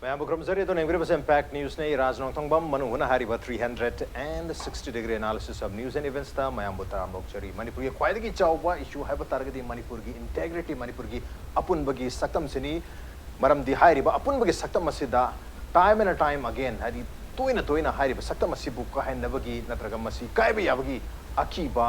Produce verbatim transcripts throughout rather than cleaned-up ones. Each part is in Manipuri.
ꯃꯌꯥꯝꯕꯨ ꯈꯨꯔꯨꯝꯖꯔꯤ꯫ ꯑꯗꯨꯅ ꯌꯦꯡꯕꯤꯔꯤꯕꯁꯦ Impact Newsꯅꯤ꯫ ꯔꯥꯖ ꯅꯣꯡꯊꯣꯡꯕꯝ ꯃꯅꯨꯡ ꯍꯨꯠꯅ ꯍꯥꯏꯔꯤꯕ three hundred and sixty degree analysis of news and eventsꯇ ꯃꯌꯥꯝꯕꯨ ꯇꯔꯥꯝꯅ ꯑꯣꯛꯆꯔꯤ꯫ ꯃꯅꯤꯄꯨꯔꯒꯤ ꯈ꯭ꯋꯥꯏꯗꯒꯤ ꯆꯥꯎꯕ issue ꯍꯥꯏꯕ ꯇꯥꯔꯒꯗꯤ ꯃꯅꯤꯄꯨꯔꯒꯤ integrity, ꯃꯅꯤꯄꯨꯔꯒꯤ ꯑꯄꯨꯟꯕꯒꯤ ꯁꯛꯇꯝꯁꯤꯅꯤ꯫ ꯃꯔꯝꯗꯤ ꯍꯥꯏꯔꯤꯕ ꯑꯄꯨꯟꯕꯒꯤ ꯁꯛꯇꯝ ꯑꯁꯤꯗ time and time again, ꯍꯥꯏꯗꯤ ꯇꯣꯏꯅ ꯇꯣꯏꯅ ꯍꯥꯏꯔꯤꯕ ꯁꯛꯇꯝ ꯑꯁꯤꯕꯨ ꯀꯥꯏꯍꯟꯅꯕꯒꯤ ꯅꯠꯇ꯭ꯔꯒ ꯃꯁꯤ ꯀꯥꯏꯕ ꯌꯥꯕꯒꯤ ꯑꯀꯤꯕ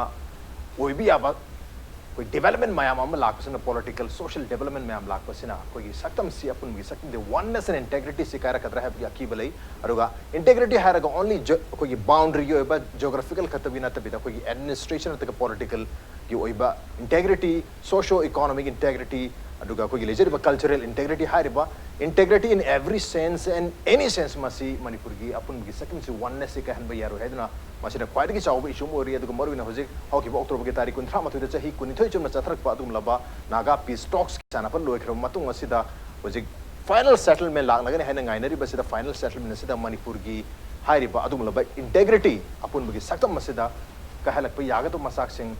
ꯑꯣꯏꯕ ꯌꯥꯕ ꯑꯩꯈꯣꯏ development ꯃꯌꯥꯝ ꯑꯃ ꯂꯥꯛꯄꯁꯤꯅ, political, social development ꯃꯌꯥꯝ ꯂꯥꯛꯄꯁꯤꯅ ꯑꯩꯈꯣꯏꯒꯤ ꯁꯛꯇꯝꯁꯤ, ꯑꯄꯨꯟꯕꯒꯤ ꯁꯛꯇꯝꯗꯤ, oneness and integrityꯁꯤ ꯀꯥꯏꯔꯛꯀꯗ꯭ꯔꯥ ꯍꯥꯏꯕꯒꯤ ꯑꯀꯤꯕ ꯂꯩ꯫ ꯑꯗꯨꯒ integrity ꯍꯥꯏꯔꯒ only ge- ꯑꯩꯈꯣꯏꯒꯤ boundaryꯒꯤ ꯑꯣꯏꯕ, geographical ꯈꯛꯇꯒꯤ ꯅꯠꯇꯕꯤꯗ, ꯑꯩꯈꯣꯏꯒꯤ administration ꯅꯠꯇ꯭ꯔꯒ politicalꯒꯤ ꯑꯣꯏꯕ integrity, socio economic integrity, ꯑꯗꯨꯒ ꯑꯩꯈꯣꯏꯒꯤ ꯂꯩꯖꯔꯤꯕ cultural integrity ꯍꯥꯏꯔꯤꯕ integrity in every sense and any sense ꯃꯁꯤ ꯃꯅꯤꯄꯨꯔꯒꯤ ꯑꯄꯨꯟꯕꯒꯤ ꯁꯛꯇꯝꯁꯤ, onenessꯁꯤ ꯀꯥꯏꯍꯟꯕ ꯌꯥꯔꯣꯏ ꯍꯥꯏꯗꯨꯅ ꯃꯁꯤꯅ ꯈ꯭ꯋꯥꯏꯗꯒꯤ ꯆꯥꯎꯕ issue ꯑꯃ ꯑꯣꯏꯔꯤ꯫ ꯑꯗꯨꯒ ꯃꯔꯨꯑꯣꯏꯅ ꯍꯧꯖꯤꯛ ꯍꯧꯈꯤꯕ Octoberꯒꯤ ꯇꯥꯔꯤꯛ ꯀꯨꯟꯊ꯭ꯔꯥ ꯃꯥꯊꯣꯏꯗ ꯆꯍꯤ ꯀꯨꯟꯅꯤꯊꯣꯏ ꯆꯨꯝꯅ ꯆꯠꯊꯔꯛꯄ ꯑꯗꯨꯒꯨꯝꯂꯕ Naga peace talksꯀꯤ ꯁꯥꯟꯅꯄ ꯂꯣꯏꯈ꯭ꯔꯕ ꯃꯇꯨꯡ ꯑꯁꯤꯗ ꯍꯧꯖꯤꯛ final settlement ꯂꯥꯛꯂꯒꯅꯤ ꯍꯥꯏꯅ ꯉꯥꯏꯅꯔꯤꯕꯁꯤꯗ, final settlement ꯑꯁꯤꯗ ꯃꯅꯤꯄꯨꯔꯒꯤ ꯍꯥꯏꯔꯤꯕ ꯑꯗꯨꯒꯨꯝꯂꯕ integrity, ꯑꯄꯨꯟꯕꯒꯤ ꯁꯛꯇꯝ ꯑꯁꯤꯗ ꯀꯥꯏꯍꯜꯂꯛꯄ ꯌꯥꯒꯗꯕ ꯃꯆꯥꯛꯁꯤꯡ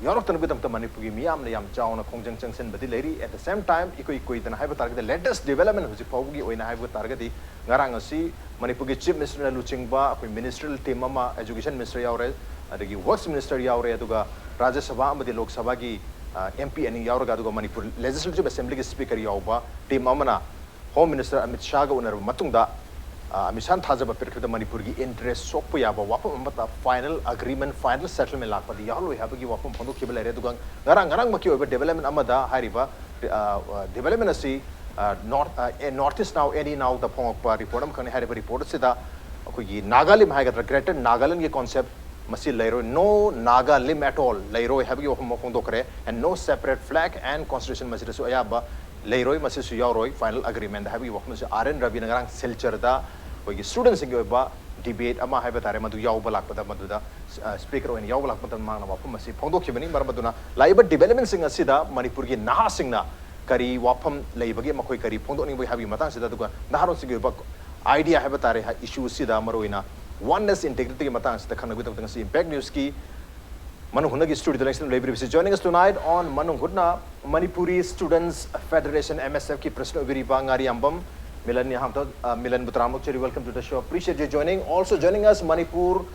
ꯌꯥꯎꯔꯛꯇꯅꯕꯒꯤꯗꯃꯛꯇ ꯃꯅꯤꯄꯨꯔꯒꯤ ꯃꯤꯌꯥꯝꯅ ꯌꯥꯝ ꯆꯥꯎꯅ ꯈꯣꯡꯖꯪ ꯆꯪꯁꯤꯟꯕꯗꯤ ꯂꯩꯔꯤ꯫ At the same time, ꯏꯀꯨꯏ ꯀꯨꯏꯗꯅ ꯍꯥꯏꯕ ꯇꯥꯔꯒꯗꯤ, latest development ꯍꯧꯖꯤꯛ ꯐꯥꯎꯕꯒꯤ ꯑꯣꯏꯅ ꯍꯥꯏꯕ ꯇꯥꯔꯒꯗꯤ, ꯉꯔꯥꯡ ꯑꯁꯤ ꯃꯅꯤꯄꯨꯔꯒꯤ Chief Ministerꯅ ꯂꯨꯆꯤꯡꯕ ꯑꯩꯈꯣꯏ ministerial team ꯑꯃ, education minister ꯌꯥꯎꯔꯦ, ꯑꯗꯒꯤ works minister ꯌꯥꯎꯔꯦ, ꯑꯗꯨꯒ ꯔꯥꯖ꯭ꯌ ꯁꯚꯥ ꯑꯃꯗꯤ ꯂꯣꯛ ꯁꯚꯥꯒꯤ, ꯑ, MP ꯑꯅꯤ ꯌꯥꯎꯔꯒ, ꯑꯗꯨꯒ ꯃꯅꯤꯄꯨꯔ Legislative Assemblyꯒꯤ speaker ꯌꯥꯎꯕ team ꯑꯃꯅ Home Minister ꯑꯃꯤꯠ ꯁꯥꯍꯒ ꯎꯅꯔꯕ ꯃꯇꯨꯡꯗ, ꯑ, ꯑꯃꯤꯠ ꯁꯥꯍꯅ ꯊꯥꯖꯕ ꯄꯤꯔꯛꯈꯤꯕꯗ ꯃꯅꯤꯄꯨꯔꯒꯤ interest ꯁꯣꯛꯄ ꯌꯥꯕ ꯋꯥꯐꯝ ꯑꯃꯠꯇ final agreement, final settlement ꯂꯥꯛꯄꯗꯤ ꯌꯥꯎꯍꯜꯂꯣꯏ ꯍꯥꯏꯕꯒꯤ ꯋꯥꯐꯝ ꯐꯣꯡꯗꯣꯛꯈꯤꯕ ꯂꯩꯔꯦ꯫ ꯑꯗꯨꯒ ꯉꯔꯥꯡ ꯉꯔꯥꯡꯃꯛꯀꯤ ꯑꯣꯏꯕ development ꯑꯃꯗ ꯍꯥꯏꯔꯤꯕ, ꯑ, ꯑ, development ꯑꯁꯤ, ꯑ, North, ꯑ, ꯑꯦ, North East Now, Any Nowꯗ ꯐꯣꯡꯉꯛꯄ report ꯑꯃꯈꯛꯅꯤ꯫ ꯍꯥꯏꯔꯤꯕ report ꯑꯁꯤꯗ ꯑꯩꯈꯣꯏꯒꯤ Nagalim ꯍꯥꯏꯒꯗ꯭ꯔꯥ, Greater Nagalandꯒꯤ concept ꯃꯁꯤ ꯂꯩꯔꯣꯏ, no Nagalim at all ꯂꯩꯔꯣꯏ ꯍꯥꯏꯕꯒꯤ ꯋꯥꯐꯝ ꯑꯃ ꯐꯣꯡꯗꯣꯛꯈ꯭ꯔꯦ, and no separate flag and constitution ꯃꯁꯤꯗꯁꯨ ꯑꯌꯥꯕ ꯂꯩꯔꯣꯏ, ꯃꯁꯤꯁꯨ ꯌꯥꯎꯔꯣꯏ final agreement ꯍꯥꯏꯕꯒꯤ ꯋꯥꯐꯝ ꯑꯁꯤ ꯑꯥꯔ ꯑꯦꯟ ꯔꯕꯤꯅ ꯉꯔꯥꯡ ꯁꯤꯜꯆꯔꯗ ꯑꯩꯈꯣꯏꯒꯤ studentꯁꯤꯡꯒꯤ ꯑꯣꯏꯕ debate ꯑꯃ ꯍꯥꯏꯕ ꯇꯥꯔꯦ, ꯃꯗꯨ ꯌꯥꯎꯕ ꯂꯥꯛꯄꯗ, ꯃꯗꯨꯗ, ꯑ, speaker ꯑꯣꯏꯅ ꯌꯥꯎꯕ ꯂꯥꯛꯄ ꯃꯇꯝꯗ ꯃꯍꯥꯛꯅ ꯋꯥꯐꯝ ꯑꯁꯤ ꯐꯣꯡꯗꯣꯛꯈꯤꯕꯅꯤ꯫ ꯃꯔꯝ ꯑꯗꯨꯅ ꯂꯥꯛꯏꯕ developmentꯁꯤꯡ ꯑꯁꯤꯗ ꯃꯅꯤꯄꯨꯔꯒꯤ ꯅꯍꯥꯁꯤꯡꯅ ꯀꯔꯤ ꯋꯥꯐꯝ ꯂꯩꯕꯒꯦ, ꯃꯈꯣꯏ ꯀꯔꯤ ꯐꯣꯡꯗꯣꯛꯅꯤꯡꯕꯒꯦ ꯍꯥꯏꯕꯒꯤ ꯃꯇꯥꯡꯁꯤꯗ, ꯑꯗꯨꯒ ꯅꯍꯥꯔꯣꯜꯁꯤꯡꯒꯤ ꯑꯣꯏꯕ idea ꯍꯥꯏꯕ ꯇꯥꯔꯦ, issue ꯑꯁꯤꯗ ꯃꯔꯨꯑꯣꯏꯅ oneness, integrityꯒꯤ ꯃꯇꯥꯡꯁꯤꯗ ꯈꯪꯅꯕꯒꯤꯗꯃꯛꯇ ꯉꯁꯤ Impact Newsꯀꯤ ꯃꯅꯨꯡ ꯍꯨꯠꯅꯒꯤ studioꯗ ꯂꯦꯡꯁꯤꯟ ꯂꯩꯕꯤꯔꯤꯕꯁꯤ, joining us tonight on ꯃꯅꯨꯡ ꯍꯨꯠꯅ, Manipuri Students Federation, M S Fꯀꯤ president ꯑꯣꯏꯕꯤꯔꯤꯕ ꯉꯥꯔꯤꯌꯥꯝꯕꯝ ꯃꯤꯂꯟꯅꯤ ꯑꯍꯥꯟꯕꯗ꯫ ꯑ, ꯃꯤꯂꯟꯕꯨ ꯇꯔꯥꯝꯅ ꯑꯣꯛꯆꯔꯤ, welcome to the show, appreciate your joining. Also joining us, Manipur,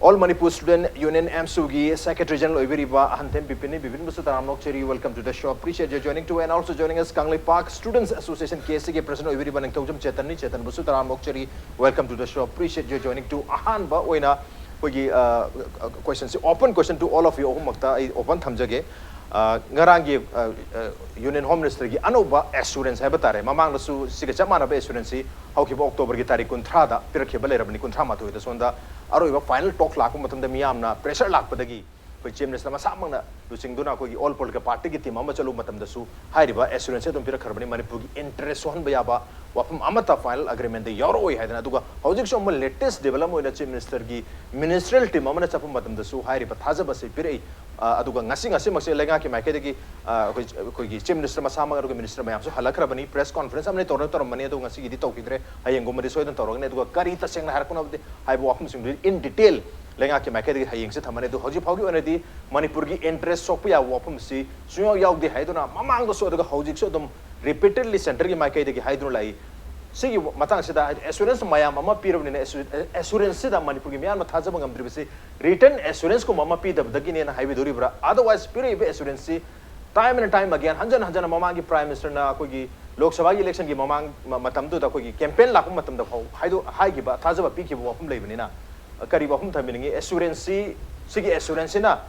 All Manipur Student Union, AMSU ꯒꯤ Secretary General ꯑꯣꯏꯕꯤꯔꯤꯕ ꯑꯍꯟꯊꯦꯝ ꯕꯤꯄꯤꯟꯅꯤ꯫ ꯕꯤꯄꯤꯟꯕꯨꯁꯨ ꯇꯔꯥꯝꯅ ꯑꯣꯛꯆꯔꯤ, welcome to the show, appreciate your joining too. And also joining us, Kangleipak Students Association, KSA ꯒꯤ President ꯑꯣꯏꯕꯤꯔꯤꯕ ꯅꯤꯡꯊꯧꯖꯝ ꯆꯦꯇꯟꯅꯤ꯫ ꯆꯦꯇꯟꯕꯨꯁꯨ ꯇꯔꯥꯝꯅ ꯑꯣꯛꯆꯔꯤ, welcome to the show, appreciate your joining too. ꯑꯍꯥꯟꯕ ꯑꯣꯏꯅ ꯑꯩꯈꯣꯏꯒꯤ, ꯑ, questionꯁꯤ open question to all of you ꯑꯍꯨꯝꯃꯛꯇ ꯑꯩ open ꯊꯝꯖꯒꯦ꯫ ꯑ, ꯉꯔꯥꯡꯒꯤ, ꯑ, ꯑ, Union Home Ministerꯒꯤ ꯑꯅꯧꯕ assurance ꯍꯥꯏꯕ ꯇꯥꯔꯦ, ꯃꯃꯥꯡꯗꯁꯨ ꯁꯤꯒ ꯆꯞ ꯃꯥꯟꯅꯕ assuranceꯁꯤ ꯍꯧꯈꯤꯕ Octoberꯒꯤ ꯇꯥꯔꯤꯛ ꯀꯨꯟꯊ꯭ꯔꯥꯗ ꯄꯤꯔꯛꯈꯤꯕ ꯂꯩꯔꯕꯅꯤ, ꯀꯨꯟꯊ꯭ꯔꯥ ꯃꯥꯊꯣꯏꯗ꯫ ꯁꯣꯝꯗ ꯑꯔꯣꯏꯕ final talk ꯂꯥꯛꯄ ꯃꯇꯝꯗ ꯃꯤꯌꯥꯝꯅ pressure ꯂꯥꯛꯄꯗꯒꯤ ꯑꯩꯈꯣꯏ Chief Minister ꯃꯁꯥꯃꯛꯅ ꯂꯨꯆꯤꯡꯗꯨꯅ ꯑꯩꯈꯣꯏꯒꯤ all political partyꯒꯤ team ꯑꯃ ꯆꯠꯂꯨꯕ ꯃꯇꯝꯗꯁꯨ ꯍꯥꯏꯔꯤꯕ assuranceꯁꯦ ꯑꯗꯨꯝ ꯄꯤꯔꯛꯈ꯭ꯔꯕꯅꯤ, ꯃꯅꯤꯄꯨꯔꯒꯤ interest ꯁꯣꯛꯍꯟꯕ ꯌꯥꯕ ꯋꯥꯐꯝ ꯑꯃꯠꯇ final agreementꯗ ꯌꯥꯎꯔꯛꯑꯣꯏ ꯍꯥꯏꯗꯅ꯫ ꯑꯗꯨꯒ ꯍꯧꯖꯤꯛꯁꯨ ꯑꯃꯨꯛ latest development ꯑꯣꯏꯅ Chief Ministerꯒꯤ ministerial team ꯑꯃꯅ ꯆꯠꯄ ꯃꯇꯝꯗꯁꯨ ꯍꯥꯏꯔꯤꯕ ꯊꯥꯖꯕ ꯑꯁꯤ ꯄꯤꯔꯛꯏ꯫ ꯑ, ꯑꯗꯨꯒ ꯉꯁꯤ, ꯉꯁꯤꯃꯛꯁꯦ ꯂꯩꯉꯥꯛꯀꯤ ꯃꯥꯏꯀꯩꯗꯒꯤ, ꯑ, ꯑꯩꯈꯣꯏ, ꯑꯩꯈꯣꯏꯒꯤ Chief Minister ꯃꯁꯥꯃꯛ ꯑꯗꯨꯒ Minister ꯃꯌꯥꯝꯁꯨ ꯍꯜꯂꯛꯈ꯭ꯔꯕꯅꯤ꯫ Press conference ꯑꯃꯅꯤ ꯇꯧꯔ ꯇꯧꯔꯝꯕꯅꯤ, ꯑꯗꯣ ꯉꯁꯤꯒꯤꯗꯤ ꯇꯧꯈꯤꯗ꯭ꯔꯦ, ꯍꯌꯦꯡꯒꯨꯝꯕꯗꯤ ꯁꯣꯏꯗꯅ ꯇꯧꯔꯒꯅꯤ꯫ ꯑꯗꯨꯒ ꯀꯔꯤ ꯇꯁꯦꯡꯅ ꯍꯥꯏꯔꯛꯄꯅꯣ ꯍꯥꯏꯕꯗꯤ, ꯍꯥꯏꯕ ꯋꯥꯐꯝꯁꯤꯡꯗꯨꯗꯤ in detail ꯂꯩꯉꯥꯛꯀꯤ ꯃꯥꯏꯀꯩꯗꯒꯤ ꯍꯌꯦꯡꯁꯦ ꯊꯝꯃꯅꯤ꯫ ꯑꯗꯨ ꯍꯧꯖꯤꯛ ꯐꯥꯎꯒꯤ ꯑꯣꯏꯅꯗꯤ ꯃꯅꯤꯄꯨꯔꯒꯤ interest ꯁꯣꯛꯄ ꯌꯥꯕ ꯋꯥꯐꯝꯁꯤ ꯁꯨꯡꯌꯥꯎ ꯌꯥꯎꯗꯦ ꯍꯥꯏꯗꯨꯅ ꯃꯃꯥꯡꯗꯁꯨ ꯑꯗꯨꯒ ꯍꯧꯖꯤꯛꯁꯨ ꯑꯗꯨꯝ repeatedly centreꯒꯤ ꯃꯥꯏꯀꯩꯗꯒꯤ ꯍꯥꯏꯗꯨꯅ ꯂꯥꯛꯏ꯫ ꯁꯤꯒꯤ ꯃꯇꯥꯡꯁꯤꯗ ꯍꯥꯏꯗꯤ assurance ꯃꯌꯥꯝ ꯑꯃ ꯄꯤꯔꯕꯅꯤꯅ, assu-, assuranceꯁꯤꯗ ꯃꯅꯤꯄꯨꯔꯒꯤ ꯃꯤꯌꯥꯝꯅ ꯊꯥꯖꯕ ꯉꯝꯗ꯭ꯔꯤꯕꯁꯤ written assuranceꯀꯨꯝꯕ ꯑꯃ ꯄꯤꯗꯕꯗꯒꯤꯅꯦꯅ ꯍꯥꯏꯕꯤꯗꯣꯔꯤꯕ꯭ꯔꯥ? Otherwise ꯄꯤꯔꯛꯏꯕ assuranceꯁꯤ time and time again, ꯍꯟꯖꯟ ꯍꯟꯖꯟꯅ ꯃꯃꯥꯡꯒꯤ Prime Ministerꯅ ꯑꯩꯈꯣꯏꯒꯤ ꯂꯣꯛ ꯁꯚꯥꯒꯤ electionꯒꯤ ꯃꯃꯥꯡ ꯃ-, ꯃꯇꯝꯗꯨꯗ ꯑꯩꯈꯣꯏꯒꯤ campaign ꯂꯥꯛꯄ ꯃꯇꯝꯗ ꯐꯥꯎ ꯍꯥꯏꯗꯣ-, ꯍꯥꯏꯈꯤꯕ, ꯊꯥꯖꯕ ꯄꯤꯈꯤꯕ ꯋꯥꯐꯝ ꯂꯩꯕꯅꯤꯅ, ꯑ, ꯀꯔꯤ ꯋꯥꯐꯝ ꯊꯝꯕꯤꯅꯤꯡꯉꯤ? Assuranceꯁꯤ, ꯁꯤꯒꯤ assuranceꯁꯤꯅ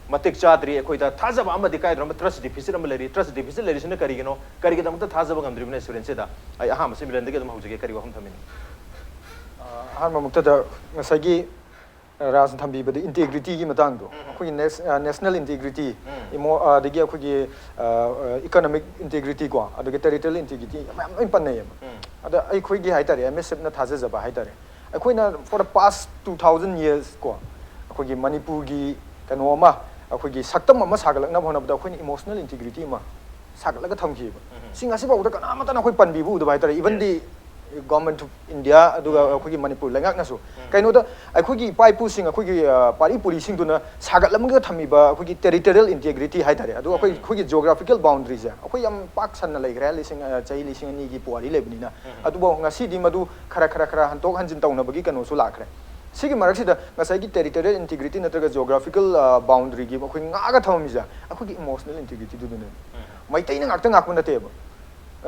ꯃꯇꯤꯛ ꯆꯥꯗ꯭ꯔꯤ, ꯑꯩꯈꯣꯏꯗ ꯊꯥꯖꯕ ꯑꯃꯗꯤ ꯀꯥꯏꯗ꯭ꯔꯣ, trust deficit ꯑꯃ ꯂꯩꯔꯤ꯫ Trust deficit ꯂꯩꯔꯤꯁꯤꯅ ꯀꯔꯤꯒꯤꯅꯣ? ꯀꯔꯤꯒꯤꯗꯃꯛꯇ ꯊꯥꯖꯕ ꯉꯝꯗ꯭ꯔꯤꯕꯅꯣ assuranceꯁꯤꯗ? ꯑꯩ ꯑꯍꯥꯟꯕꯁꯤ ꯃꯤꯂꯟꯗꯒꯤ ꯑꯗꯨꯝ ꯍꯧꯖꯒꯦ, ꯀꯔꯤ ꯋꯥꯐꯝ ꯊꯝꯕꯤꯅꯤꯡꯉꯤ? ꯑ, ꯑꯍꯥꯟꯕꯃꯛꯇꯗ ꯉꯁꯥꯏꯒꯤ ꯔꯥꯖꯅ ꯊꯝꯕꯤꯕꯗ integrityꯒꯤ ꯃꯇꯥꯡꯗꯣ, ꯎꯝ꯫ ꯑꯩꯈꯣꯏꯒꯤ ꯅꯦꯁ-, ꯑ, national integrity, ꯎꯝ꯫ ꯏꯃꯣ-, ꯑ, ꯑꯗꯒꯤ ꯑꯩꯈꯣꯏꯒꯤ, ꯑ, ꯑ, economic integrity ꯀꯣ, ꯑꯗꯒꯤ territorial integrity ꯃꯌꯥꯝ ꯂꯣꯏ ꯄꯟꯅꯩꯌꯦꯕ꯫ ꯎꯝ꯫ ꯑꯗ ꯑꯩꯈꯣꯏꯒꯤ ꯍꯥꯏꯇꯥꯔꯦ, MSFꯅ ꯊꯥꯖꯖꯕ ꯍꯥꯏꯇꯥꯔꯦ, ꯑꯩꯈꯣꯏꯅ for the past two thousand years ꯀꯣ, ꯑꯩꯈꯣꯏꯒꯤ ꯃꯅꯤꯄꯨꯔꯒꯤ ꯀꯩꯅꯣ ꯑꯃ, ꯑꯩꯈꯣꯏꯒꯤ ꯁꯛꯇꯝ ꯑꯃ ꯁꯥꯒꯠꯂꯛꯅꯕ ꯍꯣꯠꯅꯕꯗ ꯑꯩꯈꯣꯏꯅ emotional integrity ꯑꯃ ꯁꯥꯒꯠꯂꯒ ꯊꯝꯈꯤꯕ꯫ ꯎꯝ꯫ ꯁꯤ ꯉꯁꯤꯐꯥꯎꯗ ꯀꯅꯥꯃꯠꯇꯅ ꯑꯩꯈꯣꯏ ꯄꯟꯕꯤꯕ ꯎꯗꯕ ꯍꯥꯏꯇꯥꯔꯦ, even the Government of India ꯑꯗꯨꯒ ꯑꯩꯈꯣꯏꯒꯤ ꯃꯅꯤꯄꯨꯔ ꯂꯩꯉꯥꯛꯅꯁꯨ ꯀꯩꯅꯣꯗ ꯑꯩꯈꯣꯏꯒꯤ ꯏꯄꯥ ꯏꯄꯨꯁꯤꯡ, ꯑꯩꯈꯣꯏꯒꯤ ꯄꯥꯔꯤ ꯄꯨꯔꯤꯁꯤꯡꯗꯨꯅ ꯁꯥꯒꯠꯂꯝꯃꯒ ꯊꯝꯃꯤꯕ ꯑꯩꯈꯣꯏꯒꯤ territorial integrity ꯍꯥꯏꯇꯥꯔꯦ, ꯑꯗꯨ ꯑꯩꯈꯣꯏ ꯑꯩꯈꯣꯏꯒꯤ geographical boundaryꯁꯦ ꯑꯩꯈꯣꯏ ꯌꯥꯝ ꯄꯥꯛ ꯁꯟꯅ ꯂꯩꯈ꯭ꯔꯦ, ꯂꯤꯁꯤꯡ ꯆꯍꯤ ꯂꯤꯁꯤꯡ ꯑꯅꯤꯒꯤ ꯄꯨꯋꯥꯔꯤ ꯂꯩꯕꯅꯤꯅ꯫ ꯑꯗꯨꯕꯨ ꯉꯁꯤꯗꯤ ꯃꯗꯨ ꯈꯔ ꯈꯔ ꯈꯔ ꯍꯟꯇꯣꯛ ꯍꯟꯖꯤꯟ ꯇꯧꯅꯕꯒꯤ ꯀꯩꯅꯣꯁꯨ ꯂꯥꯛꯈ꯭ꯔꯦ꯫ ꯁꯤꯒꯤ ꯃꯔꯛꯁꯤꯗ ꯉꯁꯥꯏꯒꯤ territorial integrity ꯅꯠꯇ꯭ꯔꯒ geographical boundaryꯒꯤ ꯑꯩꯈꯣꯏ ꯉꯥꯛꯑꯒ ꯊꯝꯃꯝꯃꯤꯁꯦ ꯑꯩꯈꯣꯏꯒꯤ emotional integrityꯗꯨꯗꯅꯦ꯫ ꯃꯩꯇꯩꯅ ꯉꯥꯛꯇ ꯉꯥꯛꯄ ꯅꯠꯇꯦꯕ꯫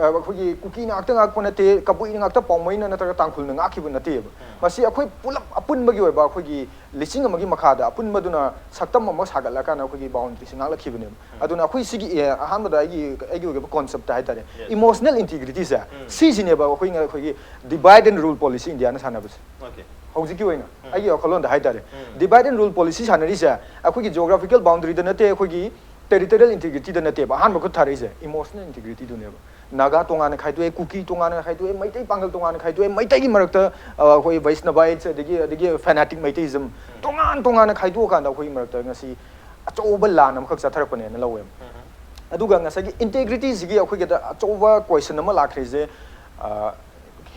ꯑꯩꯈꯣꯏꯒꯤ ꯀꯨꯀꯤꯅ ꯉꯥꯛꯇ ꯉꯥꯛꯄ ꯅꯠꯇꯦ, ꯀꯕꯨꯏꯅ ꯉꯥꯛꯇ, ꯄꯥꯎꯃꯩꯅ ꯅꯠꯇ꯭ꯔꯒ ꯇꯥꯡꯈꯨꯜꯅ ꯉꯥꯛꯈꯤꯕ ꯅꯠꯇꯦꯕ꯫ ꯃꯁꯤ ꯑꯩꯈꯣꯏ ꯄꯨꯂꯞ ꯑꯄꯨꯟꯕꯒꯤ ꯑꯣꯏꯕ ꯑꯩꯈꯣꯏꯒꯤ ꯂꯤꯁꯤꯡ ꯑꯃꯒꯤ ꯃꯈꯥꯗ ꯑꯄꯨꯟꯕꯗꯨꯅ ꯁꯛꯇꯝ ꯑꯃ ꯁꯥꯒꯠꯂꯀꯥꯟꯗ ꯑꯩꯈꯣꯏꯒꯤ boundaryꯁꯤ ꯉꯥꯛꯂꯛꯈꯤꯕꯅꯦꯕ꯫ ꯑꯗꯨꯅ ꯑꯩꯈꯣꯏ ꯁꯤꯒꯤ ꯑꯍꯥꯟꯕꯗ ꯑꯩꯒꯤ ꯑꯩꯒꯤ ꯑꯣꯏꯕ conceptꯇ ꯍꯥꯏꯇꯥꯔꯦ, emotional integrityꯁꯦ ꯁꯤꯁꯤꯅꯦꯕ ꯑꯩꯈꯣꯏꯅ ꯑꯩꯈꯣꯏꯒꯤ divide and rule policy Indiaꯅ ꯁꯥꯟꯅꯕꯁꯦ꯫ ꯍꯧꯖꯤꯛꯀꯤ ꯑꯣꯏꯅ ꯑꯩꯒꯤ ꯋꯥꯈꯜꯂꯣꯟꯗ ꯍꯥꯏꯇꯥꯔꯦ, divide and rule policy ꯁꯥꯟꯅꯔꯤꯁꯦ ꯑꯩꯈꯣꯏꯒꯤ geographical boundaryꯗ ꯅꯠꯇꯦ, ꯑꯩꯈꯣꯏꯒꯤ territorial integrityꯗ ꯅꯠꯇꯦꯕ꯫ ꯑꯍꯥꯟꯕ ꯈꯨꯠ ꯊꯥꯔꯛꯏꯁꯦ emotional integrityꯗꯨꯅꯦꯕ꯫ ꯅꯥꯒꯥ ꯇꯣꯉꯥꯟꯅ ꯈꯥꯏꯗꯣꯛꯑꯦ, ꯀꯨꯀꯤ ꯇꯣꯉꯥꯟꯅ ꯈꯥꯏꯗꯣꯛꯑꯦ, ꯃꯩꯇꯩ ꯄꯥꯡꯒꯜ ꯇꯣꯉꯥꯟꯅ ꯈꯥꯏꯗꯣꯛꯑꯦ, ꯃꯩꯇꯩꯒꯤ ꯃꯔꯛꯇ ꯑꯩꯈꯣꯏ Vaishnavites ꯑꯗꯒꯤ ꯑꯗꯒꯤ fanatic Maitaisim ꯇꯣꯉꯥꯟ ꯇꯣꯉꯥꯟꯅ ꯈꯥꯏꯗꯣꯛꯑꯀꯥꯟꯗ ꯑꯩꯈꯣꯏꯒꯤ ꯃꯔꯛꯇ ꯉꯁꯤ ꯑꯆꯧꯕ ꯂꯥꯟ ꯑꯃꯈꯛ ꯆꯠꯊꯔꯛꯄꯅꯦꯅ ꯂꯧꯋꯦꯕ꯫ ꯑꯗꯨꯒ ꯉꯁꯥꯏꯒꯤ integrityꯁꯤꯒꯤ ꯑꯩꯈꯣꯏꯒꯤꯗ ꯑꯆꯧꯕ question ꯑꯃ ꯂꯥꯛꯈ꯭ꯔꯤꯁꯦ,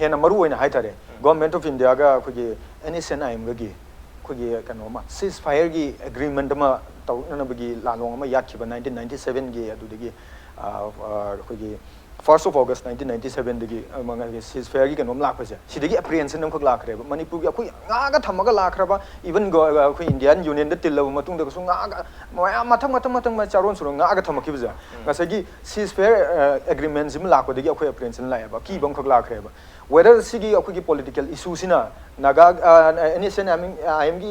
ꯍꯦꯟꯅ ꯃꯔꯨ ꯑꯣꯏꯅ ꯍꯥꯏꯇꯥꯔꯦ, Government of Indiaꯒ ꯑꯩꯈꯣꯏꯒꯤ NSCN-IMꯒꯒꯤ ꯑꯩꯈꯣꯏꯒꯤ ꯀꯩꯅꯣ ꯑꯃ cease fireꯒꯤ agreement ꯑꯃ ꯇꯧꯔꯛꯅꯅꯕꯒꯤ ꯂꯥꯟꯂꯣꯡ ꯑꯃ ꯌꯥꯠꯈꯤꯕ nineteen ninety sevenꯒꯤ, ꯑꯗꯨꯗꯒꯤ ꯑꯩꯈꯣꯏꯒꯤ first of August nineteen ninety sevenꯗꯒꯤ cease fireꯒꯤ ꯀꯩꯅꯣꯝ ꯂꯥꯛꯄꯁꯦ, ꯁꯤꯗꯒꯤ apprehension ꯑꯃꯈꯛ ꯂꯥꯛꯈ꯭ꯔꯦꯕ꯫ ꯃꯅꯤꯄꯨꯔꯒꯤ ꯑꯩꯈꯣꯏ ꯉꯥꯛꯑꯒ ꯊꯝꯃꯒ ꯂꯥꯛꯈ꯭ꯔꯕ, even ꯑꯩꯈꯣꯏ Indian Unionꯗ ꯇꯤꯜꯂꯕ ꯃꯇꯨꯡꯗ ꯀꯩꯁꯨ ꯉꯥꯛꯑꯒ ꯃꯌꯥꯝ ꯃꯊꯪ ꯃꯊꯪ ꯃꯊꯪ ꯆꯥꯔꯣꯟ ꯁꯨꯔꯣꯟ ꯉꯥꯛꯑꯒ ꯊꯝꯃꯛꯈꯤꯕꯁꯦ, ꯉꯁꯥꯏꯒꯤ cease fire agreementꯁꯤꯃ ꯂꯥꯛꯄꯗꯒꯤ ꯑꯩꯈꯣꯏ apprehension ꯂꯥꯛꯑꯦꯕ, ꯑꯀꯤꯕ ꯑꯃꯈꯛ ꯂꯥꯛꯈ꯭ꯔꯦꯕ꯫ Whether ꯁꯤꯒꯤ ꯑꯩꯈꯣꯏꯒꯤ political issueꯁꯤꯅ ꯅꯥꯒꯥ, NSCN-IMꯒꯤ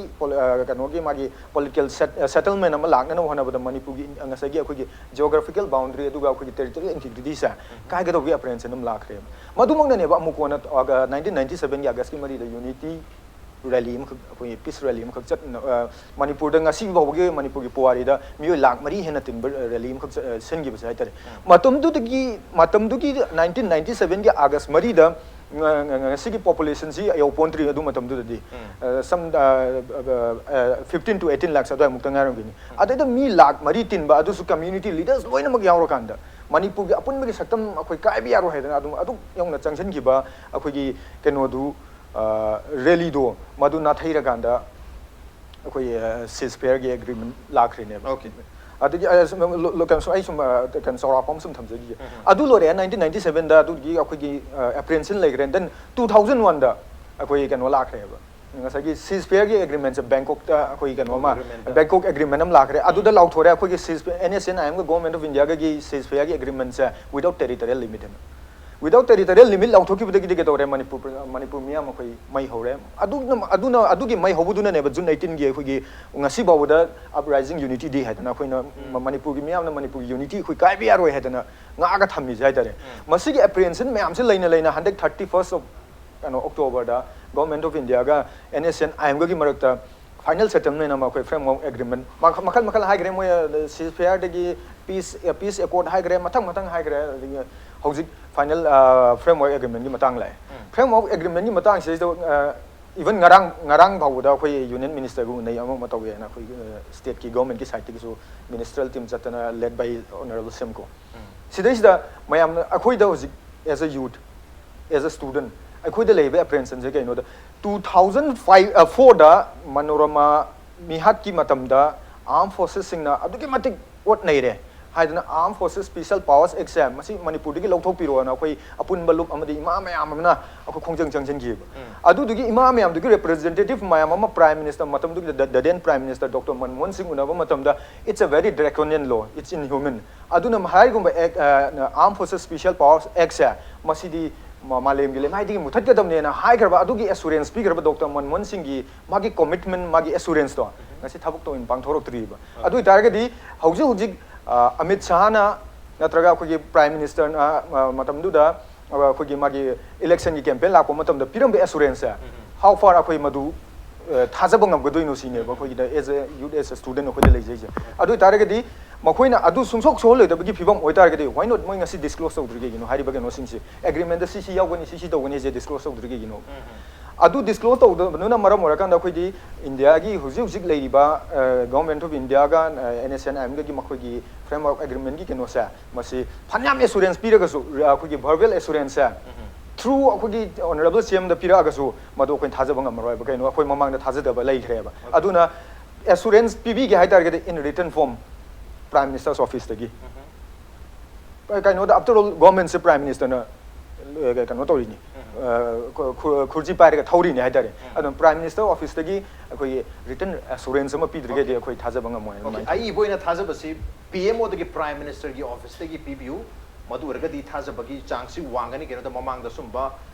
ꯀꯩꯅꯣꯒꯤ ꯃꯥꯒꯤ political settlement ꯑꯃ ꯂꯥꯛꯅꯅꯕ ꯍꯣꯠꯅꯕꯗ ꯃꯅꯤꯄꯨꯔꯒꯤ ꯉꯁꯥꯏꯒꯤ ꯑꯩꯈꯣꯏꯒꯤ geographical boundary ꯑꯗꯨꯒ ꯑꯩꯈꯣꯏꯒꯤ territorial integrityꯁꯦ ꯀꯥꯏꯒꯗꯧꯕꯒꯤ apprehension ꯑꯗꯨꯝ ꯂꯥꯛꯈ꯭ꯔꯦꯕ꯫ ꯃꯗꯨꯃꯛꯅꯅꯦꯕ ꯑꯃꯨꯛ ꯀꯣꯟꯅ nineteen ninety sevenꯒꯤ Augustꯀꯤ ꯃꯔꯤꯗ unity rally ꯑꯃꯈꯛ, ꯑꯩꯈꯣꯏꯒꯤ peace rally ꯑꯃꯈꯛ ꯆꯠꯅ, ꯃꯅꯤꯄꯨꯔꯗ ꯉꯁꯤ ꯐꯥꯎꯕꯒꯤ ꯃꯅꯤꯄꯨꯔꯒꯤ ꯄꯨꯋꯥꯔꯤꯗ ꯃꯤꯑꯣꯏ ꯂꯥꯈ ꯃꯔꯤ ꯍꯦꯟꯅ ꯇꯤꯟꯕ rally ꯑꯃꯈꯛ ꯁꯤꯟꯈꯤꯕꯁꯦ ꯍꯥꯏꯇꯥꯔꯦ꯫ ꯃꯇꯝꯗꯨꯗꯒꯤ, ꯃꯇꯝꯗꯨꯒꯤ nineteen ninety sevenꯒꯤ August ꯃꯔꯤꯗ ꯉꯁꯤꯒꯤ populationꯁꯤ ꯌꯧꯄꯣꯟꯇ꯭ꯔꯤ ꯑꯗꯨ ꯃꯇꯝꯗꯨꯗꯗꯤ꯫ Some fifteen to eighteen lakhs ꯑꯗꯨꯋꯥꯏꯃꯨꯛꯇ ꯉꯥꯏꯔꯝꯒꯅꯤ꯫ ꯑꯗꯩꯗ ꯃꯤ ꯂꯥꯈ ꯃꯔꯤ ꯇꯤꯟꯕ, ꯑꯗꯨꯁꯨ community leaders ꯂꯣꯏꯅꯃꯛ ꯌꯥꯎꯔꯀꯥꯟꯗ, ꯃꯅꯤꯄꯨꯔꯒꯤ ꯑꯄꯨꯟꯕꯒꯤ ꯁꯛꯇꯝ ꯑꯩꯈꯣꯏ ꯀꯥꯏꯕ ꯌꯥꯔꯣꯏ ꯍꯥꯏꯗꯅ ꯑꯗꯨꯝ ꯑꯗꯨꯛ ꯌꯧꯅ ꯆꯪꯁꯤꯟꯈꯤꯕ ꯑꯩꯈꯣꯏꯒꯤ ꯀꯩꯅꯣꯗꯨ, ꯔꯦꯂꯤꯗꯣ, ꯃꯗꯨ ꯅꯥꯊꯩꯔꯀꯥꯟꯗ ꯑꯩꯈꯣꯏ ꯁꯤꯁ ꯐꯦꯌꯔꯒꯤ ꯑꯦꯒ꯭ꯔꯤꯃꯦꯟ ꯂꯥꯛꯈ꯭ꯔꯤꯅꯦꯕ꯫ Okay. ꯑꯗꯒꯤ ꯑ, ꯁꯨꯝ, ꯂꯣ- ꯂꯣ- ꯀꯩꯅꯣ ꯁꯨꯝ, ꯑꯩ ꯁꯨꯝ ꯑ, ꯀꯩꯅꯣ ꯆꯥꯎꯔꯥꯛꯄ ꯑꯃ ꯁꯨꯝ ꯊꯝꯖꯈꯤꯒꯦ꯫ ꯑꯗꯨ ꯂꯣꯏꯔꯦ, ꯅꯥꯏꯟꯇꯤꯟ ꯅꯥꯏꯟꯇꯤ ꯁꯚꯦꯟꯗ ꯑꯗꯨꯒꯤ ꯑꯩꯈꯣꯏꯒꯤ ꯑꯦꯄ꯭ꯔꯤꯍꯦꯟꯁꯟ ꯂꯩꯈ꯭ꯔꯦ꯫ ꯗꯦꯟ ꯇꯨ ꯊꯥꯎꯖꯟ ꯋꯥꯟꯗ ꯑꯩꯈꯣꯏ ꯀꯩꯅꯣ ꯂꯥꯛꯈ꯭ꯔꯦꯕ, ꯉꯁꯥꯏꯒꯤ ꯁꯤꯁ ꯐꯦꯌꯔꯒꯤ ꯑꯦꯒ꯭ꯔꯤꯃꯦꯟꯁꯦ ꯕꯦꯡꯀꯣꯛꯇ ꯑꯩꯈꯣꯏ ꯀꯩꯅꯣ ꯑꯃ, Agreement. ꯕꯦꯡꯀꯣꯛ ꯑꯦꯒ꯭ꯔꯤꯃꯦꯟ ꯑꯃ ꯂꯥꯛꯈ꯭ꯔꯦ꯫ ꯑꯗꯨꯗ ꯂꯥꯎꯊꯣꯔꯦ ꯑꯩꯈꯣꯏꯒꯤ cease N S N I ꯑꯦꯝꯒ ꯒꯣꯔꯃꯦꯟ ꯑꯣꯐ ꯏꯟꯗꯤꯌꯥꯒꯤ ꯁꯤꯁ ꯐꯦꯌꯔꯒꯤ ꯑꯦꯒ꯭ꯔꯤꯃꯦꯟꯁꯦ without territorial limit ꯍꯥꯏꯅ꯫ Without territorial limit ꯂꯥꯎꯊꯣꯛꯈꯤꯕꯗꯒꯤꯗꯤ ꯀꯩꯗꯧꯔꯦ? ꯃꯅꯤꯄꯨꯔ ꯃꯅꯤꯄꯨꯔ ꯃꯤꯌꯥꯝ ꯑꯩꯈꯣꯏ ꯃꯩ ꯍꯧꯔꯦ꯫ ꯑꯗꯨꯅ ꯑꯗꯨꯅ ꯑꯗꯨꯒꯤ ꯃꯩ ꯍꯧꯕꯗꯨꯅꯅꯦꯕ ꯖꯨꯟ ꯑꯩꯠꯇꯤꯟꯒꯤ ꯑꯩꯈꯣꯏꯒꯤ ꯉꯁꯤ ꯐꯥꯎꯕꯗ Uprising Unity Day ꯍꯥꯏꯗꯅ ꯑꯩꯈꯣꯏꯅ ꯃ- ꯃꯅꯤꯄꯨꯔꯒꯤ ꯃꯤꯌꯥꯝꯅ ꯃꯅꯤꯄꯨꯔꯒꯤ ꯌꯨꯅꯤꯇꯤ ꯑꯩꯈꯣꯏ ꯀꯥꯏꯕ ꯌꯥꯔꯣꯏ ꯍꯥꯏꯗꯅ ꯉꯥꯛꯑꯒ ꯊꯝꯃꯤꯁꯦ ꯍꯥꯏꯇꯥꯔꯦ꯫ ꯃꯁꯤꯒꯤ ꯑꯦꯄ꯭ꯔꯤꯍꯦꯟꯁꯟ ꯃꯌꯥꯝꯁꯦ ꯂꯩꯅ ꯂꯩꯅ ꯍꯟꯗꯛ ꯊꯥꯔꯇꯤ ꯐꯥꯔꯁ ꯑꯣꯐ ꯀꯩꯅꯣ ꯑꯣꯛꯇꯣꯕꯔꯗ ꯒꯣꯔꯃꯦꯟ ꯑꯣꯐ ꯏꯟꯗꯤꯌꯥꯒ ꯑꯦꯟ ꯑꯦꯁ ꯑꯦꯟ ꯑꯥꯏ ꯑꯦꯝꯒꯒꯤ ꯃꯔꯛꯇ ꯐꯥꯏꯅꯦꯜ ꯁꯦꯇꯜꯃꯦꯟ ꯑꯃ ꯑꯩꯈꯣꯏ ꯐ꯭ꯔꯦꯝꯋꯔꯛ ꯑꯦꯒ꯭ꯔꯤꯃꯦꯟ ꯃꯈꯜ ꯃꯈꯜ ꯍꯥꯏꯈ꯭ꯔꯦ꯫ ꯃꯣꯏ ꯁꯤꯁ ꯐꯦꯌꯔꯗꯒꯤ ꯄꯤꯁ ꯄꯤꯁ ꯑꯦꯀꯣꯔꯗ ꯍꯥꯏꯈ꯭ꯔꯦ, ꯃꯊꯪ ꯃꯊꯪ ꯍꯥꯏꯈ꯭ꯔꯦ꯫ ꯑꯗꯒꯤ ꯍꯧꯖꯤꯛ ꯐꯥꯏꯅꯦꯜ ꯐ꯭ꯔꯦꯝꯋꯔꯛ ꯑꯦꯒ꯭ꯔꯤꯃꯦꯟꯒꯤ ꯃꯇꯥꯡ ꯂꯥꯛꯑꯦ꯫ ꯐ꯭ꯔꯦꯝꯋꯔꯛ ꯑꯦꯒ꯭ꯔꯤꯃꯦꯟꯒꯤ ꯃꯇꯥꯡꯁꯤꯗꯩꯗ ꯏꯚꯟ ꯉꯔꯥꯡ ꯉꯔꯥꯡ ꯐꯥꯎꯕꯗ ꯑꯩꯈꯣꯏ ꯌꯨꯅꯤꯌꯟ ꯃꯤꯅꯤꯁꯇꯔꯒ ꯎꯅꯩ, ꯑꯃ ꯑꯃ ꯇꯧꯋꯦꯅ ꯑꯩꯈꯣꯏ ꯁ꯭ꯇꯦꯠꯀꯤ ꯒꯣꯔꯃꯦꯟꯒꯤ ꯁꯥꯏꯠꯇꯒꯤꯁꯨ ꯃꯤꯅꯤꯁꯇ꯭ꯔꯦꯜ ꯇꯤꯝ ꯆꯠꯇꯅ, led by Honourable ꯁꯦꯝꯀꯣ꯫ ꯁꯤꯗꯩꯁꯤꯗ ꯃꯌꯥꯝꯅ ꯑꯩꯈꯣꯏꯗ ꯍꯧꯖꯤꯛ as a youth, as a student, ꯑꯩꯈꯣꯏꯗ ꯂꯩꯔꯤꯕ ꯑꯦꯄ꯭ꯔꯤꯍꯦꯟꯁꯟꯁꯦ ꯀꯩꯅꯣꯗ, ꯇꯨ ꯊꯥꯎꯖꯟ ꯐꯥꯏꯚ ꯐꯣꯔꯗ ꯃꯅꯣꯔꯃꯥ ꯃꯤꯍꯥꯠꯀꯤ ꯃꯇꯝꯗ ꯑꯥꯔꯝ ꯐꯣꯔꯁꯦꯁꯁꯤꯡꯅ ꯑꯗꯨꯛꯀꯤ ꯃꯇꯤꯛ ꯑꯣꯠ ꯅꯩꯔꯦ ꯍꯥꯏꯗꯅ, Armed Forces Special Powers Actꯁꯦ ꯃꯁꯤ ꯃꯅꯤꯄꯨꯔꯗꯒꯤ ꯂꯧꯊꯣꯛꯄꯤꯔꯣꯅ ꯑꯩꯈꯣꯏ ꯑꯄꯨꯟꯕ ꯂꯨꯞ ꯑꯃꯗꯤ ꯏꯃꯥ ꯃꯌꯥꯝ ꯑꯃꯅ ꯑꯩꯈꯣꯏ ꯈꯣꯡꯖꯪ ꯆꯪꯁꯤꯟꯈꯤꯕ꯫ ꯑꯗꯨꯗꯨꯒꯤ ꯏꯃꯥ ꯃꯌꯥꯝꯗꯨꯒꯤ ꯔꯤꯄ꯭ꯔꯖꯦꯟꯇꯦꯇꯤꯚ ꯃꯌꯥꯝ ꯑꯃ, ꯄ꯭ꯔꯥꯏꯝ ꯃꯤꯅꯤꯁꯇꯔ, ꯃꯇꯝꯗꯨꯒꯤ the then Prime Minister Doctor Manmohan ꯁꯤꯡ ꯎꯅꯕ ꯃꯇꯝꯗ, "It's a very draconian law, it's inhuman." ꯑꯗꯨꯅ ꯍꯥꯏꯔꯤꯒꯨꯝꯕ ꯑꯦꯛ, ꯑ, Armed Forces Special Powers Actꯁꯦ ꯃꯁꯤꯗꯤ ꯃ- ꯃꯥꯂꯦꯝꯒꯤ ꯂꯩꯃꯥꯏꯗꯒꯤ ꯃꯨꯊꯠꯀꯗꯕꯅꯦꯅ ꯍꯥꯏꯈ꯭ꯔꯕ, ꯑꯗꯨꯒꯤ ꯑꯦꯁꯨꯔꯦꯟꯁ ꯄꯤꯈ꯭ꯔꯕ ꯗꯣꯛꯇꯔ ꯃꯟꯃꯣꯍꯟ ꯁꯤꯡꯒꯤ ꯃꯥꯒꯤ ꯀꯣꯃꯤꯠꯃꯦꯟ, ꯃꯥꯒꯤ ꯑꯦꯁꯨꯔꯦꯟꯁꯇꯣ ꯉꯁꯤ ꯊꯕꯛꯇ ꯑꯣꯏꯅ ꯄꯥꯡꯊꯣꯔꯛꯇ꯭ꯔꯤꯕ꯫ ꯑꯗꯨ ꯑꯣꯏꯇꯥꯔꯒꯗꯤ ꯍꯧꯖꯤꯛ ꯍꯧꯖꯤꯛ, ꯑ, ꯑꯃꯤꯠ ꯁꯥꯍꯅ ꯅꯠꯇ꯭ꯔꯒ ꯑꯩꯈꯣꯏꯒꯤ ꯄ꯭ꯔꯥꯏꯝ ꯃꯤꯅꯤꯁꯇꯔꯅ, ꯑ, ꯃꯇꯝꯗꯨꯗ, ꯑ, ꯑꯩꯈꯣꯏꯒꯤ ꯃꯥꯒꯤ ꯏꯂꯦꯛꯁꯟꯒꯤ ꯀꯦꯝꯄꯦꯟ ꯂꯥꯛꯄ ꯃꯇꯝꯗ ꯄꯤꯔꯝꯕ ꯑꯦꯁꯨꯔꯦꯟꯁꯁꯦ, how far ꯑꯩꯈꯣꯏ ꯃꯗꯨ, ꯑ, ꯊꯥꯖꯕ ꯉꯝꯒꯗꯣꯏꯅꯣ ꯁꯤꯅꯦꯕ ꯑꯩꯈꯣꯏꯒꯤꯗ, as a youth, as a student ꯑꯩꯈꯣꯏꯗ ꯂꯩꯖꯩꯁꯦ꯫ ꯑꯗꯨ ꯑꯣꯏꯇꯥꯔꯒꯗꯤ ꯃꯈꯣꯏꯅ ꯑꯗꯨ ꯁꯨꯡꯁꯣꯛ ꯁꯣꯛꯍꯜꯂꯣꯏꯗꯕꯒꯤ ꯐꯤꯕꯝ ꯑꯣꯏꯇꯥꯔꯒꯗꯤ, why not ꯃꯣꯏ ꯉꯁꯤ ꯗꯤꯁꯀ꯭ꯂꯣꯁ ꯇꯧꯗ꯭ꯔꯤ ꯀꯩꯒꯤꯅꯣ? ꯍꯥꯏꯔꯤꯕ ꯀꯩꯅꯣꯁꯤꯡꯁꯦ, ꯑꯦꯒ꯭ꯔꯤꯃꯦꯟꯗ ꯁꯤ ꯁꯤ ꯌꯥꯎꯒꯅꯤ, ꯁꯤ ꯁꯤ ꯇꯧꯒꯅꯤ ꯍꯥꯏꯁꯦ ꯗꯤꯁꯀ꯭ꯂꯣꯁ ꯇꯧꯗ꯭ꯔꯤ ꯀꯩꯒꯤꯅꯣ? ꯑꯗꯨ ꯗꯤꯁꯀ꯭ꯂꯣꯖ ꯇꯧꯗꯕꯗꯨꯅ ꯃꯔꯝ ꯑꯣꯏꯔꯀꯥꯟꯗ ꯑꯩꯈꯣꯏꯗꯤ ꯏꯟꯗꯤꯌꯥꯒꯤ ꯍꯧꯖꯤꯛ ꯍꯧꯖꯤꯛ ꯂꯩꯔꯤꯕ ꯒꯚꯔꯟꯃꯦꯟꯠ ꯑꯣꯐ ꯏꯟꯗꯤꯌꯥꯒ ꯑꯦꯟ ꯑꯦꯁ ꯑꯦꯟ ꯑꯥꯏ ꯑꯦꯝꯒꯒꯤ ꯃꯈꯣꯏꯒꯤ ꯐ꯭ꯔꯦꯝꯋꯥꯔꯛ ꯑꯦꯒ꯭ꯔꯤꯃꯦꯟꯠꯀꯤ ꯀꯩꯅꯣꯁꯦ, ꯃꯁꯤ ꯐꯅꯌꯥꯝ ꯑꯦꯁꯨꯔꯦꯟꯁ ꯄꯤꯔꯒꯁꯨ, ꯑꯩꯈꯣꯏꯒꯤ ꯚꯔꯕꯦꯜ ꯑꯦꯁꯨꯔꯦꯟꯁꯁꯦ ꯊ꯭ꯔꯨ ꯑꯩꯈꯣꯏꯒꯤ ꯑꯣꯅꯔꯦꯕꯜ ꯁꯤ ꯑꯦꯝꯗ ꯄꯤꯔꯛꯑꯒꯁꯨ ꯃꯗꯨ ꯑꯩꯈꯣꯏꯅ ꯊꯥꯖꯕ ꯉꯝꯃꯔꯣꯏꯕ꯫ ꯀꯩꯅꯣ, ꯑꯩꯈꯣꯏ ꯃꯃꯥꯡꯗ ꯊꯥꯖꯗꯕ ꯂꯩꯈ꯭ꯔꯦꯕ꯫ ꯑꯗꯨꯅ ꯑꯦꯁꯨꯔꯦꯟꯁ ꯄꯤꯕꯤꯒꯦ ꯍꯥꯏ ꯇꯥꯔꯒꯗꯤ in written form, Prime Minister's officeꯇꯒꯤ꯫ ꯀꯩꯅꯣꯗ, after all, ꯒꯣꯔꯃꯦꯟꯁꯦ ꯄ꯭ꯔꯥꯏꯝ ꯃꯤꯅꯤꯁꯇꯔꯅ ꯀꯩꯅꯣ ꯇꯧꯔꯤꯅꯤ, ꯑ, ꯈꯨ-, ꯈꯨ-, ꯈꯨꯔꯖꯤ ꯄꯥꯏꯔꯒ ꯊꯧꯔꯤꯅꯤ ꯍꯥꯏꯇꯥꯔꯦ꯫ ꯑꯗꯨꯅ ꯄ꯭ꯔꯥꯏꯝ ꯃꯤꯅꯤꯁꯇꯔ ꯑꯣꯐꯤꯁꯇꯒꯤ ꯑꯩꯈꯣꯏꯒꯤ ꯔꯤꯇꯟ ꯑꯦꯁꯨꯔꯦꯟꯁ ꯑꯃ ꯄꯤꯗ꯭ꯔꯒꯗꯤ ꯑꯩꯈꯣꯏ ꯊꯥꯖꯕ ꯉꯝꯃꯣꯏ꯫ ꯑꯗꯨꯃꯥꯏꯅ ꯇꯧꯋꯤ꯫ ꯑꯏꯕ ꯑꯣꯏꯅ ꯊꯥꯖꯕꯁꯤ ꯄꯤ ꯑꯦꯝ ꯑꯣꯗꯒꯤ ꯄ꯭ꯔꯥꯏꯝ ꯃꯤꯅꯤꯁꯇꯔꯒꯤ ꯑꯣꯐꯤꯁꯇꯒꯤ ꯄꯤꯕꯤꯌꯨ, ꯃꯗꯨ ꯑꯣꯏꯔꯒꯗꯤ ꯊꯥꯖꯕꯒꯤ ꯆꯥꯡꯁꯤ ꯋꯥꯡꯒꯅꯤ꯫ ꯀꯩꯅꯣꯗ ꯃꯃꯥꯡꯗ ꯁꯨꯝꯕ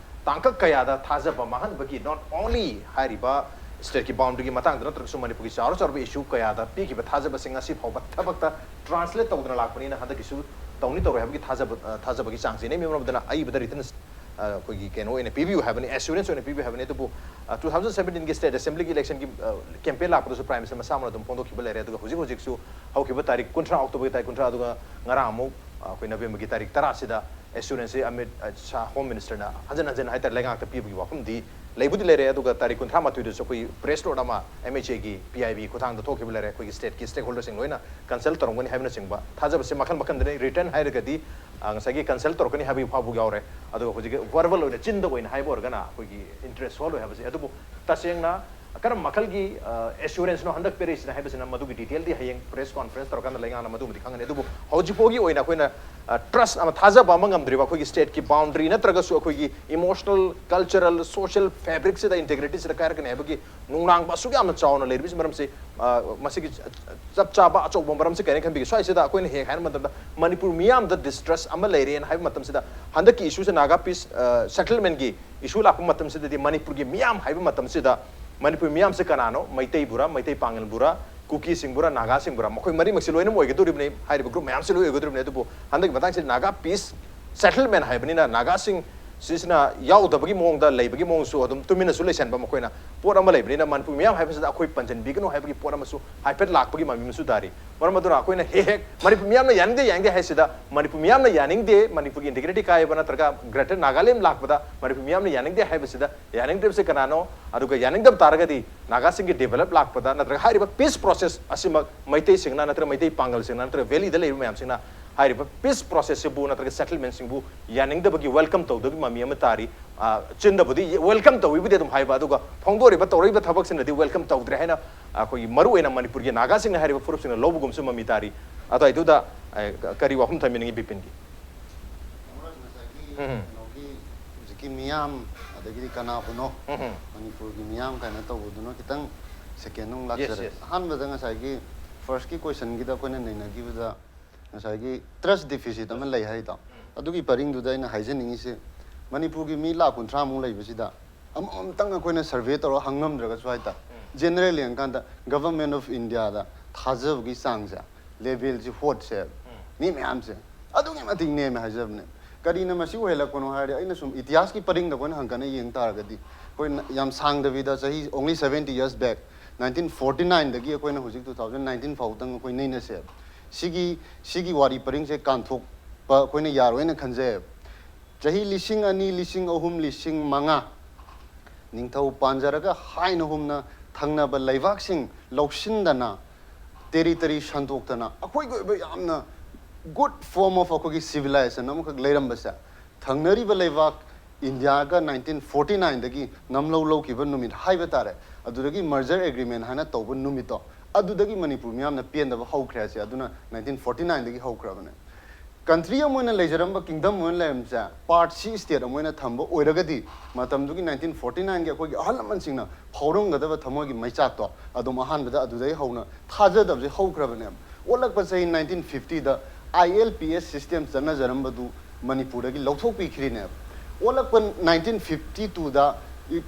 ꯇꯥꯡꯀꯛ ꯀꯌꯥꯗ ꯊꯥꯖꯕ ꯃꯥꯡꯍꯟꯕꯒꯤ, not only ꯍꯥꯏꯔꯤꯕ ꯁ꯭ꯇꯦꯠꯀꯤ ꯕꯥꯎꯟꯗꯔꯤꯒꯤ ꯃꯇꯥꯡꯗ ꯅꯠꯇ꯭ꯔꯒꯁꯨ ꯃꯅꯤꯄꯨꯔꯒꯤ ꯆꯥꯎꯔ ꯆꯥꯎꯔꯕ ꯏꯁꯨ ꯀꯌꯥꯗ ꯄꯤꯈꯤꯕ ꯊꯥꯖꯕꯁꯤꯡ ꯉꯁꯤ ꯐꯥꯎꯕ ꯊꯕꯛꯇ ꯇ꯭ꯔꯥꯟꯁꯂꯦꯠ ꯇꯧꯗꯅ ꯂꯥꯛꯄꯅꯤꯅ ꯍꯟꯗꯛꯀꯤꯁꯨ ꯇꯧꯅꯤ ꯇꯧꯔꯣꯏ ꯍꯥꯏꯕꯒꯤ ꯊꯥꯖꯕ, ꯑ, ꯊꯥꯖꯕꯒꯤ ꯆꯥꯡꯁꯤꯅ ꯃꯤꯃꯔꯣꯝꯗꯅ ꯑꯏꯕꯗ ꯔꯤꯇꯟ, ꯑ, ꯑꯩꯈꯣꯏꯒꯤ ꯀꯩꯅꯣ ꯑꯣꯏꯅ ꯄꯤꯕꯤꯌꯨ ꯍꯥꯏꯕꯅꯤ, ꯑꯦꯁꯨꯔꯦꯟꯁ ꯑꯣꯏꯅ ꯄꯤꯕꯤꯌꯨ ꯍꯥꯏꯕꯅꯤ꯫ ꯑꯗꯨꯕꯨ, ꯑ, two thousand seventeenꯒꯤ ꯁ꯭ꯇꯦꯠ ꯑꯦꯁꯦꯝꯕ꯭ꯂꯤꯒꯤ ꯏꯂꯦꯛꯁꯟꯒꯤ, ꯑ, ꯀꯦꯝꯄꯦꯟ ꯂꯥꯛꯄꯗꯁꯨ ꯄ꯭ꯔꯥꯏꯝ ꯃꯤꯅꯤꯁꯇꯔ ꯃꯁꯥꯃꯛꯅ ꯑꯗꯨꯝ ꯐꯣꯡꯗꯣꯛꯈꯤꯕ ꯂꯩꯔꯦ꯫ ꯑꯗꯨꯒ ꯍꯧꯖꯤꯛ ꯍꯧꯖꯤꯛꯁꯨ ꯍꯧꯈꯤꯕ ꯇꯥꯔꯤꯛ ꯀꯨꯟꯊ꯭ꯔꯥ, ꯑꯣꯛꯇꯣꯕꯔꯒꯤ ꯇꯥꯔꯤꯛ ꯀꯨꯟꯊ꯭ꯔꯥ, ꯑꯗꯨꯒ ꯉꯔꯥꯡ ꯑꯃꯨꯛ, ꯑ, ꯑꯩꯈꯣꯏ ꯅꯕꯦꯝꯕꯔꯒꯤ ꯇꯥꯔꯤꯛ ꯇꯔꯥꯁꯤꯗ ꯑꯦꯁꯨꯔꯦꯟꯁꯁꯤ ꯑꯃꯤꯠ, ꯑ, ꯁꯥꯍ ꯍꯣꯝ ꯃꯤꯅꯤꯁꯇꯔꯅ ꯍꯟꯖꯤꯟ ꯍꯟꯖꯤꯟ ꯍꯥꯏꯇꯥꯔꯦ ꯂꯩꯉꯥꯛꯇ ꯄꯤꯕꯒꯤ ꯋꯥꯐꯝꯗꯤ ꯂꯩꯕꯨꯗꯤ ꯂꯩꯔꯦ꯫ ꯑꯗꯨꯒ ꯇꯥꯔꯤꯛ ꯀꯨꯟꯊ꯭ꯔꯥ ꯃꯥꯊꯣꯏꯗꯁꯨ ꯑꯩꯈꯣꯏ ꯄ꯭ꯔꯦꯁ ꯅꯣꯠ ꯑꯃ ꯑꯦꯝ ꯑꯩꯆ ꯑꯦꯒꯤ ꯄꯤ ꯑꯥꯏ ꯕꯤ ꯈꯨꯠꯊꯥꯡꯗ ꯊꯣꯛꯈꯤꯕ ꯂꯩꯔꯦ꯫ ꯑꯩꯈꯣꯏꯒꯤ ꯁ꯭ꯇꯦꯠꯀꯤ ꯁ꯭ꯇꯦꯛ ꯍꯣꯜꯗꯔꯁꯤꯡ ꯂꯣꯏꯅ ꯀꯟꯁꯜ ꯇꯧꯔꯝꯒꯅꯤ ꯍꯥꯏꯕꯅꯆꯤꯡꯕ ꯊꯥꯖꯕꯁꯦ ꯃꯈꯜ ꯃꯈꯜꯗꯅꯤ꯫ ꯔꯤꯇꯟ ꯍꯥꯏꯔꯒꯗꯤ, ꯑ, ꯉꯁꯥꯏꯒꯤ ꯀꯟꯁꯜ ꯇꯧꯔꯛꯀꯅꯤ ꯍꯥꯏꯕꯒꯤ ꯐꯥꯎꯕ ꯌꯥꯎꯔꯦ꯫ ꯑꯗꯨꯒ ꯍꯧꯖꯤꯛꯀꯤ ꯚꯔꯕꯦꯜ ꯑꯣꯏꯅ ꯆꯤꯟꯗ ꯑꯣꯏꯅ ꯍꯥꯏꯕ ꯑꯣꯏꯔꯒꯅ ꯑꯩꯈꯣꯏꯒꯤ ꯏꯟꯇꯔꯦꯁ ꯁꯣꯜꯂꯣꯏ ꯍꯥꯏꯕꯁꯦ꯫ ꯑꯗꯨꯕꯨ ꯇꯁꯦꯡꯅ ꯀꯔꯝꯕ ꯃꯈꯜꯒꯤ, ꯑ, ꯑꯦꯁꯨꯔꯦꯟꯁꯅꯣ ꯍꯟꯗꯛ ꯄꯤꯔꯛꯏꯁꯤꯅ ꯍꯥꯏꯕꯁꯤꯅ ꯃꯗꯨꯒꯤ ꯗꯤꯇꯦꯜꯗꯤ ꯍꯌꯦꯡ ꯄ꯭ꯔꯦꯁ ꯀꯣꯟꯐ꯭ꯔꯦꯟꯁ ꯇꯧꯔꯀꯥꯟꯗ ꯂꯩꯉꯥꯛꯅ ꯃꯗꯨꯃꯗꯤ ꯈꯪꯒꯅꯤ꯫ ꯑꯗꯨꯕꯨ ꯍꯧꯖꯤꯛ ꯐꯥꯎꯒꯤ ꯑꯣꯏꯅ ꯑꯩꯈꯣꯏꯅ, ꯑ, ꯇ꯭ꯔꯁ ꯑꯃ, ꯊꯥꯖꯕ ꯑꯃ ꯉꯝꯗ꯭ꯔꯤꯕ, ꯑꯩꯈꯣꯏꯒꯤ ꯁ꯭ꯇꯦꯠꯀꯤ ꯕꯥꯎꯟꯗꯔꯤ ꯅꯠꯇ꯭ꯔꯒꯁꯨ ꯑꯩꯈꯣꯏꯒꯤ ꯏꯃꯣꯁꯅꯦꯜ, ꯀꯜꯆꯔꯦꯜ, ꯁꯣꯁꯤꯌꯦꯜ ꯐꯦꯕ꯭ꯔꯤꯛꯁꯤꯗ, ꯏꯟꯇꯦꯒ꯭ꯔꯤꯇꯤꯁꯤꯗ ꯀꯥꯏꯔꯛꯀꯅꯤ ꯍꯥꯏꯕꯒꯤ ꯅꯨꯡꯅꯥꯡꯕ ꯑꯁꯨꯛ ꯌꯥꯝꯅ ꯆꯥꯎꯅ ꯂꯩꯔꯤꯕꯁꯤ ꯃꯔꯝꯁꯤ, ꯑ, ꯃꯁꯤꯒꯤ ꯆꯞ ꯆꯥꯕ ꯑꯆꯧꯕ ꯃꯔꯝꯁꯤ ꯀꯔꯤꯅ ꯈꯟꯕꯤꯒꯦ? ꯁ꯭ꯋꯥꯏꯁꯤꯗ ꯑꯩꯈꯣꯏꯅ ꯍꯦꯛ ꯍꯥꯏꯕ ꯃꯇꯝꯗ ꯃꯅꯤꯄꯨꯔ ꯃꯤꯌꯥꯝꯗ ꯗꯤꯁꯇ꯭ꯔꯁ ꯑꯃ ꯂꯩꯔꯦꯅ ꯍꯥꯏꯕ ꯃꯇꯝꯁꯤꯗ, ꯍꯟꯗꯛꯀꯤ ꯏꯁꯨꯁꯦ ꯅꯥꯒꯥ ꯄꯤꯁ, ꯑ, ꯁꯦꯇꯜꯃꯦꯟꯒꯤ ꯏꯁꯨ ꯂꯥꯛꯄ ꯃꯇꯝꯁꯤꯗꯗꯤ ꯃꯅꯤꯄꯨꯔꯒꯤ ꯃꯤꯌꯥꯝ ꯍꯥꯏꯕ ꯃꯇꯝꯁꯤꯗ ꯃꯅꯤꯄꯨꯔ ꯃꯤꯌꯥꯝꯁꯦ ꯀꯅꯥꯅꯣ? ꯃꯩꯇꯩꯕꯨꯔꯥ, ꯃꯩꯇꯩ ꯄꯥꯉꯜꯕꯨꯔꯥ, ꯀꯨꯀꯤꯁꯤꯡꯕꯨꯔꯥ, ꯅꯥꯒꯥꯁꯤꯡꯕꯨꯔꯥ? ꯃꯈꯣꯏ ꯃꯔꯤꯃꯛꯁꯦ ꯂꯣꯏꯅꯃꯛ ꯑꯣꯏꯒꯗꯧꯔꯤꯕꯅꯤ, ꯍꯥꯏꯔꯤꯕ ꯒ꯭ꯔꯨꯞ ꯃꯌꯥꯝꯁꯦ ꯂꯣꯏ ꯑꯣꯏꯒꯗꯧꯔꯤꯕꯅꯤ꯫ ꯑꯗꯨꯕꯨ ꯍꯟꯗꯛꯀꯤ ꯃꯇꯥꯡꯁꯤꯗ ꯅꯥꯒꯥ ꯄꯤꯁ ꯁꯦꯇꯜꯃꯦꯟ ꯍꯥꯏꯕꯅꯤꯅ ꯅꯥꯒꯥꯁꯤꯡ ꯁꯤꯁꯤꯅ ꯌꯥꯎꯗꯕꯒꯤ ꯃꯑꯣꯡꯗ ꯂꯩꯕꯒꯤ ꯃꯑꯣꯡꯁꯨ ꯑꯗꯨꯝ ꯇꯨꯃꯤꯟꯅꯁꯨ ꯂꯩꯁꯟꯕ ꯃꯈꯣꯏꯅ꯫ ꯄꯣꯠ ꯑꯃ ꯂꯩꯕꯅꯤꯅ ꯃꯅꯤꯄꯨꯔ ꯃꯤꯌꯥꯝ ꯍꯥꯏꯕꯁꯤꯗ ꯑꯩꯈꯣꯏ ꯄꯟꯁꯤꯟꯕꯤꯒꯅꯨ ꯍꯥꯏꯕꯒꯤ ꯄꯣꯠ ꯑꯃꯁꯨ ꯍꯥꯏꯐꯦꯠ ꯂꯥꯛꯄꯒꯤ ꯃꯃꯤ ꯑꯃꯁꯨ ꯇꯥꯔꯤ꯫ ꯃꯔꯝ ꯑꯗꯨꯅ ꯑꯩꯈꯣꯏꯅ ꯍꯦꯛ ꯍꯦꯛ ꯃꯅꯤꯄꯨꯔ ꯃꯤꯌꯥꯝꯅ ꯌꯥꯅꯤꯡꯗꯦ ꯌꯥꯅꯤꯡꯗꯦ ꯍꯥꯏꯁꯤꯗ, ꯃꯅꯤꯄꯨꯔ ꯃꯤꯌꯥꯝꯅ ꯌꯥꯅꯤꯡꯗꯦ, ꯃꯅꯤꯄꯨꯔꯒꯤ ꯏꯟꯇꯤꯒ꯭ꯔꯤꯇꯤ ꯀꯥꯏꯕ ꯅꯠꯇ꯭ꯔꯒ ꯒ꯭ꯔꯦꯇꯔ ꯅꯥꯒꯥꯂꯦꯟ ꯂꯥꯛꯄꯗ ꯃꯅꯤꯄꯨꯔ ꯃꯤꯌꯥꯝꯅ ꯌꯥꯅꯤꯡꯗꯦ ꯍꯥꯏꯕꯁꯤꯗ ꯌꯥꯅꯤꯡꯗ꯭ꯔꯤꯕꯁꯦ ꯀꯅꯥꯅꯣ? ꯑꯗꯨꯒ ꯌꯥꯅꯤꯡꯗꯕ ꯇꯥꯔꯒꯗꯤ ꯅꯥꯒꯥꯁꯤꯡꯒꯤ ꯗꯤꯕꯦꯂꯞ ꯂꯥꯛꯄꯗ ꯅꯠꯇ꯭ꯔꯒ ꯍꯥꯏꯔꯤꯕ ꯄꯤꯁ ꯄ꯭ꯔꯣꯁꯦꯁ ꯑꯁꯤꯃꯛ ꯃꯩꯇꯩꯁꯤꯡꯅ ꯅꯠꯇ꯭ꯔꯒ ꯃꯩꯇꯩ ꯄꯥꯡꯒꯜꯁꯤꯡꯅ ꯅꯠꯇ꯭ꯔꯒ ꯚꯦꯂꯤꯗ ꯂꯩꯔꯤꯕ ꯃꯌꯥꯝꯁꯤꯡꯅ ꯍꯥꯏꯔꯤꯕ ꯄꯤꯁ ꯄ꯭ꯔꯣꯁꯦꯁꯁꯤꯕꯨ ꯅꯠꯇ꯭ꯔꯒ ꯁꯦꯇꯜꯃꯦꯟꯁꯤꯡꯕꯨ ꯌꯥꯅꯤꯡꯗꯕꯒꯤ, ꯋꯦꯜꯀꯝ ꯇꯧꯗꯕꯒꯤ ꯃꯃꯤ ꯑꯃ ꯇꯥꯔꯤ꯫ ꯑ, ꯆꯤꯟꯗꯕꯨꯗꯤ ꯋꯦꯜꯀꯝ ꯇꯧꯏꯕꯨꯗꯤ ꯑꯗꯨꯝ ꯍꯥꯏꯕ, ꯑꯗꯨꯒ ꯐꯣꯡꯗꯣꯔꯤꯕ ꯇꯧꯔꯛꯏꯕ ꯊꯕꯛꯁꯤꯅꯗꯤ ꯋꯦꯜꯀꯝ ꯇꯧꯗ꯭ꯔꯦ ꯍꯥꯏꯅ ꯑꯩꯈꯣꯏꯒꯤ ꯃꯔꯨꯑꯣꯏꯅ ꯃꯅꯤꯄꯨꯔꯒꯤ ꯅꯥꯒꯥꯁꯤꯡꯅ ꯍꯥꯏꯔꯤꯕ ꯐꯨꯔꯨꯞꯁꯤꯡꯅ ꯂꯧꯕꯒꯨꯝꯁꯨ ꯃꯃꯤ ꯇꯥꯔꯤ꯫ ꯑꯗꯨꯋꯥꯏꯗꯨꯗ, ꯑ, ꯀꯔꯤ ꯋꯥꯐꯝ ꯊꯝꯕꯤꯅꯤꯡꯉꯤ ꯕꯤꯄꯤꯟꯒꯤ? ꯎꯝ꯫ ꯀꯩꯅꯣꯒꯤ ꯍꯧꯖꯤꯛꯀꯤ ꯃꯤꯌꯥꯝ ꯑꯗꯒꯤꯗꯤ ꯀꯅꯥꯕꯨꯅꯣ, ꯎꯝ꯫ ꯃꯅꯤꯄꯨꯔꯒꯤ ꯃꯤꯌꯥꯝ ꯀꯥꯏꯅ ꯇꯧꯕꯗꯨꯅ ꯈꯤꯇꯪ ꯁꯦꯀꯦꯟ ꯑꯃꯨꯛ Yes, ꯂꯥꯛꯆꯔꯦ꯫ yes. ꯑꯍꯥꯟꯕꯗ ꯉꯁꯥꯏꯒꯤ ꯐꯥꯔꯁꯀꯤ ꯀꯣꯏꯁꯟꯒꯤꯗ ꯑꯩꯈꯣꯏꯅ ꯅꯩꯅꯈꯤꯕꯗ ꯉꯁꯥꯏꯒꯤ ꯇ꯭ꯔꯁ ꯗꯤꯐꯤꯁꯤꯠ ꯑꯃ ꯂꯩ ꯍꯥꯏꯗꯣ, ꯑꯗꯨꯒꯤ ꯄꯔꯤꯡꯗꯨꯗ ꯑꯩꯅ ꯍꯥꯏꯖꯅꯤꯡꯉꯤꯁꯦ, ꯃꯅꯤꯄꯨꯔꯒꯤ ꯃꯤ ꯂꯥꯈ ꯀꯨꯟꯊ꯭ꯔꯥꯃꯨꯛ ꯂꯩꯕꯁꯤꯗ ꯑꯃꯃꯝꯇꯪ ꯑꯩꯈꯣꯏꯅ ꯁꯔꯚꯦ ꯇꯧꯔꯒ ꯍꯪꯉꯝꯗ꯭ꯔꯒꯁꯨ ꯍꯥꯏꯇꯥꯔꯦ, ꯖꯦꯅꯔꯦꯜ ꯌꯦꯡꯉꯀꯥꯟꯗ ꯒꯚꯔꯟꯃꯦꯟ ꯑꯣꯐ ꯏꯟꯗꯤꯌꯥꯗ ꯊꯥꯖꯕꯒꯤ ꯆꯥꯡꯁꯦ, ꯂꯦꯚꯦꯜꯁꯤ, ꯍꯣꯠꯁꯦ, ꯃꯤ ꯃꯌꯥꯝꯁꯦ ꯑꯗꯨꯛꯀꯤ ꯃꯇꯤꯛ ꯅꯦꯝꯃꯦ ꯍꯥꯏꯖꯕꯅꯦ꯫ ꯀꯔꯤꯅ ꯃꯁꯤ ꯑꯣꯏꯍꯜꯂꯛꯄꯅꯣ ꯍꯥꯏꯔꯗꯤ, ꯑꯩꯅ ꯁꯨꯝ ꯏꯇꯤꯍꯥꯁꯀꯤ ꯄꯔꯤꯡꯗ ꯑꯩꯈꯣꯏꯅ ꯍꯪꯀꯠꯅ ꯌꯦꯡ ꯇꯥꯔꯒꯗꯤ, ꯑꯩꯈꯣꯏꯅ ꯌꯥꯝ ꯁꯥꯡꯗꯕꯤꯗ ꯆꯍꯤ only seventy years back, nineteen forty nineꯗꯒꯤ ꯑꯩꯈꯣꯏꯅ ꯍꯧꯖꯤꯛ two thousand nineteen ꯐꯥꯎꯗꯪ ꯑꯩꯈꯣꯏ ꯅꯩꯅꯁꯦꯕ꯫ ꯁꯤꯒꯤ, ꯁꯤꯒꯤ ꯋꯥꯔꯤ ꯄꯔꯤꯡꯁꯦ ꯀꯥꯟꯊꯣꯛꯄ ꯑꯩꯈꯣꯏꯅ ꯌꯥꯔꯣꯏꯅ ꯈꯟꯖꯩꯌꯦꯕ꯫ ꯆꯍꯤ ꯂꯤꯁꯤꯡ ꯑꯅꯤ, ꯂꯤꯁꯤꯡ ꯑꯍꯨꯝ, ꯂꯤꯁꯤꯡ ꯃꯉꯥ ꯅꯤꯡꯊꯧ ꯄꯥꯟꯖꯔꯒ ꯍꯥꯏꯅ ꯍꯨꯝꯅ ꯊꯪꯅꯕ ꯂꯩꯕꯥꯛꯁꯤꯡ ꯂꯧꯁꯤꯟꯗꯅ, ꯇꯦꯔꯤꯇꯔꯤ ꯁꯟꯗꯣꯛꯇꯅ, ꯑꯩꯈꯣꯏꯒꯤ ꯑꯣꯏꯕ ꯌꯥꯝꯅ good form of ꯑꯩꯈꯣꯏꯒꯤ civilization ꯑꯃꯈꯛ ꯂꯩꯔꯝꯕꯁꯦ, ꯊꯪꯅꯔꯤꯕ ꯂꯩꯕꯥꯛ ꯏꯟꯗꯤꯌꯥꯒ nineteen forty nineꯗꯒꯤ ꯅꯝꯂꯧ ꯂꯧꯈꯤꯕ ꯅꯨꯃꯤꯠ ꯍꯥꯏꯕ ꯇꯥꯔꯦ, ꯑꯗꯨꯗꯒꯤ merger agreement ꯍꯥꯏꯅ ꯇꯧꯕ ꯅꯨꯃꯤꯠꯇꯣ, ꯑꯗꯨꯗꯒꯤ ꯃꯅꯤꯄꯨꯔ ꯃꯤꯌꯥꯝꯅ ꯄꯦꯟꯗꯕ ꯍꯧꯈ꯭ꯔꯦ ꯍꯥꯏꯁꯦ꯫ ꯑꯗꯨꯅ nineteen forty nineꯗꯒꯤ ꯍꯧꯈ꯭ꯔꯕꯅꯦ꯫ ꯀꯟꯇ꯭ꯔꯤ ꯑꯃ ꯑꯣꯏꯅ ꯂꯩꯖꯔꯝꯕ, ꯀꯤꯡꯗꯝ ꯑꯣꯏꯅ ꯂꯩꯔꯝꯕꯁꯦ, ꯄꯥꯔꯠ ꯁꯤ ꯁ꯭ꯇꯦꯠ ꯑꯃ ꯑꯣꯏꯅ ꯊꯝꯕ ꯑꯣꯏꯔꯒꯗꯤ, ꯃꯇꯝꯗꯨꯒꯤ nineteen forty nineꯒꯤ ꯑꯩꯈꯣꯏꯒꯤ ꯑꯍꯜ ꯂꯃꯟꯁꯤꯡꯅ ꯐꯥꯎꯔꯝꯒꯗꯕ ꯊꯃꯣꯏꯒꯤ ꯃꯩꯆꯥꯛꯇꯣ ꯑꯗꯨꯝ ꯑꯍꯥꯟꯕꯗ ꯑꯗꯨꯗꯒꯤ ꯍꯧꯅ ꯊꯥꯖꯗꯕꯁꯦ ꯍꯧꯈ꯭ꯔꯕꯅꯦꯕ꯫ ꯑꯣꯜꯂꯛꯄ ꯆꯍꯤ nineteen fiftyꯗ ILPS system ꯆꯠꯅꯖꯔꯝꯕꯗꯨ ꯃꯅꯤꯄꯨꯔꯗꯒꯤ ꯂꯧꯊꯣꯛꯄꯤꯈ꯭ꯔꯤꯅꯦꯕ꯫ ꯑꯣꯜꯂꯛꯄ nineteen fifty twoꯗ,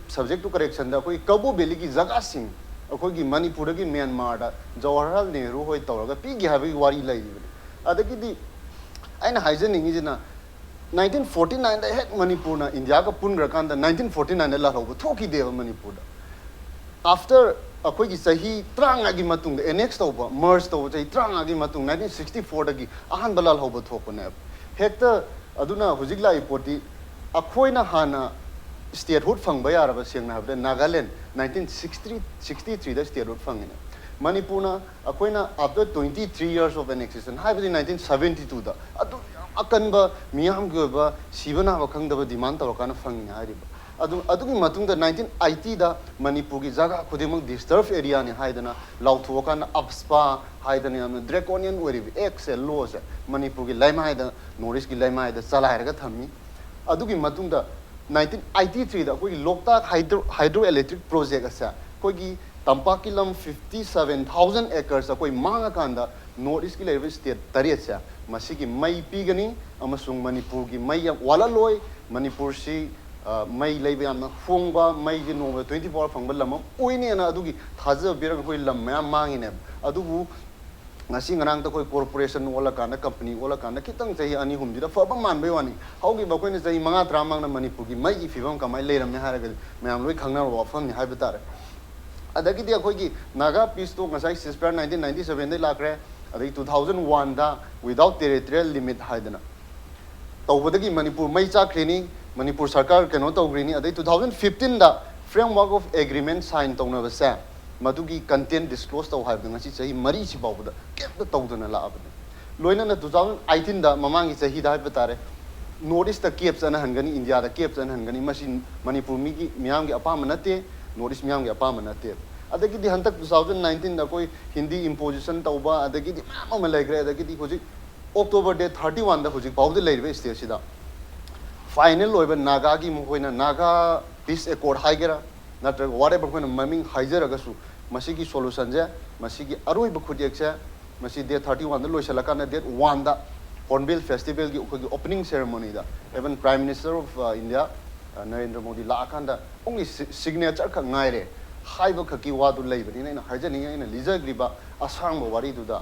subject to correctionꯗ, ꯑꯩꯈꯣꯏ ꯀꯕꯣ ꯚꯦꯂꯤꯒꯤ ꯖꯒꯥꯁꯤꯡ ꯑꯩꯈꯣꯏꯒꯤ ꯃꯅꯤꯄꯨꯔꯗꯒꯤ ꯃ꯭ꯌꯥꯟꯃꯥꯔꯗ ꯖꯋꯥꯍꯔꯂꯥꯜ ꯅꯦꯍꯔꯨ ꯍꯣꯏ ꯇꯧꯔꯒ ꯄꯤꯒꯦ ꯍꯥꯏꯕꯒꯤ ꯋꯥꯔꯤ ꯂꯩꯔꯤꯕꯅꯤ꯫ ꯑꯗꯒꯤꯗꯤ ꯑꯩꯅ ꯍꯥꯏꯖꯅꯤꯡꯉꯤꯁꯤꯅ, ꯅꯥꯏꯟꯇꯤꯟ ꯐꯣꯔꯇꯤ ꯅꯥꯏꯟꯗ ꯍꯦꯛ ꯃꯅꯤꯄꯨꯔꯅ ꯏꯟꯗꯤꯌꯥꯒ ꯄꯨꯟꯈ꯭ꯔꯀꯥꯟꯗ ꯅꯥꯏꯟꯇꯤꯟ ꯐꯣꯔꯇꯤ ꯅꯥꯏꯟꯗ ꯂꯥꯜꯍꯧꯕ ꯊꯣꯛꯈꯤꯗꯦꯕ ꯃꯅꯤꯄꯨꯔꯗ꯫ ꯑꯥꯐꯇꯔ ꯑꯩꯈꯣꯏꯒꯤ ꯆꯍꯤ ꯇꯔꯥꯃꯉꯥꯒꯤ ꯃꯇꯨꯡꯗ ꯑꯦꯅꯦꯛꯁ ꯇꯧꯕ, ꯃꯔꯖ ꯇꯧꯕ ꯆꯍꯤ ꯇꯔꯥꯃꯉꯥꯒꯤ ꯃꯇꯨꯡ ꯅꯥꯏꯟꯇꯤꯟ ꯁꯤꯛꯁꯇꯤ ꯐꯣꯔꯗꯒꯤ ꯑꯍꯥꯟꯕ ꯂꯥꯜꯍꯧꯕ ꯊꯣꯛꯄꯅꯦꯕ꯫ ꯍꯦꯛꯇ ꯑꯗꯨꯅ ꯍꯧꯖꯤꯛ ꯂꯥꯛꯏ ꯄꯣꯠꯇꯤ ꯑꯩꯈꯣꯏꯅ ꯍꯥꯟꯅ ꯁ꯭ꯇꯦꯠꯍꯨꯗ ꯐꯪꯕ ꯌꯥꯔꯕ, ꯁꯦꯡꯅ ꯍꯥꯏꯕꯗ ꯅꯥꯒꯥꯂꯦꯟ ꯅꯥꯏꯟꯇꯤꯟ ꯁꯤꯛꯁꯇꯤ ꯁꯤꯛꯁꯇꯤ ꯊ꯭ꯔꯤꯗ ꯁ꯭ꯇꯦꯠꯍꯨꯗ ꯐꯪꯉꯤꯅꯦ꯫ ꯃꯅꯤꯄꯨꯔꯅ ꯑꯩꯈꯣꯏꯅ after twenty three years of annexation ꯍꯥꯏꯕꯗꯤ ꯅꯥꯏꯟꯇꯤꯟ ꯁꯕꯦꯟꯇꯤ ꯇꯨꯗ ꯑꯗꯨ ꯌꯥꯝ ꯑꯀꯟꯕ ꯃꯤꯌꯥꯝꯒꯤ ꯑꯣꯏꯕ ꯁꯤꯕ ꯅꯥꯕ ꯈꯪꯗꯕ ꯗꯤꯃꯥꯟ ꯇꯧꯔꯀꯥꯟꯗ ꯐꯪꯉꯤꯅꯦ ꯍꯥꯏꯔꯤꯕ꯫ ꯑꯗꯨ ꯑꯗꯨꯒꯤ ꯃꯇꯨꯡꯗ ꯅꯥꯏꯟꯇꯤꯟ ꯑꯥꯏꯇꯤꯗ ꯃꯅꯤꯄꯨꯔꯒꯤ ꯖꯒꯥ ꯈꯨꯗꯤꯡꯃꯛ ꯗꯤꯁꯇꯔꯕ ꯑꯦꯔꯤꯌꯥꯅꯤ ꯍꯥꯏꯗꯅ ꯂꯥꯎꯊꯣꯛꯑꯀꯥꯟꯗ ꯑꯞꯁꯄꯥ ꯍꯥꯏꯗꯅ ꯌꯥꯝꯅ ꯗ꯭ꯔꯦꯀꯣꯅꯤꯌꯟ ꯑꯣꯏꯔꯤꯕ ꯑꯦꯛꯁꯦ, ꯂꯣꯁꯦ ꯃꯅꯤꯄꯨꯔꯒꯤ ꯂꯩꯃꯥꯏꯗ, ꯅꯣꯔꯠ ꯏꯁꯀꯤ ꯂꯩꯃꯥꯏꯗ ꯆꯂꯥꯏꯔꯒ ꯊꯝꯃꯤ꯫ ꯑꯗꯨꯒꯤ ꯃꯇꯨꯡꯗ ꯅꯥꯏꯟꯇꯤꯟ ꯑꯥꯏꯇꯤ ꯊ꯭ꯔꯤꯗ ꯑꯩꯈꯣꯏꯒꯤ ꯂꯣꯛꯇꯥꯛ ꯍꯥꯏꯗ꯭ꯔꯣ ꯍꯥꯏꯗ꯭ꯔꯣ ꯏꯂꯦꯛꯇ꯭ꯔꯤꯛ ꯄ꯭ꯔꯣꯖꯦꯛ ꯑꯁꯦ ꯑꯩꯈꯣꯏꯒꯤ ꯇꯝꯄꯥꯛꯀꯤ ꯂꯝ ꯐꯤꯐꯇꯤ ꯁꯕꯦꯟ ꯊꯥꯎꯖꯟ ꯑꯦꯀꯔꯁ ꯑꯩꯈꯣꯏ ꯃꯥꯡꯉꯀꯥꯟꯗ ꯅꯣꯔꯠ ꯏꯁꯀꯤ ꯂꯩꯔꯤꯕ ꯁ꯭ꯇꯦꯠ ꯇꯔꯦꯠꯁꯦ ꯃꯁꯤꯒꯤ ꯃꯩ ꯄꯤꯒꯅꯤ, ꯑꯃꯁꯨꯡ ꯃꯅꯤꯄꯨꯔꯒꯤ ꯃꯩ ꯌꯥꯝ ꯋꯥꯠꯂꯜꯂꯣꯏ꯫ ꯃꯅꯤꯄꯨꯔꯁꯤ ꯑ, ꯃꯩ ꯂꯩꯕ ꯌꯥꯝꯅ ꯍꯣꯡꯕ, ꯃꯩꯁꯦ ꯅꯣꯡꯃꯗ ꯇ꯭ꯋꯦꯟꯇꯤ ꯐꯣꯔ ꯑꯋꯥꯔ ꯐꯪꯕ ꯂꯝ ꯑꯃ ꯑꯣꯏꯅꯦꯅ ꯑꯗꯨꯒꯤ ꯊꯥꯖꯕ ꯄꯤꯔꯒ ꯑꯩꯈꯣꯏ ꯂꯝ ꯃꯌꯥꯝ ꯃꯥꯡꯉꯤꯅꯦꯕ꯫ ꯑꯗꯨꯕꯨ ꯉꯁꯤ ꯉꯔꯥꯡꯗ ꯑꯩꯈꯣꯏ ꯀꯣꯔꯄꯣꯔꯦꯁꯟ ꯑꯣꯜꯂꯀꯥꯟꯗ, ꯀꯝꯄꯅꯤ ꯑꯣꯜꯂꯀꯥꯟꯗ ꯈꯤꯇꯪ ꯆꯍꯤ ꯑꯅꯤ ꯑꯍꯨꯝꯁꯤꯗ ꯐꯕ ꯃꯥꯟꯕꯩ ꯋꯥꯅꯤ꯫ ꯍꯧꯈꯤꯕ ꯑꯩꯈꯣꯏꯅ ꯆꯍꯤ ꯃꯉꯥ ꯇꯔꯥ ꯃꯃꯥꯡꯗ ꯃꯅꯤꯄꯨꯔꯒꯤ ꯃꯩꯒꯤ ꯐꯤꯕꯝ ꯀꯃꯥꯏꯅ ꯂꯩꯔꯝꯃꯦ ꯍꯥꯏꯔꯒꯗꯤ ꯃꯌꯥꯝ ꯂꯣꯏ ꯈꯪꯅꯔꯕ ꯋꯥꯐꯝꯅꯤ ꯍꯥꯏꯕ ꯇꯥꯔꯦ꯫ ꯑꯗꯒꯤꯗꯤ ꯑꯩꯈꯣꯏꯒꯤ ꯅꯥꯒꯥ ꯄꯤꯁ ꯇꯣꯛ ꯉꯁꯥꯏ ꯁꯤꯁꯄꯤꯌꯥꯔ ꯅꯥꯏꯟꯇꯤꯟ ꯅꯥꯏꯟꯇꯤ ꯁꯕꯦꯟꯗꯩ ꯂꯥꯛꯈ꯭ꯔꯦ꯫ ꯑꯗꯒꯤ ꯇꯨ ꯊꯥꯎꯖꯟ ꯋꯥꯟꯗ without territorial limit ꯍꯥꯏꯗꯅ ꯇꯧꯕꯗꯒꯤ ꯃꯅꯤꯄꯨꯔ ꯃꯩ ꯆꯥꯛꯈ꯭ꯔꯤꯅꯤ, ꯃꯅꯤꯄꯨꯔ ꯁꯔꯀꯥꯔ ꯀꯩꯅꯣ ꯇꯧꯈ꯭ꯔꯤꯅꯤ꯫ ꯑꯗꯩ ꯇꯨ ꯊꯥꯎꯖꯟ ꯐꯤꯐꯇꯤꯟꯗ framework of agreement sign ꯇꯧꯅꯕꯁꯦ, ꯃꯗꯨꯒꯤ content disclose ꯇꯧ ꯍꯥꯏꯕꯗ ꯉꯁꯤ ꯆꯍꯤ ꯃꯔꯤꯁꯤ ꯐꯥꯎꯕꯗ ꯀꯩꯝꯇ ꯇꯧꯗꯅ ꯂꯥꯛꯑꯕꯅꯤ꯫ ꯂꯣꯏꯅꯅ ꯇꯨ ꯊꯥꯎꯖꯟ ꯑꯥꯏꯇꯤꯟꯗ, ꯃꯃꯥꯡꯒꯤ ꯆꯍꯤꯗ ꯍꯥꯏꯕ ꯇꯥꯔꯦ, ꯅꯣꯔꯠ ꯏꯁꯇ ꯀꯦꯞ ꯆꯠꯅꯍꯟꯒꯅꯤ, ꯏꯟꯗꯤꯌꯥꯗ ꯀꯦꯞ ꯆꯠꯅꯍꯟꯒꯅꯤ꯫ ꯃꯁꯤ ꯃꯅꯤꯄꯨꯔ ꯃꯤꯒꯤ, ꯃꯤꯌꯥꯝꯒꯤ ꯑꯄꯥꯝꯕ ꯅꯠꯇꯦ, ꯅꯣꯔꯠ ꯏꯁ ꯃꯤꯌꯥꯝꯒꯤ ꯑꯄꯥꯝꯕ ꯅꯠꯇꯦ꯫ ꯑꯗꯒꯤꯗꯤ ꯍꯟꯗꯛ ꯇꯨ ꯊꯥꯎꯖꯟ ꯅꯥꯏꯟꯇꯤꯟꯗ ꯑꯩꯈꯣꯏ ꯍꯤꯟꯗꯤ imposition ꯇꯧꯕ, ꯑꯗꯒꯤꯗꯤ ꯃꯌꯥꯝ ꯑꯃ ꯂꯩꯈ꯭ꯔꯦ꯫ ꯑꯗꯒꯤꯗꯤ ꯍꯧꯖꯤꯛ ꯑꯣꯛꯇꯣꯕꯔ ꯗꯦꯠ ꯊꯥꯔꯇꯤ ꯋꯥꯟꯗ ꯍꯧꯖꯤꯛ ꯐꯥꯎꯕꯗ ꯂꯩꯔꯤꯕ ꯁ꯭ꯇꯦꯠꯁꯤꯗ ꯐꯥꯏꯅꯦꯜ ꯑꯣꯏꯕ ꯅꯥꯒꯥꯒꯤ, ꯃꯈꯣꯏꯅ ꯅꯥꯒꯥ ꯄꯤꯁ ꯑꯦꯀꯣꯔꯗ ꯍꯥꯏꯒꯦꯔꯥ, ꯅꯠꯇ꯭ꯔꯒ whatever ꯑꯩꯈꯣꯏꯅ ꯃꯃꯤꯡ ꯍꯥꯏꯖꯔꯒꯁꯨ, ꯃꯁꯤꯒꯤ ꯁꯣꯂꯨꯁꯟꯁꯦ, ꯃꯁꯤꯒꯤ ꯑꯔꯣꯏꯕ ꯈꯨꯠꯌꯦꯛꯁꯦ, ꯃꯁꯤ ꯗꯦꯠ ꯊꯥꯔꯇꯤ ꯋꯥꯟꯗ ꯂꯣꯏꯁꯤꯜꯂꯀꯥꯟꯗ ꯗꯦꯠ ꯋꯥꯟꯗ ꯍꯣꯔꯟꯕꯤꯜ ꯐꯦꯁꯇꯤꯚꯦꯜꯒꯤ ꯑꯩꯈꯣꯏꯒꯤ opening ceremonyꯗ even Prime Minister of, uh, India, uh, Narendra Modi ꯂꯥꯛꯑꯀꯥꯟꯗ only si-, signature ꯈꯛ ꯉꯥꯏꯔꯦ ꯍꯥꯏꯕ ꯈꯛꯀꯤ ꯋꯥꯗꯨ ꯂꯩꯕꯅꯤꯅ, ꯑꯩꯅ ꯍꯥꯏꯖꯅꯤꯡꯉꯤ, ꯑꯩꯅ ꯂꯤꯖꯈ꯭ꯔꯤꯕ ꯑꯁꯥꯡꯕ ꯋꯥꯔꯤꯗꯨꯗ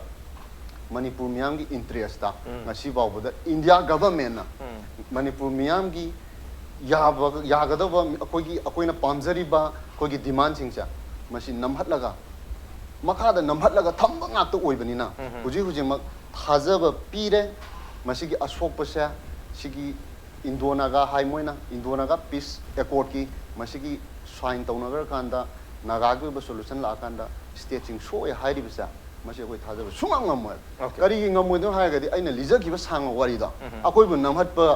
ꯃꯅꯤꯄꯨꯔ ꯃꯤꯌꯥꯝꯒꯤ interest ꯎꯝ꯫ ꯉꯁꯤ ꯐꯥꯎꯕꯗ ꯏꯟꯗꯤꯌꯥ ꯒꯚꯔꯟꯃꯦꯟꯅ ꯎꯝ꯫ ꯃꯅꯤꯄꯨꯔ ꯃꯤꯌꯥꯝꯒꯤ ꯌꯥꯕ ꯌꯥꯒꯗꯕ ꯑꯩꯈꯣꯏꯒꯤ ꯑꯩꯈꯣꯏꯅ ꯄꯥꯝꯖꯔꯤꯕ ꯑꯩꯈꯣꯏꯒꯤ ꯗꯤꯃꯥꯟꯁꯤꯡꯁꯦ ꯃꯁꯤ ꯅꯝꯍꯠꯂꯒ ꯃꯈꯥꯗ ꯅꯝꯍꯠꯂꯒ ꯊꯝꯕ ꯉꯥꯛꯇ ꯑꯣꯏꯕꯅꯤꯅ ꯍꯧꯖꯤꯛ ꯍꯧꯖꯤꯛꯃꯛ ꯊꯥꯖꯕ ꯄꯤꯔꯦ꯫ ꯃꯁꯤꯒꯤ ꯑꯁꯣꯛꯄꯁꯦ ꯁꯤꯒꯤ ꯏꯟꯗꯣ ꯅꯥꯒꯥ ꯍꯥꯏ ꯃꯣꯏꯅ ꯏꯟꯗꯣ ꯅꯥꯒꯥ ꯄꯤꯁ ꯑꯦꯀꯣꯔꯗꯀꯤ ꯃꯁꯤꯒꯤ ꯁꯥꯏꯟ ꯇꯧꯅꯈ꯭ꯔꯀꯥꯟꯗ ꯅꯥꯒꯥꯒꯤ ꯑꯣꯏꯕ ꯁꯣꯂꯨꯁꯟ ꯂꯥꯛꯑꯀꯥꯟꯗ ꯁ꯭ꯇꯦꯠꯁꯤꯡ ꯁꯣꯛꯑꯦ ꯍꯥꯏꯔꯤꯕꯁꯦ ꯃꯁꯤ ꯑꯩꯈꯣꯏ ꯊꯥꯖꯕ ꯁꯨꯡꯉꯝ ꯉꯝꯃꯣꯏ꯫ ꯀꯔꯤꯒꯤ ꯉꯝꯃꯣꯏꯗꯣꯏꯅꯣ ꯍꯥꯏꯔꯒꯗꯤ ꯑꯩꯅ ꯂꯤꯖꯈꯤꯕ ꯁꯥꯡꯕ ꯋꯥꯔꯤꯗꯣ ꯑꯩꯈꯣꯏꯕꯨ ꯅꯝꯍꯠꯄ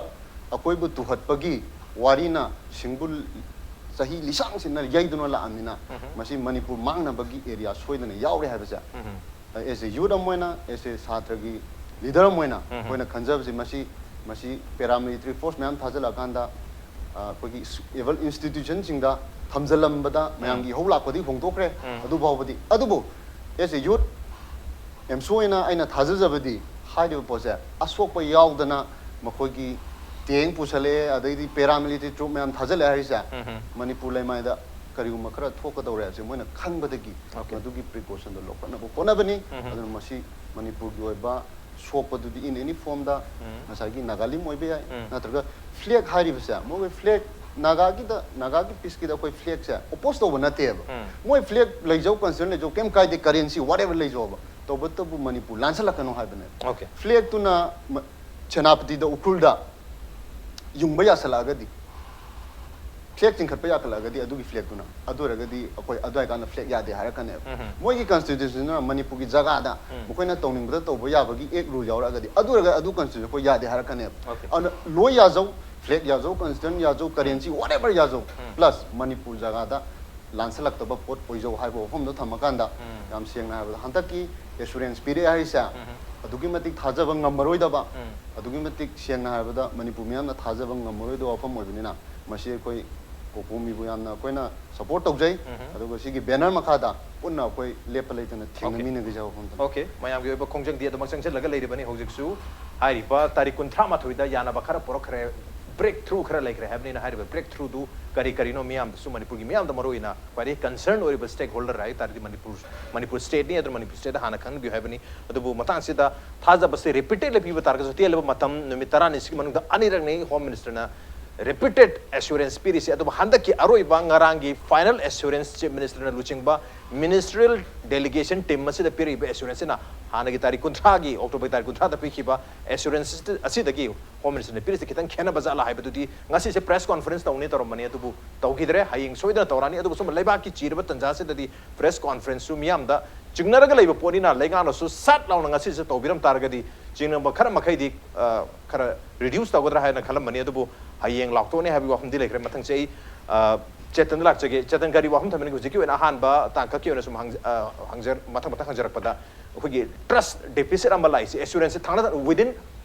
ꯑꯩꯈꯣꯏꯕꯨ ꯇꯨꯍꯠꯄꯒꯤ ꯋꯥꯔꯤꯅ ꯁꯤꯡꯕꯨ ꯆꯍꯤ ꯂꯤꯁꯥꯡꯁꯤꯟꯅ ꯌꯩꯗꯨꯅ ꯂꯥꯛꯑꯕꯅꯤꯅ ꯃꯁꯤ ꯃꯅꯤꯄꯨꯔ ꯃꯥꯡꯅꯕꯒꯤ ꯑꯦꯔꯤꯌꯥ ꯁꯣꯏꯗꯅ ꯌꯥꯎꯔꯦ ꯍꯥꯏꯕꯁꯦ ꯑꯦꯁ ꯑꯦ ꯌꯨꯠ ꯑꯃ ꯑꯣꯏꯅ ꯑꯦꯁ ꯑꯦ ꯁꯥꯇ꯭ꯔꯒꯤ ꯂꯤꯗꯔ ꯑꯃ ꯑꯣꯏꯅ ꯑꯩꯈꯣꯏꯅ ꯈꯟꯖꯕꯁꯦ ꯃꯁꯤ ꯃꯁꯤ ꯄꯦꯔꯥꯃꯤꯂꯤꯇꯔꯤ ꯐꯣꯔꯁ ꯃꯌꯥꯝ ꯊꯥꯖꯤꯜꯂꯛꯑꯀꯥꯟꯗ ꯑꯩꯈꯣꯏꯒꯤ ꯑꯦꯕꯜ ꯏꯟꯁꯇꯤꯇ꯭ꯌꯨꯁꯟꯁꯤꯡꯗ ꯊꯝꯖꯤꯜꯂꯝꯕꯗ ꯃꯌꯥꯝꯒꯤ ꯏꯍꯧ ꯂꯥꯛꯄꯗꯤ ꯐꯣꯡꯗꯣꯛꯈ꯭ꯔꯦ꯫ ꯑꯗꯨ ꯐꯥꯎꯕꯗꯤ ꯑꯗꯨꯕꯨ ꯑꯦꯁ ꯑꯦ ꯌꯨꯠ ꯑꯦꯝꯁꯣ ꯑꯣꯏꯅ ꯑꯩꯅ ꯊꯥꯖꯖꯕꯗꯤ ꯍꯥꯏꯔꯤꯕ ꯄꯣꯠꯁꯦ ꯑꯁꯣꯛꯄ ꯌꯥꯎꯗꯅ ꯃꯈꯣꯏꯒꯤ ꯇꯦꯡ ꯄꯨꯁꯜꯂꯛꯑꯦ ꯑꯗꯩꯗꯤ ꯄꯦꯔꯥꯃꯤꯂꯤꯇꯔꯤ ꯇ꯭ꯔꯨꯞ ꯃꯌꯥꯝ ꯊꯥꯖꯤꯜꯂꯛꯑꯦ ꯍꯥꯏꯔꯤꯁꯦ ꯃꯅꯤꯄꯨꯔ ꯂꯩꯃꯥꯏꯗ ꯀꯔꯤꯒꯨꯝꯕ ꯈꯔ ꯊꯣꯛꯀꯗꯧꯔꯦ ꯍꯥꯏꯕꯁꯦ ꯃꯣꯏꯅ ꯈꯪꯕꯗꯒꯤ ꯃꯗꯨꯒꯤ ꯄ꯭ꯔꯤꯀꯣꯁꯟꯗꯣ ꯂꯧꯈꯠꯅꯕ ꯍꯣꯠꯅꯕꯅꯤ꯫ ꯑꯗꯨꯅ ꯃꯁꯤ ꯃꯅꯤꯄꯨꯔꯒꯤ ꯑꯣꯏꯕ ꯁꯣꯛꯄꯗꯨꯗꯤ in any form ꯗ ꯉꯁꯥꯏꯒꯤ ꯅꯥꯒꯥꯂꯤꯝ ꯑꯣꯏꯕ ꯌꯥꯏ ꯅꯠꯇ꯭ꯔꯒ ꯐ꯭ꯂꯦꯛ ꯍꯥꯏꯔꯤꯕꯁꯦ ꯃꯣꯏꯒꯤ ꯐ꯭ꯂꯦꯛ ꯅꯥꯒꯥꯒꯤꯗ ꯅꯥꯒꯥꯒꯤ ꯄꯤꯁꯀꯤꯗ ꯑꯩꯈꯣꯏ ꯐ꯭ꯂꯦꯛꯁꯦ ꯑꯣꯄꯣꯁ ꯇꯧꯕ ꯅꯠꯇꯦꯕ꯫ ꯃꯣꯏ ꯐ꯭ꯂꯦꯛ ꯂꯩꯖꯧ ꯀꯟꯁꯇꯤꯇ꯭ꯌꯨꯁꯟ ꯂꯩꯖꯧ ꯀꯩꯝ ꯀꯥꯏꯗꯦ ꯀꯔꯦꯟꯁꯤ whatever ꯂꯩꯖꯧꯕ ꯇꯧꯕꯇꯕꯨ ꯃꯅꯤꯄꯨꯔ ꯂꯥꯟꯁꯜꯂꯛꯀꯅꯣ ꯍꯥꯏꯕꯅꯦꯕ꯫ Okay. ꯐ꯭ꯂꯦꯛꯇꯨꯅ ꯃ- ꯁꯦꯅꯥꯄꯇꯤꯗ ꯎꯈ꯭ꯔꯨꯜꯗ ꯌꯨꯡꯕ ꯌꯥꯁꯜꯂꯛꯑꯒꯗꯤ ꯐ꯭ꯂꯦꯛ ꯆꯤꯡꯈꯠꯄ ꯌꯥꯈꯠꯂꯛꯑꯒꯗꯤ ꯑꯗꯨꯒꯤ ꯐ꯭ꯂꯦꯛꯇꯨꯅ ꯑꯗꯨ ꯑꯣꯏꯔꯒꯗꯤ ꯑꯩꯈꯣꯏ ꯑꯗꯨꯋꯥꯏ ꯀꯥꯟꯗ ꯐ꯭ꯂꯦꯛ ꯌꯥꯗꯦ ꯍꯥꯏꯔꯛꯀꯅꯦꯕ꯫ ꯃꯣꯏꯒꯤ ꯀꯟꯁꯇꯤꯇ꯭ꯌꯨꯁꯟꯗꯨꯅ ꯃꯅꯤꯄꯨꯔꯒꯤ ꯖꯒꯥꯗ ꯃꯈꯣꯏꯅ ꯇꯧꯅꯤꯡꯕꯗ ꯇꯧꯕ ꯌꯥꯕꯒꯤ ꯑꯦꯛ ꯔꯨꯜ ꯌꯥꯎꯔꯛꯑꯒꯗꯤ ꯑꯗꯨ ꯑꯣꯏꯔꯒꯗꯤ ꯑꯗꯨ ꯀꯟꯁꯇꯤꯇ꯭ꯌꯨꯁꯟ ꯑꯩꯈꯣꯏ ꯌꯥꯗꯦ ꯍꯥꯏꯔꯛꯀꯅꯦꯕ꯫ Okay. ꯑꯗꯨꯅ ꯂꯣꯏ ꯌꯥꯖꯧ ꯐ꯭ꯂꯦꯛ ꯌꯥꯖꯧ ꯀꯟꯁꯇꯤꯇ꯭ꯌꯨꯁꯟ ꯌꯥꯖꯧ ꯀꯔꯦꯟꯁꯤ whatever ꯌꯥꯖꯧ plus ꯃꯅꯤꯄꯨꯔ ꯖꯒꯥꯗ ꯂꯥꯟꯁꯜꯂꯛꯇꯕ ꯄꯣꯠ ꯑꯣꯏꯖꯧ ꯍꯥꯏꯕ ꯋꯥꯐꯝꯗꯣ ꯊꯝꯃꯀꯥꯟꯗ ꯌꯥꯝ ꯁꯦꯡꯅ ꯍꯥꯏꯔꯕꯗ ꯍꯟꯗꯛꯀꯤ ꯑꯦꯁꯨꯔꯦꯟꯁ ꯄꯤꯔꯛꯑꯦ ꯍꯥꯏꯔꯤꯁꯦ ꯑꯗꯨꯛꯀꯤ ꯃꯇꯤꯛ ꯊꯥꯖꯕ ꯉꯝꯃꯔꯣꯏꯗꯕ ꯑꯗꯨꯛꯀꯤ ꯃꯇꯤꯛ ꯁꯦꯡꯅ ꯍꯥꯏꯔꯕꯗ ꯃꯅꯤꯄꯨꯔ ꯃꯤꯌꯥꯝꯅ ꯊꯥꯖꯕ ꯉꯝꯃꯔꯣꯏꯗꯕ ꯋꯥꯐꯝ ꯑꯣꯏꯕꯅꯤꯅ ꯃꯁꯤ ꯑꯩꯈꯣꯏ ꯀꯣꯀꯣꯃꯤꯕꯨ ꯌꯥꯝꯅ ꯑꯩꯈꯣꯏꯅ ꯁꯄꯣꯔꯠ ꯇꯧꯖꯩ꯫ ꯑꯗꯨꯒ ꯁꯤꯒꯤ ꯕꯦꯅꯔ ꯃꯈꯥꯗ ꯄꯨꯟꯅ ꯑꯩꯈꯣꯏ ꯂꯦꯞꯄ ꯂꯩꯇꯅ ꯊꯦꯡꯅꯃꯤꯟꯅꯒꯦ ꯍꯥꯏꯕ ꯋꯥꯐꯝꯗꯨꯅꯤ꯫ Okay, ꯃꯌꯥꯝꯒꯤ ꯑꯣꯏꯕ ꯈꯣꯡꯖꯪꯗꯤ ꯑꯗꯨꯃꯛ ꯆꯪꯁꯤꯜꯂꯒ ꯂꯩꯔꯤꯕꯅꯤ꯫ ꯍꯧꯖꯤꯛꯁꯨ ꯍꯥꯏꯔꯤꯕ ꯇꯥꯔꯤꯛ ꯀꯨꯟꯊ꯭ꯔꯥ ꯃꯥꯊꯣꯏꯗ ꯌꯥꯅꯕ ꯈꯔ ꯄꯨꯔꯛꯈ꯭ꯔꯦ꯫ ꯕ꯭ꯔꯦꯛ ꯊ꯭ꯔꯨ ꯈꯔ ꯂꯩꯈ꯭ꯔꯦ ꯍꯥꯏꯕꯅꯤꯅ꯫ ꯍꯥꯏꯔꯤꯕ ꯕ꯭ꯔꯦꯛ ꯊ꯭ꯔꯨꯗꯨ ꯀꯔꯤ ꯀꯔꯤꯅꯣ ꯃꯤꯌꯥꯝꯗꯁꯨ, ꯃꯅꯤꯄꯨꯔꯒꯤ ꯃꯤꯌꯥꯝꯗ ꯃꯔꯨꯑꯣꯏꯅ ꯈ꯭ꯋꯥꯏꯗꯒꯤ ꯀꯟꯁꯔꯟ ꯑꯣꯏꯔꯤꯕ ꯁ꯭ꯇꯦꯛ ꯍꯣꯜꯗꯔ ꯍꯥꯏ ꯇꯥꯔꯗꯤ ꯃꯅꯤꯄꯨꯔ, ꯃꯅꯤꯄꯨꯔ ꯁ꯭ꯇꯦꯠꯅꯤ꯫ ꯑꯗꯨꯅ ꯃꯅꯤꯄꯨꯔ ꯁ꯭ꯇꯦꯠꯇ ꯍꯥꯟꯅ ꯈꯪꯍꯟꯕꯤꯌꯨ ꯍꯥꯏꯕꯅꯤ꯫ ꯑꯗꯨꯕꯨ ꯃꯇꯥꯡꯁꯤꯗ ꯊꯥꯖꯕꯁꯦ ꯔꯤꯄꯤꯇꯦꯗꯂꯤ ꯄꯤꯕ ꯇꯥꯔꯒꯁꯨ, ꯇꯦꯜꯂꯕ ꯃꯇꯝ, ꯅꯨꯃꯤꯠ ꯇꯔꯥꯅꯤꯁꯤꯒꯤ ꯃꯅꯨꯡꯗ ꯑꯅꯤꯔꯛꯅꯤ ꯍꯣꯝ ꯃꯤꯅꯤꯁꯇꯔꯅ ꯔꯤꯄꯤꯇꯦꯗ ꯑꯦꯁꯨꯔꯦꯟꯁ ꯄꯤꯔꯤꯁꯦ꯫ ꯑꯗꯨꯕꯨ ꯍꯟꯗꯛꯀꯤ ꯑꯔꯣꯏꯕ ꯉꯔꯥꯡꯒꯤ ꯐꯥꯏꯅꯦꯜ ꯑꯦꯁꯨꯔꯦꯟꯁ ꯆꯤꯐ ꯃꯤꯅꯤꯁꯇꯔꯅ ꯂꯨꯆꯤꯡꯕ ꯃꯤꯅꯤꯁꯇ꯭ꯔꯤꯌꯦꯜ ꯗꯦꯂꯤꯒꯦꯁꯟ ꯇꯤꯝ ꯑꯁꯤꯗ ꯄꯤꯔꯛꯏꯕ ꯑꯦꯁꯨꯔꯦꯟꯁꯁꯤꯅ ꯍꯥꯟꯅꯒꯤ ꯇꯥꯔꯤꯛ ꯀꯨꯟꯊ꯭ꯔꯥꯒꯤ, ꯑꯣꯛꯇꯣꯕꯔ ꯇꯥꯔꯤꯛ ꯀꯨꯟꯊ꯭ꯔꯥꯗ ꯄꯤꯈꯤꯕ ꯑꯦꯁꯨꯔꯦꯟꯁ ꯑꯁꯤꯗꯒꯤ ꯍꯣꯝ ꯃꯤꯅꯤꯁꯇꯔꯅ ꯄꯤꯔꯤꯁꯦ ꯈꯤꯇꯪ ꯈꯦꯠꯅꯕ ꯖꯥꯠꯂꯥ ꯍꯥꯏꯕꯗꯨꯗꯤ ꯉꯁꯤꯁꯦ ꯄ꯭ꯔꯦꯁ ꯀꯣꯟꯐꯔꯦꯟꯁ ꯇꯧꯅꯤ ꯇꯧꯔꯝꯕꯅꯤ, ꯑꯗꯨꯕꯨ ꯇꯧꯈꯤꯗ꯭ꯔꯦ꯫ ꯍꯌꯦꯡ ꯁꯣꯏꯗꯅ ꯇꯧꯔꯛꯑꯅꯤ꯫ ꯑꯗꯨꯒ ꯁꯨꯝꯕ ꯂꯩꯕꯥꯛꯀꯤ ꯆꯤꯔꯕ ꯇꯟꯖꯥꯁꯤꯗꯗꯤ ꯄ꯭ꯔꯦꯁ ꯀꯣꯟꯐꯔꯦꯟꯁꯁꯨ ꯃꯤꯌꯥꯝꯗ ꯆꯤꯡꯅꯔꯒ ꯂꯩꯕ ꯄꯣꯠꯅꯤꯅ, ꯂꯩꯉꯥꯛꯅꯁꯨ ꯁꯠ ꯂꯥꯎꯅ ꯉꯁꯤꯁꯦ ꯇꯧꯕꯤꯔꯝ ꯇꯥꯔꯒꯗꯤ ꯆꯤꯡꯅꯕ ꯈꯔ ꯃꯈꯩꯗꯤ, ꯑ, ꯈꯔ ꯔꯤꯗ꯭ꯌꯨꯁ ꯇꯧꯒꯗ꯭ꯔꯥ ꯍꯥꯏꯅ ꯈꯜꯂꯝꯕꯅꯤ꯫ ꯑꯗꯨꯕꯨ ꯍꯌꯦꯡ ꯂꯥꯎꯊꯣꯛꯅꯤ ꯍꯥꯏꯕꯒꯤ ꯋꯥꯐꯝꯗꯤ ꯂꯩꯈ꯭ꯔꯦ꯫ ꯃꯊꯪꯁꯦ ꯑꯩ, ꯑ, ꯆꯦꯇꯟꯗ ꯂꯥꯛꯆꯒꯦ꯫ ꯆꯦꯇꯟ, ꯀꯔꯤ ꯋꯥꯐꯝ ꯊꯝꯕꯤꯅꯤꯡꯒꯦ? ꯍꯧꯖꯤꯛꯀꯤ ꯑꯣꯏꯅ ꯑꯍꯥꯟꯕ ꯇꯥꯡꯀꯛꯀꯤ ꯑꯣꯏꯅ ꯁꯨꯝ ꯍꯪꯖ-, ꯑ, ꯍꯪꯖꯔ-, ꯃꯊꯪ ꯃꯊꯪ ꯍꯪꯖꯔꯛꯄꯗ, ꯑꯩꯈꯣꯏꯒꯤ ꯇ꯭ꯔꯁ ꯗꯦꯐꯤꯁꯤꯠ ꯑꯃ ꯂꯥꯛꯏꯁꯦ, ꯑꯦꯁꯨꯔꯦꯟꯁꯁꯦ ꯊꯥꯡꯅ within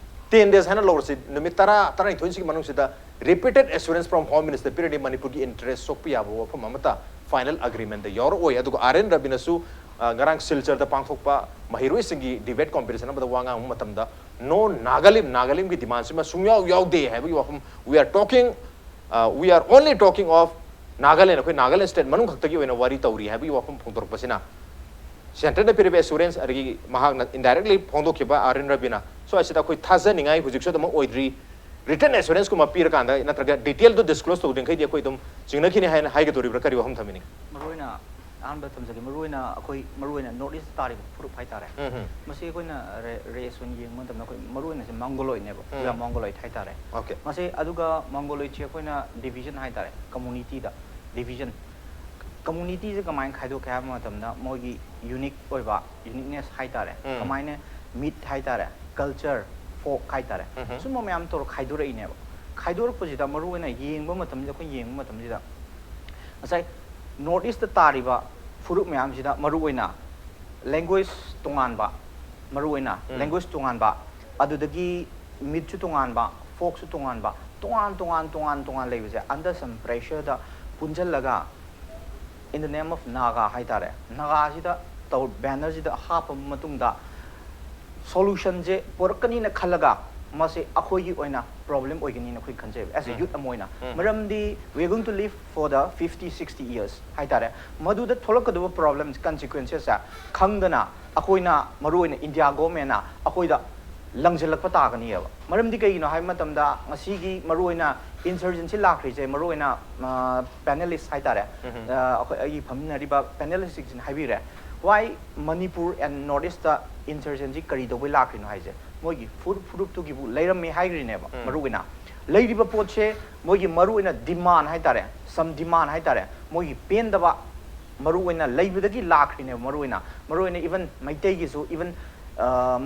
ten days ꯍꯥꯏꯅ ꯂꯧꯔꯁꯤ, ꯅꯨꯃꯤꯠ ꯇꯔꯥ, ꯇꯔꯥꯅꯤꯊꯣꯏꯁꯤꯒꯤ ꯃꯅꯨꯡꯁꯤꯗ repeated assurance from Home Minister ꯄꯤꯔꯗꯤ ꯃꯅꯤꯄꯨꯔꯒꯤ ꯏꯟꯇꯔꯦꯁ ꯁꯣꯛꯄ ꯌꯥꯕ ꯋꯥꯐꯝ ꯑꯃꯠꯇ ꯐꯥꯏꯅꯦꯜ ꯑꯦꯒ꯭ꯔꯤꯃꯦꯟꯗ ꯌꯥꯎꯔꯛꯑꯣꯏ꯫ ꯑꯗꯨꯒ ꯑꯥꯔ ꯑꯦꯟ ꯔꯕꯤꯅꯁꯨ, ꯑ, ꯉꯔꯥꯡ ꯁꯤꯜꯆꯔꯗ ꯄꯥꯡꯊꯣꯛꯄ ꯃꯍꯩꯔꯣꯏꯁꯤꯡꯒꯤ ꯗꯤꯕꯦꯠ ꯀꯣꯝꯄꯤꯇꯤꯁꯟ ꯑꯃꯗ ꯋꯥ ꯉꯥꯡꯕ ꯃꯇꯝꯗ, "No Nagalim, ꯅꯥꯒꯥꯂꯦꯟꯒꯤ ꯗꯤꯃꯥꯟꯁꯤꯃ ꯁꯨꯡꯌꯥꯎ ꯌꯥꯎꯗꯦ" ꯍꯥꯏꯕꯒꯤ ꯋꯥꯐꯝ, "We are talking, uh, we are only talking of Nagaland, ꯑꯩꯈꯣꯏ ꯅꯥꯒꯥꯂꯦꯟ ꯁ꯭ꯇꯦꯠ ꯃꯅꯨꯡ ꯈꯛꯇꯒꯤ ꯑꯣꯏꯅ ꯋꯥꯔꯤ ꯇꯧꯔꯤ" ꯍꯥꯏꯕꯒꯤ ꯋꯥꯐꯝ ꯐꯣꯡꯗꯣꯔꯛꯄꯁꯤꯅ, ꯁꯦꯟꯇꯔꯅ ꯄꯤꯔꯤꯕ ꯑꯦꯁꯨꯔꯦꯟꯁ, ꯑꯗꯒꯤ ꯃꯍꯥꯛꯅ ꯏꯟꯗꯥꯏꯔꯦꯛꯂꯤ ꯐꯣꯡꯗꯣꯛꯈꯤꯕ ꯑꯥꯔ ꯑꯦꯟ ꯔꯕꯤꯅ, ꯁ꯭ꯋꯥꯏꯁꯤꯗ ꯑꯩꯈꯣꯏ ꯊꯥꯖꯅꯤꯡꯉꯥꯏ ꯍꯧꯖꯤꯛꯁꯨ ꯑꯗꯨꯃꯛ ꯑꯣꯏꯗ꯭ꯔꯤ꯫ ꯔꯤꯇꯟ ꯑꯦꯁꯨꯔꯦꯟꯁꯀꯨꯝꯕ ꯄꯤꯔꯀꯥꯟꯗ ꯅꯠꯇ꯭ꯔꯒ ꯗꯤꯇꯦꯜꯗꯨ ꯗꯤꯁꯀ꯭ꯂꯣꯁ ꯇꯧꯗ꯭ꯔꯤꯡꯈꯩꯗꯤ ꯑꯩꯈꯣꯏ ꯑꯗꯨꯝ ꯆꯤꯡꯅꯈꯤꯅꯤ ꯍꯥꯏꯅ ꯍꯥꯏꯒꯗꯧꯔꯤꯕ꯭ꯔꯥ? ꯀꯔꯤ ꯋꯥꯐꯝ ꯊꯝꯕꯤꯅꯤꯡꯉꯤ? ꯃꯔꯨꯑꯣꯏꯅ ꯑꯍꯥꯟꯕ ꯊꯝꯖꯒꯦ, ꯃꯔꯨꯑꯣꯏꯅ ꯑꯩꯈꯣꯏ, ꯃꯔꯨꯑꯣꯏꯅ ꯅꯣꯔꯠ ꯏꯁ ꯇꯥꯔꯤꯕ ꯐꯨꯔꯨꯞ ꯍꯥꯏꯇꯥꯔꯦ꯫ ꯎꯝ, ꯎꯝ꯫ ꯃꯁꯤ ꯑꯩꯈꯣꯏꯅ ꯔꯦ-, ꯔꯦꯁ ꯑꯣꯏꯅ ꯌꯦꯡꯕ ꯃꯇꯝꯗ ꯑꯩꯈꯣꯏ ꯃꯔꯨꯑꯣꯏꯅ ꯁꯤ ꯃꯪꯒꯣꯂꯣꯏꯗꯅꯦꯕ, ꯎꯝ꯫ ꯃꯪꯒꯣꯂꯣꯏꯗ ꯍꯥꯏꯇꯥꯔꯦ꯫ ꯑꯣꯀꯦ꯫ ꯃꯁꯤ ꯑꯗꯨꯒ ꯃꯪꯒꯣꯂꯣꯏꯗꯁꯤ ꯑꯩꯈꯣꯏꯅ ꯗꯤꯕꯤꯖꯟ ꯍꯥꯏꯇꯥꯔꯦ, ꯀꯝꯃꯨꯅꯤꯇꯤꯗ ꯗꯤꯕꯤꯖꯟ꯫ ꯀꯝꯃꯨꯅꯤꯇꯤꯁꯦ ꯀꯃꯥꯏꯅ ꯈꯥꯏꯗꯣꯛꯀꯦ ꯍꯥꯏꯕ ꯃꯇꯝꯗ ꯃꯣꯏꯒꯤ ꯌꯨꯅꯤꯛ ꯑꯣꯏꯕ, ꯌꯨꯅꯤꯛꯅꯦꯁ ꯍꯥꯏꯇꯥꯔꯦ, ꯎꯝ꯫ ꯀꯃꯥꯏꯅ ꯃꯤꯠ ꯍꯥꯏꯇꯥꯔꯦ, ꯀꯜꯆꯔ, ꯐꯣꯛ ꯍꯥꯏꯇꯥꯔꯦ, ꯎꯝꯍꯨꯝ꯫ ꯁꯨꯝꯕ ꯃꯌꯥꯝ ꯇꯧꯔ ꯈꯥꯏꯗꯣꯔꯛꯏꯅꯦꯕ꯫ ꯈꯥꯏꯗꯣꯔꯛꯄꯁꯤꯗ ꯃꯔꯨꯑꯣꯏꯅ ꯌꯦꯡꯕ ꯃꯇꯝꯁꯤꯗ, ꯑꯩꯈꯣꯏ ꯌꯦꯡꯕ ꯃꯇꯝꯁꯤꯗ ꯉꯁꯥꯏ ꯅꯣꯔꯠ ꯏꯁꯇ ꯇꯥꯔꯤꯕ ꯐꯨꯔꯨꯞ ꯃꯌꯥꯝꯁꯤꯗ ꯃꯔꯨꯑꯣꯏꯅ ꯂꯦꯡꯒ꯭ꯋꯦꯖ ꯇꯣꯉꯥꯟꯕ, ꯃꯔꯨꯑꯣꯏꯅ ꯎꯝ꯫ ꯂꯦꯡꯒ꯭ꯋꯦꯖ ꯇꯣꯉꯥꯟꯕ, ꯑꯗꯨꯗꯒꯤ ꯃꯤꯠꯁꯨ ꯇꯣꯉꯥꯟꯕ, ꯐꯣꯛꯁꯨ ꯇꯣꯉꯥꯟꯕ, ꯇꯣꯉꯥꯟ ꯇꯣꯉꯥꯟ ꯇꯣꯉꯥꯟ ꯇꯣꯉꯥꯟ ꯂꯩꯕꯁꯦ under some pressure ꯗ ꯄꯨꯟꯁꯤꯜꯂꯒ in the name of Naga ꯍꯥꯏꯇꯥꯔꯦ, ꯅꯥꯒꯥꯁꯤꯗ ꯇꯧ-, ꯕꯦꯅꯔꯁꯤꯗ ꯍꯥꯞꯄ ꯃꯇꯨꯡꯗ ꯁꯣꯂꯨꯁꯟꯁꯦ ꯄꯨꯔꯛꯀꯅꯤꯅ ꯈꯜꯂꯒ ꯃꯁꯤ ꯑꯩꯈꯣꯏꯒꯤ ꯑꯣꯏꯅ ꯄ꯭ꯔꯣꯕ꯭ꯂꯦꯝ ꯑꯣꯏꯒꯅꯤꯅ ꯑꯩꯈꯣꯏ ꯈꯟꯖꯩꯕ ꯑꯦꯁ ꯑꯦ ꯌꯨꯠ ꯑꯃ ꯑꯣꯏꯅ꯫ ꯃꯔꯝꯗꯤ we are going to live for the fifty, sixty years ꯍꯥꯏꯇꯥꯔꯦ꯫ ꯃꯗꯨꯗ ꯊꯣꯛꯂꯛꯀꯗꯕ ꯄ꯭ꯔꯣꯕ꯭ꯂꯦꯝ, ꯀꯟꯁꯤꯀ꯭ꯋꯦꯟꯁꯦꯁꯁꯦ ꯈꯪꯗꯅ ꯑꯩꯈꯣꯏꯅ, ꯃꯔꯨꯑꯣꯏꯅ ꯏꯟꯗꯤꯌꯥ ꯒꯣꯔꯃꯦꯟꯅ ꯑꯩꯈꯣꯏꯗ ꯂꯪꯁꯤꯜꯂꯛꯄ ꯇꯥꯒꯅꯤꯕ꯫ ꯃꯔꯝꯗꯤ ꯀꯩꯒꯤꯅꯣ ꯍꯥꯏꯕ ꯃꯇꯝꯗ, ꯉꯁꯤꯒꯤ ꯃꯔꯨꯑꯣꯏꯅ ꯏꯟꯁꯔꯖꯦꯟꯁꯤ ꯂꯥꯛꯈ꯭ꯔꯤꯁꯦ, ꯃꯔꯨꯑꯣꯏꯅ ꯄꯦꯅꯦꯂꯤꯁ ꯍꯥꯏꯇꯥꯔꯦ, ꯑ, ꯑꯩꯈꯣꯏ, ꯑꯩꯒꯤ ꯐꯝꯃꯤꯟꯅꯔꯤꯕ ꯄꯦꯅꯦꯂꯤꯁꯁꯤꯡꯁꯤꯅ ꯍꯥꯏꯕꯤꯔꯦ, why Manipur and north east insurgency ꯀꯔꯤ ꯇꯧꯕꯩ ꯂꯥꯛꯈ꯭ꯔꯤꯅꯣ ꯍꯥꯏꯁꯦ꯫ ꯃꯣꯏꯒꯤ ꯐꯨꯔꯨꯞ ꯐꯨꯔꯨꯞꯇꯨꯒꯤꯕꯨ ꯂꯩꯔꯝꯃꯦ ꯍꯥꯏꯈ꯭ꯔꯤꯅꯦꯕ꯫ ꯃꯔꯨꯑꯣꯏꯅ ꯂꯩꯔꯤꯕ ꯄꯣꯠꯁꯦ, ꯃꯣꯏꯒꯤ ꯃꯔꯨꯑꯣꯏꯅ ꯗꯤꯃꯥꯟ ꯍꯥꯏꯇꯥꯔꯦ, ꯁꯝ ꯗꯤꯃꯥꯟ ꯍꯥꯏꯇꯥꯔꯦ, ꯃꯣꯏꯒꯤ ꯄꯦꯟꯗꯕ ꯃꯔꯨꯑꯣꯏꯅ ꯂꯩꯕꯗꯒꯤ ꯂꯥꯛꯈ꯭ꯔꯤꯅꯦꯕ꯫ ꯃꯔꯨꯑꯣꯏꯅ, ꯃꯔꯨꯑꯣꯏꯅ ꯏꯚꯟ ꯃꯩꯇꯩꯒꯤꯁꯨ, ꯏꯚꯟ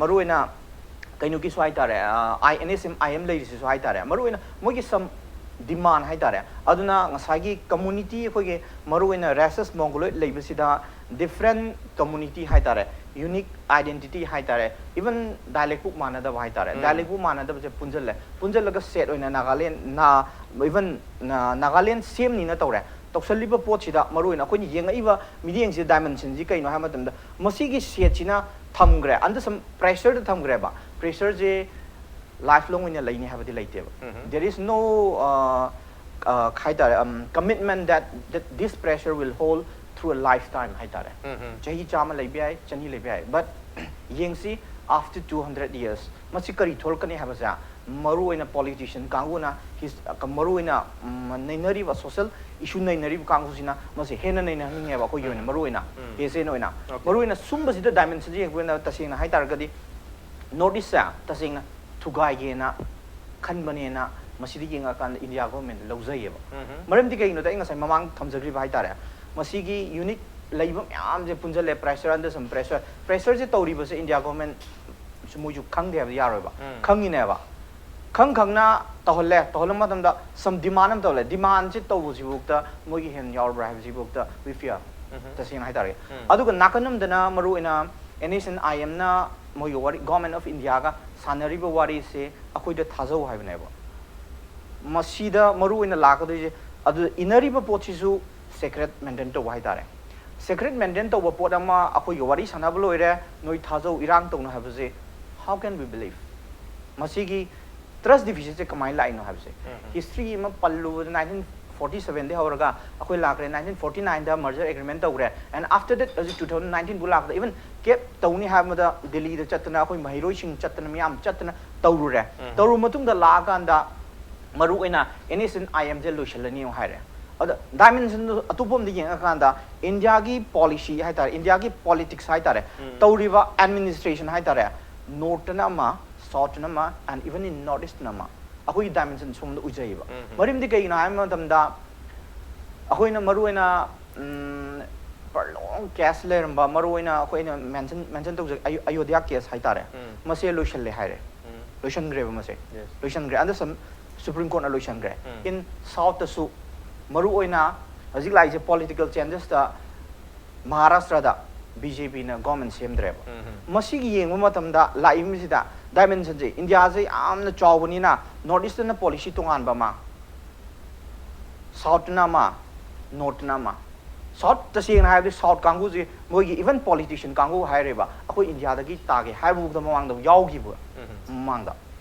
ꯃꯔꯨꯑꯣꯏꯅ ꯀꯩꯅꯣꯒꯤꯁꯨ ꯍꯥꯏꯇꯥꯔꯦ, I N S M I M ꯂꯩꯔꯤꯁꯤꯁꯨ ꯍꯥꯏꯇꯥꯔꯦ, ꯃꯔꯨꯑꯣꯏꯅ ꯃꯣꯏꯒꯤ ꯁꯝ ꯗꯤꯃꯥꯟ ꯍꯥꯏꯇꯥꯔꯦ꯫ ꯑꯗꯨꯅ ꯉꯁꯥꯏꯒꯤ ꯀꯝꯃꯨꯅꯤꯇꯤ, ꯑꯩꯈꯣꯏꯒꯤ ꯃꯔꯨꯑꯣꯏꯅ ꯔꯦꯁꯦꯁ ꯃꯣꯡꯒꯣꯂꯣꯏꯗ ꯂꯩꯕꯁꯤꯗ ꯗꯤꯐ꯭ꯔꯦꯟ ꯀꯝꯃꯨꯅꯤꯇꯤ ꯍꯥꯏꯇꯥꯔꯦ, ꯌꯨꯅꯤꯛ ꯑꯥꯏꯗꯦꯟꯇꯤꯇꯤ ꯍꯥꯏꯇꯥꯔꯦ, ꯏꯚꯟ ꯗꯥꯏꯂꯦꯛ ꯕꯨꯛ ꯃꯥꯟꯅꯗꯕ ꯍꯥꯏꯇꯥꯔꯦ, ꯗꯥꯏꯂꯦꯛ ꯕꯨꯛ ꯃꯥꯟꯅꯗꯕꯁꯦ ꯄꯨꯟꯁꯤꯜꯂꯦ, ꯄꯨꯟꯁꯤꯜꯂꯒ ꯁꯦꯠ ꯑꯣꯏꯅ ꯅꯥꯒꯥꯂꯦꯟ, ꯏꯚꯟ ꯅꯥꯒꯥꯂꯦꯟ ꯁꯦꯝꯅꯤꯅ ꯇꯧꯔꯦ꯫ ꯇꯧꯁꯜꯂꯤꯕ ꯄꯣꯠꯁꯤꯗ ꯃꯔꯨꯑꯣꯏꯅ ꯑꯩꯈꯣꯏꯅ ꯌꯦꯡꯉꯛꯏꯕ ꯃꯤꯠꯌꯦꯡꯁꯤꯗ ꯗꯥꯏꯃꯦꯟꯁꯟꯁꯤ ꯀꯩꯅꯣ ꯍꯥꯏꯕ ꯃꯇꯝꯗ, ꯃꯁꯤꯒꯤ ꯁꯦꯠꯁꯤꯅ ꯊꯝꯈ꯭ꯔꯦ, under some pressure ꯗ ꯊꯝꯈ꯭ꯔꯦꯕ꯫ ꯄ꯭ꯔꯦꯁꯔꯁꯦ ꯂꯥꯏꯐ ꯂꯣꯡ ꯑꯣꯏꯅ ꯂꯩꯅꯤ ꯍꯥꯏꯕꯗꯤ ꯂꯩꯇꯦꯕ꯫ There is no, uh, uh, ꯍꯥꯏꯇꯥꯔꯦ, commitment that, that this pressure will hold through a lifetime ꯍꯥꯏꯇꯥꯔꯦ꯫ ꯆꯍꯤ ꯆꯥꯝꯃ ꯂꯩꯕ ꯌꯥꯏ, ꯆꯅꯤ ꯂꯩꯕ ꯌꯥꯏ, but ꯌꯦꯡꯁꯤ, after two hundred years ꯃꯁꯤ ꯀꯔꯤ ꯊꯣꯛꯂꯛꯀꯅꯤ ꯍꯥꯏꯕꯁꯦ, ꯃꯔꯨꯑꯣꯏꯅ ꯄꯣꯂꯤꯇꯤꯁꯤꯌꯟ ꯀꯥꯡꯕꯨꯅ, ꯃꯔꯨꯑꯣꯏꯅ ꯅꯩꯅꯔꯤꯕ ꯁꯣꯁꯦꯜ ꯏꯁꯨ ꯅꯩꯅꯔꯤꯕ ꯀꯥꯡꯕꯨꯁꯤꯅ ꯃꯁꯤ ꯍꯦꯟꯅ ꯅꯩꯅꯍꯟꯅꯤꯡꯉꯦꯕ꯫ ꯑꯩꯈꯣꯏꯒꯤ ꯑꯣꯏꯅ ꯃꯔꯨꯑꯣꯏꯅ, ꯄꯦꯁꯦꯟ ꯑꯣꯏꯅ, ꯃꯔꯨꯑꯣꯏꯅ ꯁꯨꯝꯕꯁꯤꯗ ꯗꯥꯏꯃꯦꯟꯁꯟꯁꯤ ꯌꯦꯡꯕ ꯑꯣꯏꯅ ꯇꯁꯦꯡꯅ ꯍꯥꯏꯇꯥꯔꯒꯗꯤ, ꯅꯣꯔꯠ ꯏꯁꯁꯦ ꯇꯁꯦꯡꯅ ꯊꯨꯒꯥꯏꯒꯦꯅ ꯈꯟꯕꯅꯦꯅ ꯃꯁꯤꯗ ꯌꯦꯡꯉꯀꯥꯟꯗ ꯏꯟꯗꯤꯌꯥ ꯒꯣꯔꯃꯦꯟꯗ ꯂꯧꯖꯩꯌꯦꯕ꯫ ꯃꯔꯝꯗꯤ ꯀꯩꯒꯤꯅꯣꯗ, ꯑꯩ ꯉꯁꯥꯏ ꯃꯃꯥꯡ ꯊꯝꯖꯈ꯭ꯔꯤꯕ ꯍꯥꯏꯇꯥꯔꯦ, ꯃꯁꯤꯒꯤ ꯌꯨꯅꯤꯠ ꯂꯩꯕ ꯃꯌꯥꯝꯁꯦ ꯄꯨꯟꯁꯤꯜꯂꯦ, ꯄ꯭ꯔꯦꯁꯔ ꯑꯟꯗꯔ ꯁꯝ ꯄ꯭ꯔꯦꯁꯔ꯫ ꯄ꯭ꯔꯦꯁꯔꯁꯦ ꯇꯧꯔꯤꯕꯁꯦ ꯏꯟꯗꯤꯌꯥ ꯒꯣꯔꯃꯦꯟꯁꯨ ꯃꯣꯏꯁꯨ ꯈꯪꯗꯦ ꯍꯥꯏꯕꯗꯤ ꯌꯥꯔꯣꯏꯕ꯫ ꯈꯪꯉꯤꯅꯦꯕ꯫ ꯈꯪ ꯈꯪꯅ ꯇꯧꯍꯜꯂꯦ, ꯇꯧꯍꯜꯂꯕ ꯃꯇꯝꯗ ꯁꯝ ꯗꯤꯃꯥꯟ ꯑꯃ ꯇꯧꯍꯜꯂꯦ, ꯗꯤꯃꯥꯟꯁꯦ ꯇꯧꯕꯁꯤꯐꯥꯎꯗ ꯃꯣꯏꯒꯤ ꯍꯦꯟ ꯌꯥꯎꯔꯕ꯭ꯔꯥ ꯍꯥꯏꯕꯁꯤꯐꯥꯎꯗ we fear, ꯇꯁꯦꯡꯅ ꯍꯥꯏꯇꯥꯔꯦ꯫ ꯑꯗꯨꯒ ꯅꯥꯀꯟ ꯑꯃꯗꯅ ꯃꯔꯨꯑꯣꯏꯅ ꯑꯦꯟ ꯑꯦꯁ ꯑꯦꯟ ꯑꯥꯏ ꯑꯦꯝꯅ ꯃꯣꯏꯒꯤ ꯋꯥꯔꯤ, ꯒꯣꯔꯃꯦꯟ ꯑꯣꯐ ꯏꯟꯗꯤꯌꯥꯒ ꯁꯥꯟꯅꯔꯤꯕ ꯋꯥꯔꯤꯁꯦ ꯑꯩꯈꯣꯏꯗ ꯊꯥꯖꯧ ꯍꯥꯏꯕꯅꯦꯕ꯫ ꯃꯁꯤꯗ ꯃꯔꯨꯑꯣꯏꯅ ꯂꯥꯛꯀꯗꯣꯏꯁꯦ, ꯑꯗꯨꯗ ꯏꯟꯅꯔꯤꯕ ꯄꯣꯠꯁꯤꯁꯨ ꯁꯦꯀ꯭ꯔꯦꯠ ꯃꯦꯟꯇꯦꯟ ꯇꯧꯕ ꯍꯥꯏꯇꯥꯔꯦ꯫ ꯁꯦꯀ꯭ꯔꯦꯠ ꯃꯦꯟꯇꯦꯟ ꯇꯧꯕ ꯄꯣꯠ ꯑꯃ, ꯑꯩꯈꯣꯏꯒꯤ ꯋꯥꯔꯤ ꯁꯥꯟꯅꯕ ꯂꯣꯏꯔꯦ, ꯅꯣꯏ ꯊꯥꯖꯧ, ꯏꯔꯥꯡ ꯇꯧꯅꯨ ꯍꯥꯏꯕꯁꯦ, how can we believe? ꯃꯁꯤꯒꯤ trust deficit ꯁꯦ ꯀꯃꯥꯏꯅ ꯂꯥꯛꯏꯅꯣ ꯍꯥꯏꯕꯁꯦ, history ꯑꯃ ꯄꯜꯂꯨꯕꯗ nineteen forty seven ꯗꯒꯤ ꯍꯧꯔꯒ ꯑꯩꯈꯣꯏ ꯂꯥꯛꯈ꯭ꯔꯦ, nineteen forty nine ꯗ merger agreement ꯇꯧꯈ꯭ꯔꯦ, and after that ꯍꯧꯖꯤꯛ two thousand nineteen ꯐꯥꯎ ꯂꯥꯛꯄꯗ, even cap ꯇꯧꯅꯤ ꯍꯥꯏꯕꯗ ꯗꯤꯜꯂꯤꯗ ꯆꯠꯇꯅ, ꯑꯩꯈꯣꯏ ꯃꯍꯩꯔꯣꯏꯁꯤꯡ ꯆꯠꯇꯅ, ꯃꯌꯥꯝ ꯆꯠꯇꯅ ꯇꯧꯔꯨꯔꯦ꯫ ꯇꯧꯔꯨ ꯃꯇꯨꯡꯗ ꯂꯥꯛꯑꯀꯥꯟꯗ ꯃꯔꯨ ꯑꯣꯏꯅ N S and I M ꯁꯦ ꯂꯣꯏꯁꯤꯜꯂꯅꯤ ꯍꯥꯏꯔꯦ꯫ ꯑꯗ dimension ꯑꯇꯣꯞꯄ ꯑꯃꯗ ꯌꯦꯡꯉꯀꯥꯟꯗ, ꯏꯟꯗꯤꯌꯥꯒꯤ policy ꯍꯥꯏꯇꯥꯔꯦ, ꯏꯟꯗꯤꯌꯥꯒꯤ politics ꯍꯥꯏꯇꯥꯔꯦ, ꯇꯧꯔꯤꯕ administration ꯍꯥꯏꯇꯥꯔꯦ, north ꯇꯅ ꯑꯃ, south ꯇꯅ ꯑꯃ, and even in north east ꯇꯅ ꯑꯃ, ꯑꯩꯈꯣꯏꯒꯤ dimension ꯁꯣꯝꯗ ꯎꯖꯩꯌꯦꯕ꯫ ꯃꯔꯝꯗꯤ ꯀꯩꯒꯤꯅꯣ ꯍꯥꯏꯕ ꯃꯇꯝꯗ, ꯑꯩꯈꯣꯏꯅ ꯃꯔꯨ ꯑꯣꯏꯅ, ꯎꯝ, for long case ꯂꯩꯔꯝꯕ, ꯃꯔꯨ ꯑꯣꯏꯅ ꯑꯩꯈꯣꯏꯅ mention mention ꯇꯧꯖ ꯑꯌꯣ- ꯑꯌꯣꯙ꯭ꯌꯥ case ꯍꯥꯏꯇꯥꯔꯦ, ꯃꯁꯦ ꯂꯣꯏꯁꯤꯜꯂꯦ ꯍꯥꯏꯔꯦ꯫ ꯂꯣꯏꯁꯤꯟꯈ꯭ꯔꯦꯕ ꯃꯁꯦ꯫ Yes. ꯂꯣꯏꯁꯤꯟꯈ꯭ꯔꯦ꯫ ꯑꯗ ꯁꯝ Supreme Court ꯅ ꯂꯣꯏꯁꯤꯟꯈ꯭ꯔꯦ꯫ In south ꯇꯁꯨ, ꯃꯔꯨ ꯑꯣꯏꯅ ꯍꯧꯖꯤꯛ ꯂꯥꯛꯏꯁꯦ political changes ꯇ ꯃꯍꯥꯔꯥꯁꯇ꯭ꯔꯗ B J P ꯅ government ꯁꯦꯝꯗ꯭ꯔꯦꯕ꯫ ꯃꯁꯤꯒꯤ ꯌꯦꯡꯕ ꯃꯇꯝꯗ ꯂꯥꯛꯏꯕꯁꯤꯗ dimension ꯁꯦ, ꯏꯟꯗꯤꯌꯥꯁꯦ ꯌꯥꯝꯅ ꯆꯥꯎꯕꯅꯤꯅ, north east ꯇꯅ policy ꯇꯣꯉꯥꯟꯕ ꯑꯃ, south ꯇꯅ ꯑꯃ, north ꯇꯅ ꯑꯃ꯫ South, ꯇꯁꯦꯡꯅ ꯍꯥꯏꯔꯗꯤ south ꯀꯥꯡꯕꯨꯁꯤ ꯃꯣꯏꯒꯤ even politician ꯀꯥꯡꯕꯨ ꯍꯥꯏꯔꯦꯕ, ꯑꯩꯈꯣꯏ ꯏꯟꯗꯤꯌꯥꯗꯒꯤ ꯇꯥꯒꯦ ꯍꯥꯏꯕꯐꯥꯎꯗ ꯃꯃꯥꯡꯗ ꯌꯥꯎꯈꯤꯕ꯫ ꯃꯃꯥꯡꯗ꯫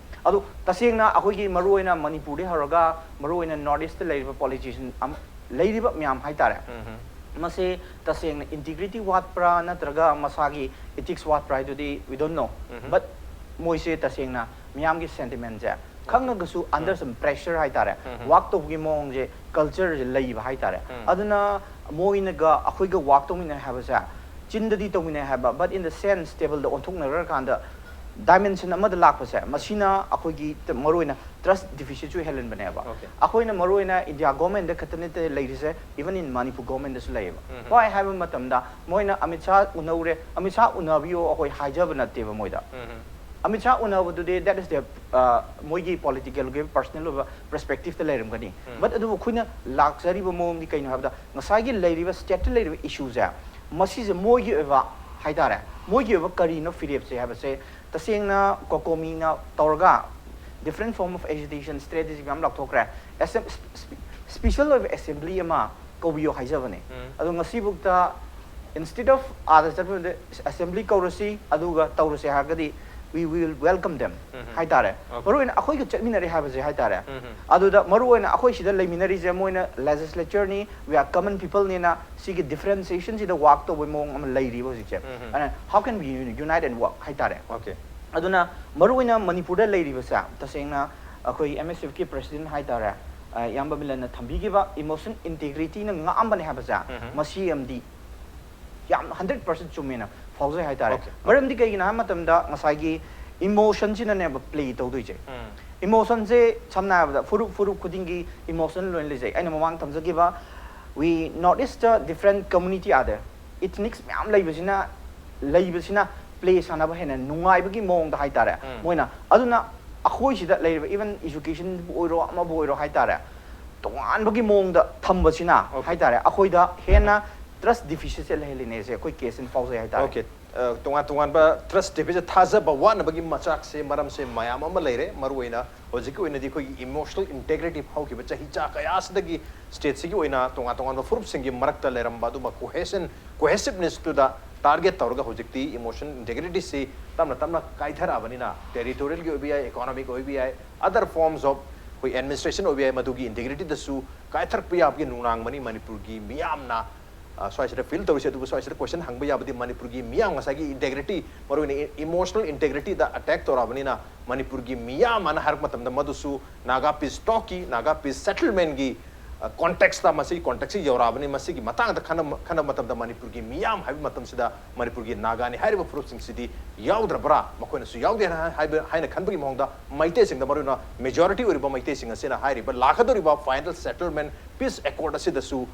ꯑꯗꯨ ꯇꯁꯦꯡꯅ ꯑꯩꯈꯣꯏꯒꯤ ꯃꯔꯨ ꯑꯣꯏꯅ ꯃꯅꯤꯄꯨꯔꯗꯒꯤ ꯍꯧꯔꯒ ꯃꯔꯨ ꯑꯣꯏꯅ north east ꯇ ꯂꯩꯔꯤꯕ politician ꯑꯃ, ꯂꯩꯔꯤꯕ ꯃꯌꯥꯝ ꯍꯥꯏꯇꯥꯔꯦ, ꯃꯁꯦ ꯇꯁꯦꯡꯅ integrity ꯋꯥꯠꯄ꯭ꯔꯥ ꯅꯠꯇ꯭ꯔꯒ ꯃꯁꯥꯒꯤ ethics ꯋꯥꯠꯄ꯭ꯔꯥ ꯍꯥꯏꯗꯨꯗꯤ we don't know. But ꯃꯣꯏꯁꯦ ꯇꯁꯦꯡꯅ ꯃꯤꯌꯥꯝꯒꯤ sentiment ꯁꯦ ꯈꯪꯉꯒꯁꯨ under some pressure ꯍꯥꯏꯇꯥꯔꯦ, work ꯇꯧꯕꯒꯤ ꯃꯑꯣꯡꯁꯦ, culture ꯁꯦ ꯂꯩꯕ ꯍꯥꯏꯇꯥꯔꯦ꯫ ꯑꯗꯨꯅ ꯃꯣꯏꯅꯒ ꯑꯩꯈꯣꯏꯒ work ꯇꯧꯃꯤꯟꯅꯩ ꯍꯥꯏꯕꯁꯦ, ꯆꯤꯟꯗꯗꯤ ꯇꯧꯃꯤꯟꯅꯩ ꯍꯥꯏꯕ, but in the sense table the ꯑꯣꯟꯊꯣꯛꯅꯈ꯭ꯔꯀꯥꯟꯗ dimension ꯑꯃꯗ ꯂꯥꯛꯄꯁꯦ, ꯃꯁꯤꯅ ꯑꯩꯈꯣꯏꯒꯤ ꯇ- ꯃꯔꯨꯑꯣꯏꯅ trust deficit ꯁꯨ ꯍꯦꯜꯍꯟꯕꯅꯦꯕ꯫ Okay. ꯑꯩꯈꯣꯏꯅ ꯃꯔꯨꯑꯣꯏꯅ ꯏꯟꯗꯤꯌꯥ government ꯗ ꯈꯛꯇ ꯅꯠꯇꯦ ꯂꯩꯔꯤꯁꯦ, even in Manipur government ꯗꯁꯨ ꯂꯩꯌꯦꯕ꯫ Why ꯍꯥꯏꯕ ꯃꯇꯝꯗ, ꯃꯣꯏꯅ ꯑꯃꯤꯠ ꯁꯥꯍ ꯎꯅꯧꯔꯦ, ꯑꯃꯤꯠ ꯁꯥꯍ ꯎꯅꯕꯤꯌꯣ ꯑꯩꯈꯣꯏ ꯍꯥꯏꯖꯕ ꯅꯠꯇꯦꯕ ꯃꯣꯏꯗ꯫ Amit Shah ꯎꯅꯕꯗꯨꯗꯤ that is the, uh, ꯃꯣꯏꯒꯤ political ꯒꯤ personal ꯑꯣꯏꯕ perspective ꯇ ꯂꯩꯔꯝꯒꯅꯤ꯫ But ꯑꯗꯨꯕꯨ ꯑꯩꯈꯣꯏꯅ ꯂꯥꯛꯆꯔꯤꯕ ꯃꯑꯣꯡꯗꯤ ꯀꯩꯅꯣ ꯍꯥꯏꯕꯗ, ꯉꯁꯥꯏꯒꯤ ꯂꯩꯔꯤꯕ state ꯇ ꯂꯩꯔꯤꯕ issue ꯁꯦ, ꯃꯁꯤꯁꯦ ꯃꯣꯏꯒꯤ ꯑꯣꯏꯕ ꯍꯥꯏꯇꯥꯔꯦ, ꯃꯣꯏꯒꯤ ꯑꯣꯏꯕ ꯀꯔꯤꯅꯣ ꯐꯤꯔꯦꯞꯁꯦ ꯍꯥꯏꯕꯁꯦ ꯇꯁꯦꯡꯅ COCOMI ꯅ ꯇꯧꯔꯒ different form of agitation strategy ꯃꯌꯥꯝ ꯂꯥꯎꯊꯣꯛꯈ꯭ꯔꯦ꯫ Assemb-, spe-, special ꯑꯣꯏꯕ assembly ꯑꯃ ꯀꯧꯕꯤꯌꯣ ꯍꯥꯏꯖꯕꯅꯦ꯫ ꯑꯗꯣ ꯉꯁꯤꯐꯥꯎꯗ instead of ꯑꯥꯗ ꯆꯠꯄꯗ assembly ꯀꯧꯔꯁꯤ, ꯑꯗꯨꯒ ꯇꯧꯔꯁꯤ ꯍꯥꯏꯔꯒꯗꯤ we will welcome them ꯍꯥꯏꯇꯥꯔꯦ꯫ ꯃꯔꯨꯑꯣꯏꯅ ꯑꯩꯈꯣꯏꯒ ꯆꯠꯃꯤꯟꯅꯔꯤ ꯍꯥꯏꯕꯁꯦ ꯍꯥꯏꯇꯥꯔꯦ꯫ ꯑꯗꯨꯗ ꯃꯔꯨꯑꯣꯏꯅ ꯑꯩꯈꯣꯏ ꯁꯤꯗ ꯂꯩꯃꯤꯟꯅꯔꯤꯁꯦ ꯃꯣꯏꯅ legislature ꯅꯤ, we are common people ꯅꯤꯅ ꯁꯤꯒꯤ differentiation ꯁꯤꯗ work ꯇꯧꯕꯒꯤ ꯃꯑꯣꯡ ꯑꯃ ꯂꯩꯔꯤꯕ ꯍꯧꯖꯤꯛꯁꯦ꯫ And how can we unite and work ꯍꯥꯏꯇꯥꯔꯦ꯫ Okay. ꯑꯗꯨꯅ ꯃꯔꯨꯑꯣꯏꯅ ꯃꯅꯤꯄꯨꯔꯗ ꯂꯩꯔꯤꯕꯁꯦ ꯇꯁꯦꯡꯅ ꯑꯩꯈꯣꯏ M S F ꯀꯤ president ꯍꯥꯏꯇꯥꯔꯦ, ꯑ, ꯏꯌꯥꯝꯕ ꯃꯤꯂꯟꯅ ꯊꯝꯕꯤꯈꯤꯕ emotion integrity ꯅ ꯉꯥꯛꯑꯝꯕꯅꯦ ꯍꯥꯏꯕꯁꯦ ꯃꯁꯤ ꯑꯃꯗꯤ ꯌꯥꯝ hundred percent ꯆꯨꯝꯃꯦꯅ ꯐꯥꯎꯖꯩ ꯍꯥꯏꯇꯥꯔꯦ꯫ Okay. ꯃꯔꯝꯗꯤ ꯀꯩꯒꯤꯅꯣ ꯍꯥꯏꯕ ꯃꯇꯝꯗ ꯉꯁꯥꯏꯒꯤ emotion ꯁꯤꯅꯅꯦꯕ play ꯇꯧꯗꯣꯏꯁꯦ꯫ Emotion ꯁꯦ ꯁꯝꯅ ꯍꯥꯏꯔꯕꯗ ꯐꯨꯔꯨꯞ ꯐꯨꯔꯨꯞ ꯈꯨꯗꯤꯡꯒꯤ emotion ꯂꯣꯏꯅ ꯂꯩꯖꯩ꯫ ꯑꯩꯅ ꯃꯃꯥꯡ ꯊꯝꯖꯈꯤꯕ we notice the different community are there, ethnics ꯃꯌꯥꯝ ꯂꯩꯕꯁꯤꯅ ꯂꯩꯕꯁꯤꯅ play ꯁꯥꯟꯅꯕ ꯍꯦꯟꯅ ꯅꯨꯡꯉꯥꯏꯕꯒꯤ ꯃꯑꯣꯡꯗ ꯍꯥꯏꯇꯥꯔꯦ꯫ ꯃꯣꯏꯅ ꯑꯗꯨꯅ ꯑꯩꯈꯣꯏ ꯁꯤꯗ ꯂꯩꯔꯤꯕ even education ꯕꯨ ꯑꯣꯏꯔꯣ ꯑꯃꯕꯨ ꯑꯣꯏꯔꯣ ꯍꯥꯏꯇꯥꯔꯦ, ꯇꯣꯉꯥꯟꯕꯒꯤ ꯃꯑꯣꯡꯗ ꯊꯝꯕꯁꯤꯅ Okay. ꯍꯥꯏꯇꯥꯔꯦ ꯑꯩꯈꯣꯏꯗ ꯍꯦꯟꯅ trust deficit ꯁꯦ ꯂꯩꯍꯜꯂꯤꯅꯦꯁꯦ ꯑꯩꯈꯣꯏ case ꯁꯤꯅ ꯐꯥꯎꯖꯩ ꯍꯥꯏꯇꯥꯔꯦ꯫ Okay. ꯑ, ꯇꯣꯉꯥꯟ ꯇꯣꯉꯥꯟꯕ trust deficit, ꯊꯥꯖꯕ ꯋꯥꯠꯅꯕꯒꯤ ꯃꯆꯥꯛꯁꯦ, ꯃꯔꯝꯁꯦ ꯃꯌꯥꯝ ꯑꯃ ꯂꯩꯔꯦ꯫ ꯃꯔꯨꯑꯣꯏꯅ ꯍꯧꯖꯤꯛꯀꯤ ꯑꯣꯏꯅꯗꯤ ꯑꯩꯈꯣꯏꯒꯤ emotional integrity ꯍꯧꯈꯤꯕ ꯆꯍꯤ ꯆꯥ ꯀꯌꯥꯁꯤꯗꯒꯤ state ꯁꯤꯒꯤ ꯑꯣꯏꯅ ꯇꯣꯉꯥꯟ ꯇꯣꯉꯥꯟꯕ ꯐꯨꯔꯨꯞꯁꯤꯡꯒꯤ ꯃꯔꯛꯇ ꯂꯩꯔꯝꯕ ꯑꯗꯨꯝꯕ cohesion, cohesiveness ꯇꯨꯗ target ꯇꯧꯔꯒ ꯍꯧꯖꯤꯛꯇꯤ emotion integrity ꯁꯤ ꯇꯞꯅ ꯇꯞꯅ ꯀꯥꯏꯊꯔꯛꯑꯕꯅꯤꯅ, territorial ꯒꯤ ꯑꯣꯏꯕ ꯌꯥꯏ, economic ꯑꯣꯏꯕ ꯌꯥꯏ, other forms of ꯑꯩꯈꯣꯏ administration ꯑꯣꯏꯕ ꯌꯥꯏ, ꯃꯗꯨꯒꯤ integrity ꯗꯁꯨ ꯀꯥꯏꯊꯔꯛꯄ ꯌꯥꯕꯒꯤ ꯅꯨꯡꯅꯥꯡꯕꯅꯤ ꯃꯅꯤꯄꯨꯔꯒꯤ ꯃꯤꯌꯥꯝꯅ ꯑ, ꯁ꯭ꯋꯥꯏꯁꯤꯗ feel ꯇꯧꯔꯤꯁꯦ꯫ ꯑꯗꯨꯕꯨ ꯁ꯭ꯋꯥꯏꯁꯤꯗ question ꯍꯪꯕ ꯌꯥꯕꯗꯤ ꯃꯅꯤꯄꯨꯔꯒꯤ ꯃꯤꯌꯥꯝ ꯉꯁꯥꯏꯒꯤ integrity, ꯃꯔꯨꯑꯣꯏꯅ emotional integrity ꯗ attack ꯇꯧꯔꯛꯑꯕꯅꯤꯅ ꯃꯅꯤꯄꯨꯔꯒꯤ ꯃꯤꯌꯥꯝ ꯑꯅ ꯍꯥꯏꯔꯛꯄ ꯃꯇꯝꯗ ꯃꯗꯨꯁꯨ Naga peace talk ꯀꯤ, Naga peace settlement ꯒꯤ, ꯑ, context ꯇ ꯃꯁꯤꯒꯤ context ꯁꯤ ꯌꯧꯔꯛꯑꯕꯅꯤ꯫ ꯃꯁꯤꯒꯤ ꯃꯇꯥꯡꯗ ꯈꯟꯅ-, ꯈꯟꯅꯕ ꯃꯇꯝꯗ ꯃꯅꯤꯄꯨꯔꯒꯤ ꯃꯤꯌꯥꯝ ꯍꯥꯏꯕ ꯃꯇꯝꯁꯤꯗ ꯃꯅꯤꯄꯨꯔꯒꯤ ꯅꯥꯒꯥꯅꯤ ꯍꯥꯏꯔꯤꯕ ꯐꯨꯔꯨꯞꯁꯤꯡꯁꯤꯗꯤ ꯌꯥꯎꯗ꯭ꯔꯕ꯭ꯔꯥ? ꯃꯈꯣꯏꯅꯁꯨ ꯌꯥꯎꯗꯦ ꯍꯥꯏꯕ, ꯍꯥꯏꯅ ꯈꯟꯕꯒꯤ ꯃꯑꯣꯡꯗ ꯃꯩꯇꯩꯁꯤꯡꯗ, ꯃꯔꯨꯑꯣꯏꯅ majority ꯑꯣꯏꯔꯤꯕ ꯃꯩꯇꯩꯁꯤꯡ ꯑꯁꯤꯅ ꯍꯥꯏꯔꯤꯕ ꯂꯥꯛꯀꯗꯧꯔꯤꯕ final settlement peace accord ꯑꯁꯤꯗꯁꯨ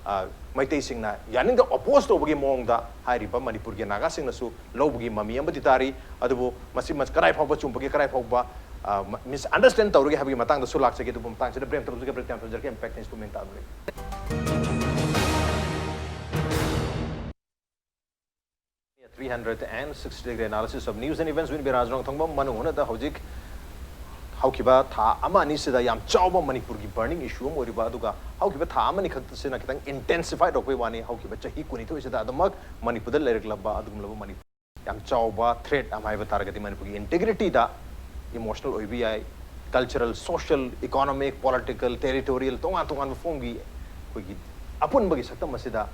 ꯑ, ꯃꯩꯇꯩꯁꯤꯡꯅ ꯌꯥꯅꯤꯡꯗ oppose ꯇꯧꯕꯒꯤ ꯃꯑꯣꯡꯗ ꯍꯥꯏꯔꯤꯕ ꯃꯅꯤꯄꯨꯔꯒꯤ ꯅꯥꯒꯥꯁꯤꯡꯅꯁꯨ ꯂꯧꯕꯒꯤ ꯃꯃꯤ ꯑꯃꯗꯤ ꯇꯥꯔꯤ꯫ ꯑꯗꯨꯕꯨ ꯃꯁꯤ ꯃ-, ꯀꯗꯥꯏ ꯐꯥꯎꯕ ꯆꯨꯝꯕꯒꯦ, ꯀꯗꯥꯏ ꯐꯥꯎꯕ, ꯑ, ꯃ-, misunderstand ꯇꯧꯔꯒꯦ ꯍꯥꯏꯕꯒꯤ ꯃꯇꯥꯡꯗꯁꯨ ꯂꯥꯛꯆꯒꯦ꯫ ꯑꯗꯨꯕꯨ ꯃꯇꯥꯡꯁꯤꯗ break ꯑꯃꯇ ꯂꯧꯖꯒꯦ꯫ Break ꯇꯥꯟ ꯊꯝꯖꯔꯒꯦ꯫ Impact News ꯇꯨ ꯃꯦꯟ ꯇꯥꯗꯣꯔꯤ꯫ Three hundred and sixty degree analysis of news and events with ꯕꯤꯔꯥꯖ ꯔꯣꯡꯊꯣꯡꯕꯝ꯫ ꯃꯅꯨꯡ ꯍꯨꯠꯅꯗ ꯍꯧꯖꯤꯛ ꯍꯧꯈꯤꯕ ꯊꯥ ꯑꯃ ꯑꯅꯤꯁꯤꯗ ꯌꯥꯝ ꯆꯥꯎꯕ ꯃꯅꯤꯄꯨꯔꯒꯤ burning issue ꯑꯃ ꯑꯣꯏꯔꯤꯕ, ꯑꯗꯨꯒ ꯍꯧꯈꯤꯕ ꯊꯥ ꯑꯃꯅꯤ ꯈꯛꯇꯁꯤꯅ ꯈꯤꯇꯪ intensify ꯇꯧꯔꯛꯄꯩ ꯋꯥꯅꯤ꯫ ꯍꯧꯈꯤꯕ ꯆꯍꯤ ꯀꯨꯟꯅꯤꯊꯣꯏꯁꯤꯗ ꯑꯗꯨꯃꯛ ꯃꯅꯤꯄꯨꯔꯗ ꯂꯩꯔꯛꯂꯕ ꯑꯗꯨꯒꯨꯝꯂꯕ ꯃꯅꯤꯄꯨꯔ ꯌꯥꯝ ꯆꯥꯎꯕ ꯊ꯭ꯔꯦꯠ ꯑꯃ ꯍꯥꯏꯕ ꯇꯥꯔꯒꯗꯤ ꯃꯅꯤꯄꯨꯔꯒꯤ ꯏꯟꯇꯦꯒ꯭ꯔꯤꯇꯤꯗ ꯏꯃꯣꯁꯅꯦꯜ ꯑꯣꯏꯕ ꯌꯥꯏ, cultural, social, economic, political, territorial, ꯇꯣꯉꯥꯟ ꯇꯣꯉꯥꯟꯕ ꯐꯣꯝꯒꯤ ꯑꯩꯈꯣꯏꯒꯤ ꯑꯄꯨꯟꯕꯒꯤ ꯁꯛꯇꯝ ꯑꯁꯤꯗ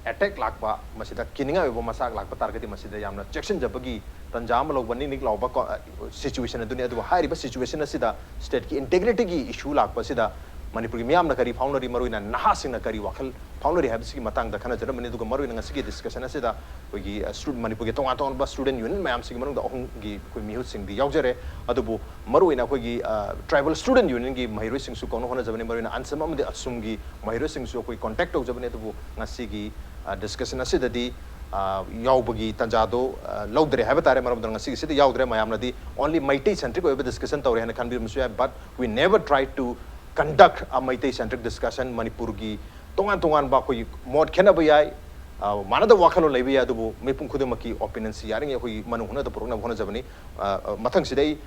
ꯑꯦꯇꯦꯛ ꯂꯥꯛꯄ, ꯃꯁꯤꯗ ꯀꯤꯅꯤꯡꯉꯥꯏ ꯑꯣꯏꯕ ꯃꯆꯥꯛ ꯂꯥꯛꯄ ꯇꯥꯔꯒꯗꯤ ꯃꯁꯤꯗ ꯌꯥꯝꯅ ꯆꯦꯛꯁꯤꯟꯖꯕꯒꯤ ꯇꯥꯟꯖꯥ ꯑꯃ ꯂꯧꯕ, ꯅꯤꯛ ꯅꯤꯛ ꯂꯥꯎꯕ ꯀꯣ-, ꯑ, ꯁꯤꯆꯨꯋꯦꯁꯟ ꯑꯗꯨꯅꯤ꯫ ꯑꯗꯨꯕꯨ ꯍꯥꯏꯔꯤꯕ ꯁꯤꯆꯨꯋꯦꯁꯟ ꯑꯁꯤꯗ ꯁ꯭ꯇꯦꯠꯀꯤ ꯏꯟꯇꯦꯒ꯭ꯔꯤꯇꯤꯒꯤ ꯏꯁꯨ ꯂꯥꯛꯄ ꯑꯁꯤꯗ ꯃꯅꯤꯄꯨꯔꯒꯤ ꯃꯤꯌꯥꯝꯅ ꯀꯔꯤ ꯐꯥꯎꯅꯔꯤ, ꯃꯔꯨꯑꯣꯏꯅ ꯅꯍꯥꯁꯤꯡꯅ ꯀꯔꯤ ꯋꯥꯈꯜ ꯐꯥꯎꯅꯔꯤ ꯍꯥꯏꯕꯁꯤꯒꯤ ꯃꯇꯥꯡꯗ ꯈꯟꯅꯖꯔꯝꯕꯅꯤ꯫ ꯑꯗꯨꯒ ꯃꯔꯨꯑꯣꯏꯅ ꯉꯁꯤꯒꯤ ꯗꯤꯁꯀꯁꯟ ꯑꯁꯤꯗ ꯑꯩꯈꯣꯏꯒꯤ, ꯑ, ꯁ꯭ꯇꯨ-, ꯃꯅꯤꯄꯨꯔꯒꯤ ꯇꯣꯉꯥꯟ ꯇꯣꯉꯥꯟꯕ ꯁ꯭ꯇꯨꯗꯦꯟ ꯌꯨꯅꯤꯌꯟ ꯃꯌꯥꯝꯁꯤꯒꯤ ꯃꯅꯨꯡꯗ ꯑꯍꯨꯝꯒꯤ ꯑꯩꯈꯣꯏ ꯃꯤꯍꯨꯠꯁꯤꯡꯗꯤ ꯌꯥꯎꯖꯔꯦ꯫ ꯑꯗꯨꯕꯨ ꯃꯔꯨꯑꯣꯏꯅ ꯑꯩꯈꯣꯏꯒꯤ, ꯑ, ꯇ꯭ꯔꯥꯏꯕꯦꯜ ꯁ꯭ꯇꯨꯗꯦꯟ ꯌꯨꯅꯤꯌꯟꯒꯤ ꯃꯍꯩꯔꯣꯏꯁꯤꯡꯁꯨ ꯀꯧꯅ ꯍꯣꯠꯅꯖꯕꯅꯤ꯫ ꯃꯔꯨꯑꯣꯏꯅ ꯑꯟꯁꯝ ꯑꯃꯗꯤ ꯑꯁꯨꯝꯒꯤ ꯃꯍꯩꯔꯣꯏꯁꯤꯡꯁꯨ ꯑꯩꯈꯣꯏ ꯀꯣꯟꯇꯦꯛ ꯇꯧꯖꯕꯅꯤ꯫ ꯑꯗꯨꯕꯨ ꯉꯁꯤꯒꯤ, ꯑ, ꯗꯤꯁꯀꯁꯟ ꯑꯁꯤꯗꯗꯤ, ꯑ, ꯌꯥꯎꯕꯒꯤ ꯇꯥꯟꯖꯥꯗꯣ, ꯑ, ꯂꯧꯗ꯭ꯔꯦ ꯍꯥꯏꯕ ꯇꯥꯔꯦ꯫ ꯃꯔꯝ ꯑꯗꯨꯅ ꯉꯁꯤꯒꯤꯁꯤꯗ ꯌꯥꯎꯗ꯭ꯔꯦ꯫ ꯃꯌꯥꯝꯅꯗꯤ only ꯃꯩꯇꯩ ꯁꯦꯟꯇ꯭ꯔꯤꯛ ꯑꯣꯏꯕ ꯗꯤꯁꯀꯁꯟ ꯇꯧꯔꯦ ꯍꯥꯏꯅ ꯈꯟꯕꯤꯔꯝꯕꯁꯨ ꯌꯥꯏ, but we never try to conduct a Meitei centric discussion. ꯃꯅꯤꯄꯨꯔꯒꯤ ꯇꯣꯉꯥꯟ ꯇꯣꯉꯥꯟꯕ ꯑꯩꯈꯣꯏꯒꯤ ꯃꯣꯠ ꯈꯦꯠꯅꯕ ꯌꯥꯏ, ꯑ, ꯃꯥꯟꯅꯗꯕ ꯋꯥꯈꯜꯂꯣꯟ ꯂꯩꯕ ꯌꯥꯏ, ꯑꯗꯨꯕꯨ ꯃꯤꯄꯨꯝ ꯈꯨꯗꯤꯡꯃꯛꯀꯤ ꯑꯣꯄꯤꯅꯤꯌꯟꯁꯤ ꯌꯥꯔꯤꯉꯩ ꯑꯩꯈꯣꯏꯒꯤ ꯃꯅꯨꯡ ꯍꯨꯠꯅꯗ ꯄꯨꯔꯛꯅꯕ ꯍꯣꯠꯅꯖꯕꯅꯤ꯫ ꯑ, ꯑ, ꯃꯊꯪꯁꯤꯗ ꯑꯩ,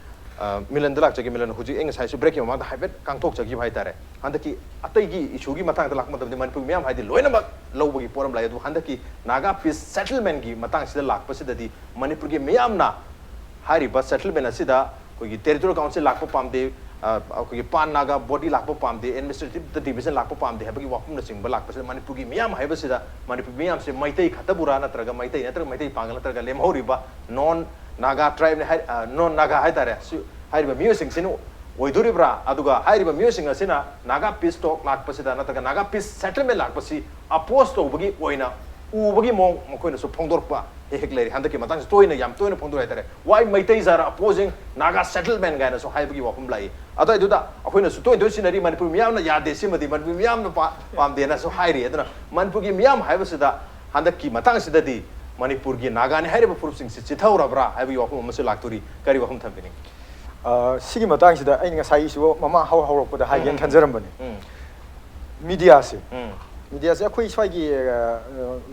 ꯑ, ꯃꯤꯂꯟꯗ ꯂꯥꯛꯆꯒꯦ꯫ ꯃꯤꯂꯟ, ꯍꯧꯖꯤꯛ ꯑꯩ ꯉꯁꯥꯏꯁꯨ ꯕ꯭ꯔꯦꯛꯀꯤ ꯃꯃꯥꯡꯗ ꯍꯥꯏꯐꯦꯠ ꯀꯥꯡꯊꯣꯛꯆꯈꯤꯕ ꯍꯥꯏꯇꯥꯔꯦ꯫ ꯍꯟꯗꯛꯀꯤ ꯑꯇꯩꯒꯤ ꯏꯁꯨꯒꯤ ꯃꯇꯥꯡꯗ ꯂꯥꯛꯄ ꯃꯇꯝꯗ ꯃꯅꯤꯄꯨꯔꯒꯤ ꯃꯤꯌꯥꯝ ꯍꯥꯏꯗꯤ ꯂꯣꯏꯅꯃꯛ ꯂꯧꯕꯒꯤ ꯄꯣꯠ ꯑꯃ ꯂꯥꯛꯏ꯫ ꯑꯗꯨꯕꯨ ꯍꯟꯗꯛꯀꯤ ꯅꯥꯒꯥ ꯄꯤꯁ ꯁꯦꯇꯜꯃꯦꯟꯒꯤ ꯃꯇꯥꯡꯁꯤꯗ ꯂꯥꯛꯄꯁꯤꯗꯗꯤ ꯃꯅꯤꯄꯨꯔꯒꯤ ꯃꯤꯌꯥꯝꯅ ꯍꯥꯏꯔꯤꯕ ꯁꯦꯇꯜꯃꯦꯟ ꯑꯁꯤꯗ ꯑꯩꯈꯣꯏꯒꯤ ꯇꯦꯔꯤꯇꯣꯔꯤꯌꯦꯜ ꯀꯥꯎꯟꯁꯤꯜ ꯂꯥꯛꯄ ꯄꯥꯝꯗꯦ, ꯑ, ꯑꯩꯈꯣꯏꯒꯤ ꯄꯥꯟ ꯅꯥꯒꯥ ꯕꯣꯗꯤ ꯂꯥꯛꯄ ꯄꯥꯝꯗꯦ, ꯑꯦꯗꯃꯤꯅꯤꯁꯇ꯭ꯔꯦꯇꯤꯞꯇ ꯗꯤꯕꯤꯖꯟ ꯂꯥꯛꯄ ꯄꯥꯝꯗꯦ ꯍꯥꯏꯕꯒꯤ ꯋꯥꯐꯝꯅꯆꯤꯡꯕ ꯂꯥꯛꯄꯁꯤꯗ ꯃꯅꯤꯄꯨꯔꯒꯤ ꯃꯤꯌꯥꯝ ꯍꯥꯏꯕꯁꯤꯗ ꯃꯅꯤꯄꯨꯔ ꯃꯤꯌꯥꯝꯁꯦ ꯃꯩꯇꯩ ꯈꯛꯇꯕꯨꯔꯥ ꯅꯠꯇ꯭ꯔꯒ ꯃꯩꯇꯩ ꯅꯠꯇ꯭ꯔꯒ ꯃꯩꯇꯩ ꯄꯥꯡꯒꯜ ꯅꯠꯇ꯭ꯔꯒ ꯂꯦꯝꯍꯧꯔꯤꯕ ꯅꯣꯟ ꯅꯥꯒꯥ ꯇ꯭ꯔꯥꯏꯕꯅꯤ ꯍꯥꯏ-, ꯑ, ꯅꯣꯟ ꯅꯥꯒꯥ ꯍꯥꯏꯇꯥꯔꯦ, ꯁꯤ ꯍꯥꯏꯔꯤꯕ ꯃꯤꯑꯣꯏꯁꯤꯡꯁꯤꯅ ꯑꯣꯏꯗꯣꯔꯤꯕ꯭ꯔꯥ? ꯑꯗꯨꯒ ꯍꯥꯏꯔꯤꯕ ꯃꯤꯑꯣꯏꯁꯤꯡ ꯑꯁꯤꯅ ꯅꯥꯒꯥ ꯄꯤꯁ ꯇꯣꯛ ꯂꯥꯛꯄꯁꯤꯗ ꯅꯠꯇ꯭ꯔꯒ ꯅꯥꯒꯥ ꯄꯤꯁ ꯁꯦꯇꯜꯃꯦꯟ ꯂꯥꯛꯄꯁꯤ ꯑꯄꯣꯁ ꯇꯧꯕꯒꯤ ꯑꯣꯏꯅ ꯎꯕꯒꯤ ꯃꯑꯣꯡ ꯃꯈꯣꯏꯅꯁꯨ ꯐꯣꯡꯗꯣꯔꯛꯄ ꯍꯦꯛ ꯍꯦꯛ ꯂꯩꯔꯤ꯫ ꯍꯟꯗꯛꯀꯤ ꯃꯇꯥꯡꯁꯤ ꯇꯣꯏꯅ, ꯌꯥꯝ ꯇꯣꯏꯅ ꯐꯣꯡꯗꯣꯔꯛꯑꯦ ꯍꯥꯏꯇꯥꯔꯦ꯫ "Why Meiteis are opposing Naga settlement?" ꯀꯥꯏꯅꯁꯨ ꯍꯥꯏꯕꯒꯤ ꯋꯥꯐꯝ ꯂꯥꯛꯏ꯫ ꯑꯗꯨꯋꯥꯏꯗꯨꯗ ꯑꯩꯈꯣꯏꯅꯁꯨ ꯇꯣꯏꯅ ꯇꯣꯏꯅ ꯁꯤꯖꯤꯟꯅꯔꯤ, "ꯃꯅꯤꯄꯨꯔ ꯃꯤꯌꯥꯝꯅ ꯌꯥꯗꯦ, ꯁꯤꯃꯗꯤ ꯃꯅꯤꯄꯨꯔ ꯃꯤꯌꯥꯝꯅ ꯄꯥ-, ꯄꯥꯝꯗꯦꯅꯁꯨ ꯍꯥꯏꯔꯤ"꯫ ꯑꯗꯨꯅ ꯃꯅꯤꯄꯨꯔꯒꯤ ꯃꯤꯌꯥꯝ ꯍꯥꯏꯕꯁꯤꯗ ꯍꯟꯗꯛꯀꯤ ꯃꯇꯥꯡꯁꯤꯗꯗꯤ ꯃꯅꯤꯄꯨꯔꯒꯤ ꯅꯥꯒꯥꯅꯤ ꯍꯥꯏꯔꯤꯕ ꯐꯨꯔꯨꯞꯁꯤꯡꯁꯤ ꯆꯤꯊꯍꯧꯔꯕ꯭ꯔꯥ ꯍꯥꯏꯕꯒꯤ ꯋꯥꯐꯝ ꯑꯃꯁꯨ ꯂꯥꯛꯇꯣꯔꯤ꯫ ꯀꯔꯤ ꯋꯥꯐꯝ ꯊꯝꯕꯤꯅꯤꯡꯉꯤ? ꯑ, ꯁꯤꯒꯤ ꯃꯇꯥꯡꯁꯤꯗ ꯑꯩꯅ ꯉꯁꯥꯏꯒꯤꯁꯨ ꯃꯃꯥꯡ ꯍꯧ-, ꯍꯧꯔꯛꯄꯗ ꯍꯥꯏꯒꯦꯅ ꯎꯝ, ꯎꯝ, ꯈꯟꯖꯔꯝꯕꯅꯤ꯫ ꯎꯝ꯫ ꯃꯤꯗꯤꯌꯥꯁꯦ, ꯎꯝ꯫ ꯃꯤꯗꯤꯌꯥꯁꯦ ꯑꯩꯈꯣꯏ ꯁ꯭ꯋꯥꯏꯒꯤ, ꯑ, ꯑ,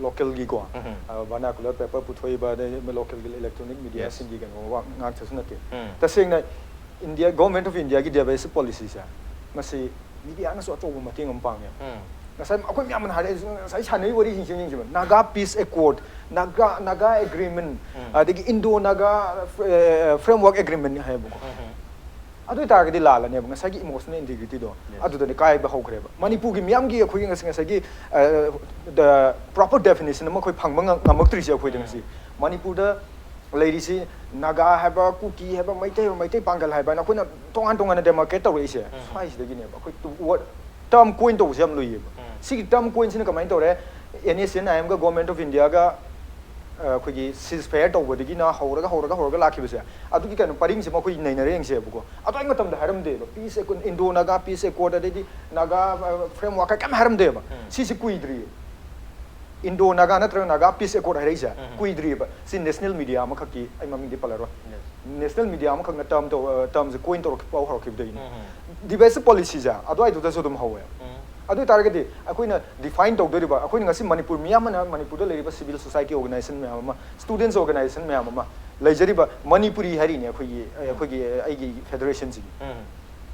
ꯂꯣꯀꯦꯜꯒꯤꯀꯣ, ꯎꯝ꯫ ꯑ, vernacular paper ꯄꯨꯊꯣꯛꯏꯕ, ꯑꯗꯩ ꯂꯣꯀꯦꯜꯒꯤ electronic mediaꯁꯤꯡꯒꯤ ꯀꯩꯅꯣ ꯋꯥ ꯉꯥꯛꯇꯁꯨ ꯅꯠꯇꯦ꯫ ꯎꯝ꯫ ꯇꯁꯦꯡꯅ ꯏꯟꯗꯤꯌꯥ, Government of Indiaꯒꯤ diversity policyꯁꯦ, ꯃꯁꯤ ꯃꯤꯗꯤꯌꯥꯅꯁꯨ ꯑꯆꯧꯕ ꯃꯇꯦꯡ ꯑꯃ ꯄꯥꯡꯉꯦ꯫ ꯎꯝ꯫ ꯉꯁꯥꯏ ꯑꯩꯈꯣꯏ ꯃꯌꯥꯝꯅ ꯍꯥꯏꯔꯛꯏ, ꯉꯁꯥꯏ ꯁꯥꯟꯅꯔꯤꯕ ꯋꯥꯔꯤꯁꯤꯡꯁꯦ ꯌꯦꯡꯁꯤꯕ, ꯅꯥꯒꯥ ꯄꯤꯁ ꯑꯦꯀꯣꯔꯗ, ꯅꯥꯒꯥ ꯅꯥꯒꯥ ꯑꯦꯒ꯭ꯔꯤꯃꯦꯟ, ꯑꯗꯒꯤ ꯏꯟꯗꯣ ꯅꯥꯒꯥ ꯐ꯭ꯔꯦꯝꯋꯥꯔꯛ ꯑꯦꯒ꯭ꯔꯤꯃꯦꯟ ꯍꯥꯏꯌꯦꯕꯀꯣ꯫ ꯑꯗꯨ ꯑꯣꯏꯇꯥꯔꯒꯗꯤ ꯂꯥꯜꯂꯅꯦꯕ, ꯉꯁꯥꯏꯒꯤ ꯏꯃꯣꯁꯅꯦꯜ ꯏꯟꯇꯤꯒ꯭ꯔꯤꯇꯤꯗꯣ ꯑꯗꯨꯗꯅꯦ ꯀꯥꯏꯕ ꯍꯧꯈ꯭ꯔꯦꯕ꯫ ꯃꯅꯤꯄꯨꯔꯒꯤ ꯃꯤꯌꯥꯝꯒꯤ ꯑꯩꯈꯣꯏꯒꯤ ꯉꯁꯤ ꯉꯁꯥꯏꯒꯤ ꯄ꯭ꯔꯣꯄꯔ ꯗꯦꯐꯤꯅꯤꯁꯟ ꯑꯃ ꯑꯩꯈꯣꯏ ꯐꯪꯕ ꯉꯝ- ꯉꯝꯃꯛꯇ꯭ꯔꯤꯁꯦ ꯑꯩꯈꯣꯏꯗ ꯉꯁꯤ꯫ ꯃꯅꯤꯄꯨꯔꯗ ꯂꯩꯔꯤꯁꯤ ꯅꯥꯒꯥ ꯍꯥꯏꯕ, ꯀꯨꯀꯤ ꯍꯥꯏꯕ, ꯃꯩꯇꯩ ꯍꯥꯏꯕ, ꯃꯩꯇꯩ ꯄꯥꯡꯒꯜ ꯍꯥꯏꯕ ꯍꯥꯏꯅ ꯑꯩꯈꯣꯏꯅ ꯇꯣꯉꯥꯟ ꯇꯣꯉꯥꯟꯅ ꯗꯦꯃꯥꯔꯀꯦꯠ ꯇꯧꯔꯛꯏꯁꯦ ꯁ꯭ꯋꯥꯏꯁꯤꯗꯒꯤꯅꯦꯕ꯫ ꯑꯩꯈꯣꯏ ꯇꯨ- ꯋꯥꯔꯗ ꯇꯔꯝ ꯀꯣꯏꯟ ꯇꯧꯕꯁꯦ ꯌꯥꯝ ꯂꯨꯏꯌꯦꯕ꯫ ꯁꯤꯒꯤ ꯇꯔꯝ ꯀꯣꯏꯟꯁꯤꯅ ꯀꯃꯥꯏꯅ ꯇꯧꯔꯦ? ꯑꯦꯟ ꯑꯦꯁ ꯑꯦꯟ ꯑꯥꯏ ꯑꯦꯝꯒ ꯒꯣꯔꯃꯦꯟ ꯑꯣꯐ ꯏꯟꯗꯤꯌꯥꯒ ꯑꯩꯈꯣꯏꯒꯤ ꯁꯤꯖ ꯐꯌꯔ ꯇꯧꯕꯗꯒꯤꯅ ꯍꯧꯔꯒ ꯍꯧꯔꯒ ꯍꯧꯔꯒ ꯂꯥꯛꯈꯤꯕꯁꯦ, ꯑꯗꯨꯒꯤ ꯀꯩꯅꯣ ꯄꯔꯤꯡꯁꯤꯃ ꯑꯩꯈꯣꯏ ꯅꯩꯅꯔ ꯌꯦꯡꯁꯦꯕꯀꯣ꯫ ꯑꯗꯨꯋꯥꯏ ꯃꯇꯝꯗ ꯍꯥꯏꯔꯝꯗꯦꯕ ꯄꯤꯁ ꯑꯦꯀꯣꯔꯗ, ꯏꯟꯗꯣ ꯅꯥꯒꯥ ꯄꯤꯁ ꯑꯦꯀꯣꯔꯗ, ꯑꯗꯩꯗꯤ ꯅꯥꯒꯥ ꯐ꯭ꯔꯦꯝꯋꯥꯔꯛ ꯀꯩꯝ ꯍꯥꯏꯔꯝꯗꯦꯕ꯫ ꯁꯤꯁꯤ ꯀꯨꯏꯗ꯭ꯔꯤꯌꯦ꯫ ꯏꯟꯗꯣ ꯅꯥꯒꯥ ꯅꯠꯇ꯭ꯔꯒ ꯅꯥꯒꯥ ꯄꯤꯁ ꯑꯦꯀꯣꯔꯗ ꯍꯥꯏꯔꯛꯏꯁꯦ ꯀꯨꯏꯗ꯭ꯔꯤꯌꯦꯕ꯫ ꯁꯤ ꯅꯦꯁꯅꯦꯜ ꯃꯤꯗꯤꯌꯥ ꯑꯃꯈꯛꯀꯤ, ꯑꯩ ꯃꯃꯤꯡꯗꯤ ꯄꯜꯂꯔꯣꯏ, ꯅꯦꯁꯅꯦꯜ ꯃꯤꯗꯤꯌꯥ ꯑꯃꯈꯛꯅ ꯇꯔꯝ ꯇꯧ- ꯑ, ꯇꯔꯝꯁꯦ ꯀꯣꯏꯟ ꯇꯧꯔꯛꯄ ꯍꯧꯔꯛꯈꯤꯕꯗꯒꯤꯅꯦ꯫ ꯗꯤꯕꯦꯠꯁ ꯄꯣꯂꯤꯁꯤꯁꯦ ꯑꯗꯨꯋꯥꯏꯗꯨꯗꯁꯨ ꯑꯗꯨꯝ ꯍꯧꯋꯦ꯫ ꯑꯗꯨ ꯑꯣꯏꯇꯥꯔꯒꯗꯤ ꯑꯩꯈꯣꯏꯅ ꯗꯤꯐꯥꯏꯟ ꯇꯧꯗꯣꯔꯤꯕ, ꯑꯩꯈꯣꯏꯅ ꯉꯁꯤ ꯃꯅꯤꯄꯨꯔ ꯃꯤꯌꯥꯝ ꯑꯃꯅ ꯃꯅꯤꯄꯨꯔꯗ ꯂꯩꯔꯤꯕ ꯁꯤꯚꯤꯜ ꯁꯣꯁꯥꯏꯇꯤ ꯑꯣꯔꯒꯅꯥꯏꯖꯦꯁꯟ ꯃꯌꯥꯝ ꯑꯃ, ꯁ꯭ꯇꯨꯗꯦꯟꯠꯁ ꯑꯣꯔꯒꯅꯥꯏꯖꯦꯁꯟ ꯃꯌꯥꯝ ꯑꯃ ꯂꯩꯖꯔꯤꯕ, ꯃꯅꯤꯄꯨꯔꯤ ꯍꯥꯏꯔꯤꯅꯦ ꯑꯩꯈꯣꯏꯒꯤ, ꯑꯩꯈꯣꯏꯒꯤ, ꯑꯩꯒꯤ ꯐꯦꯗꯔꯦꯁꯟꯁꯤꯒꯤ꯫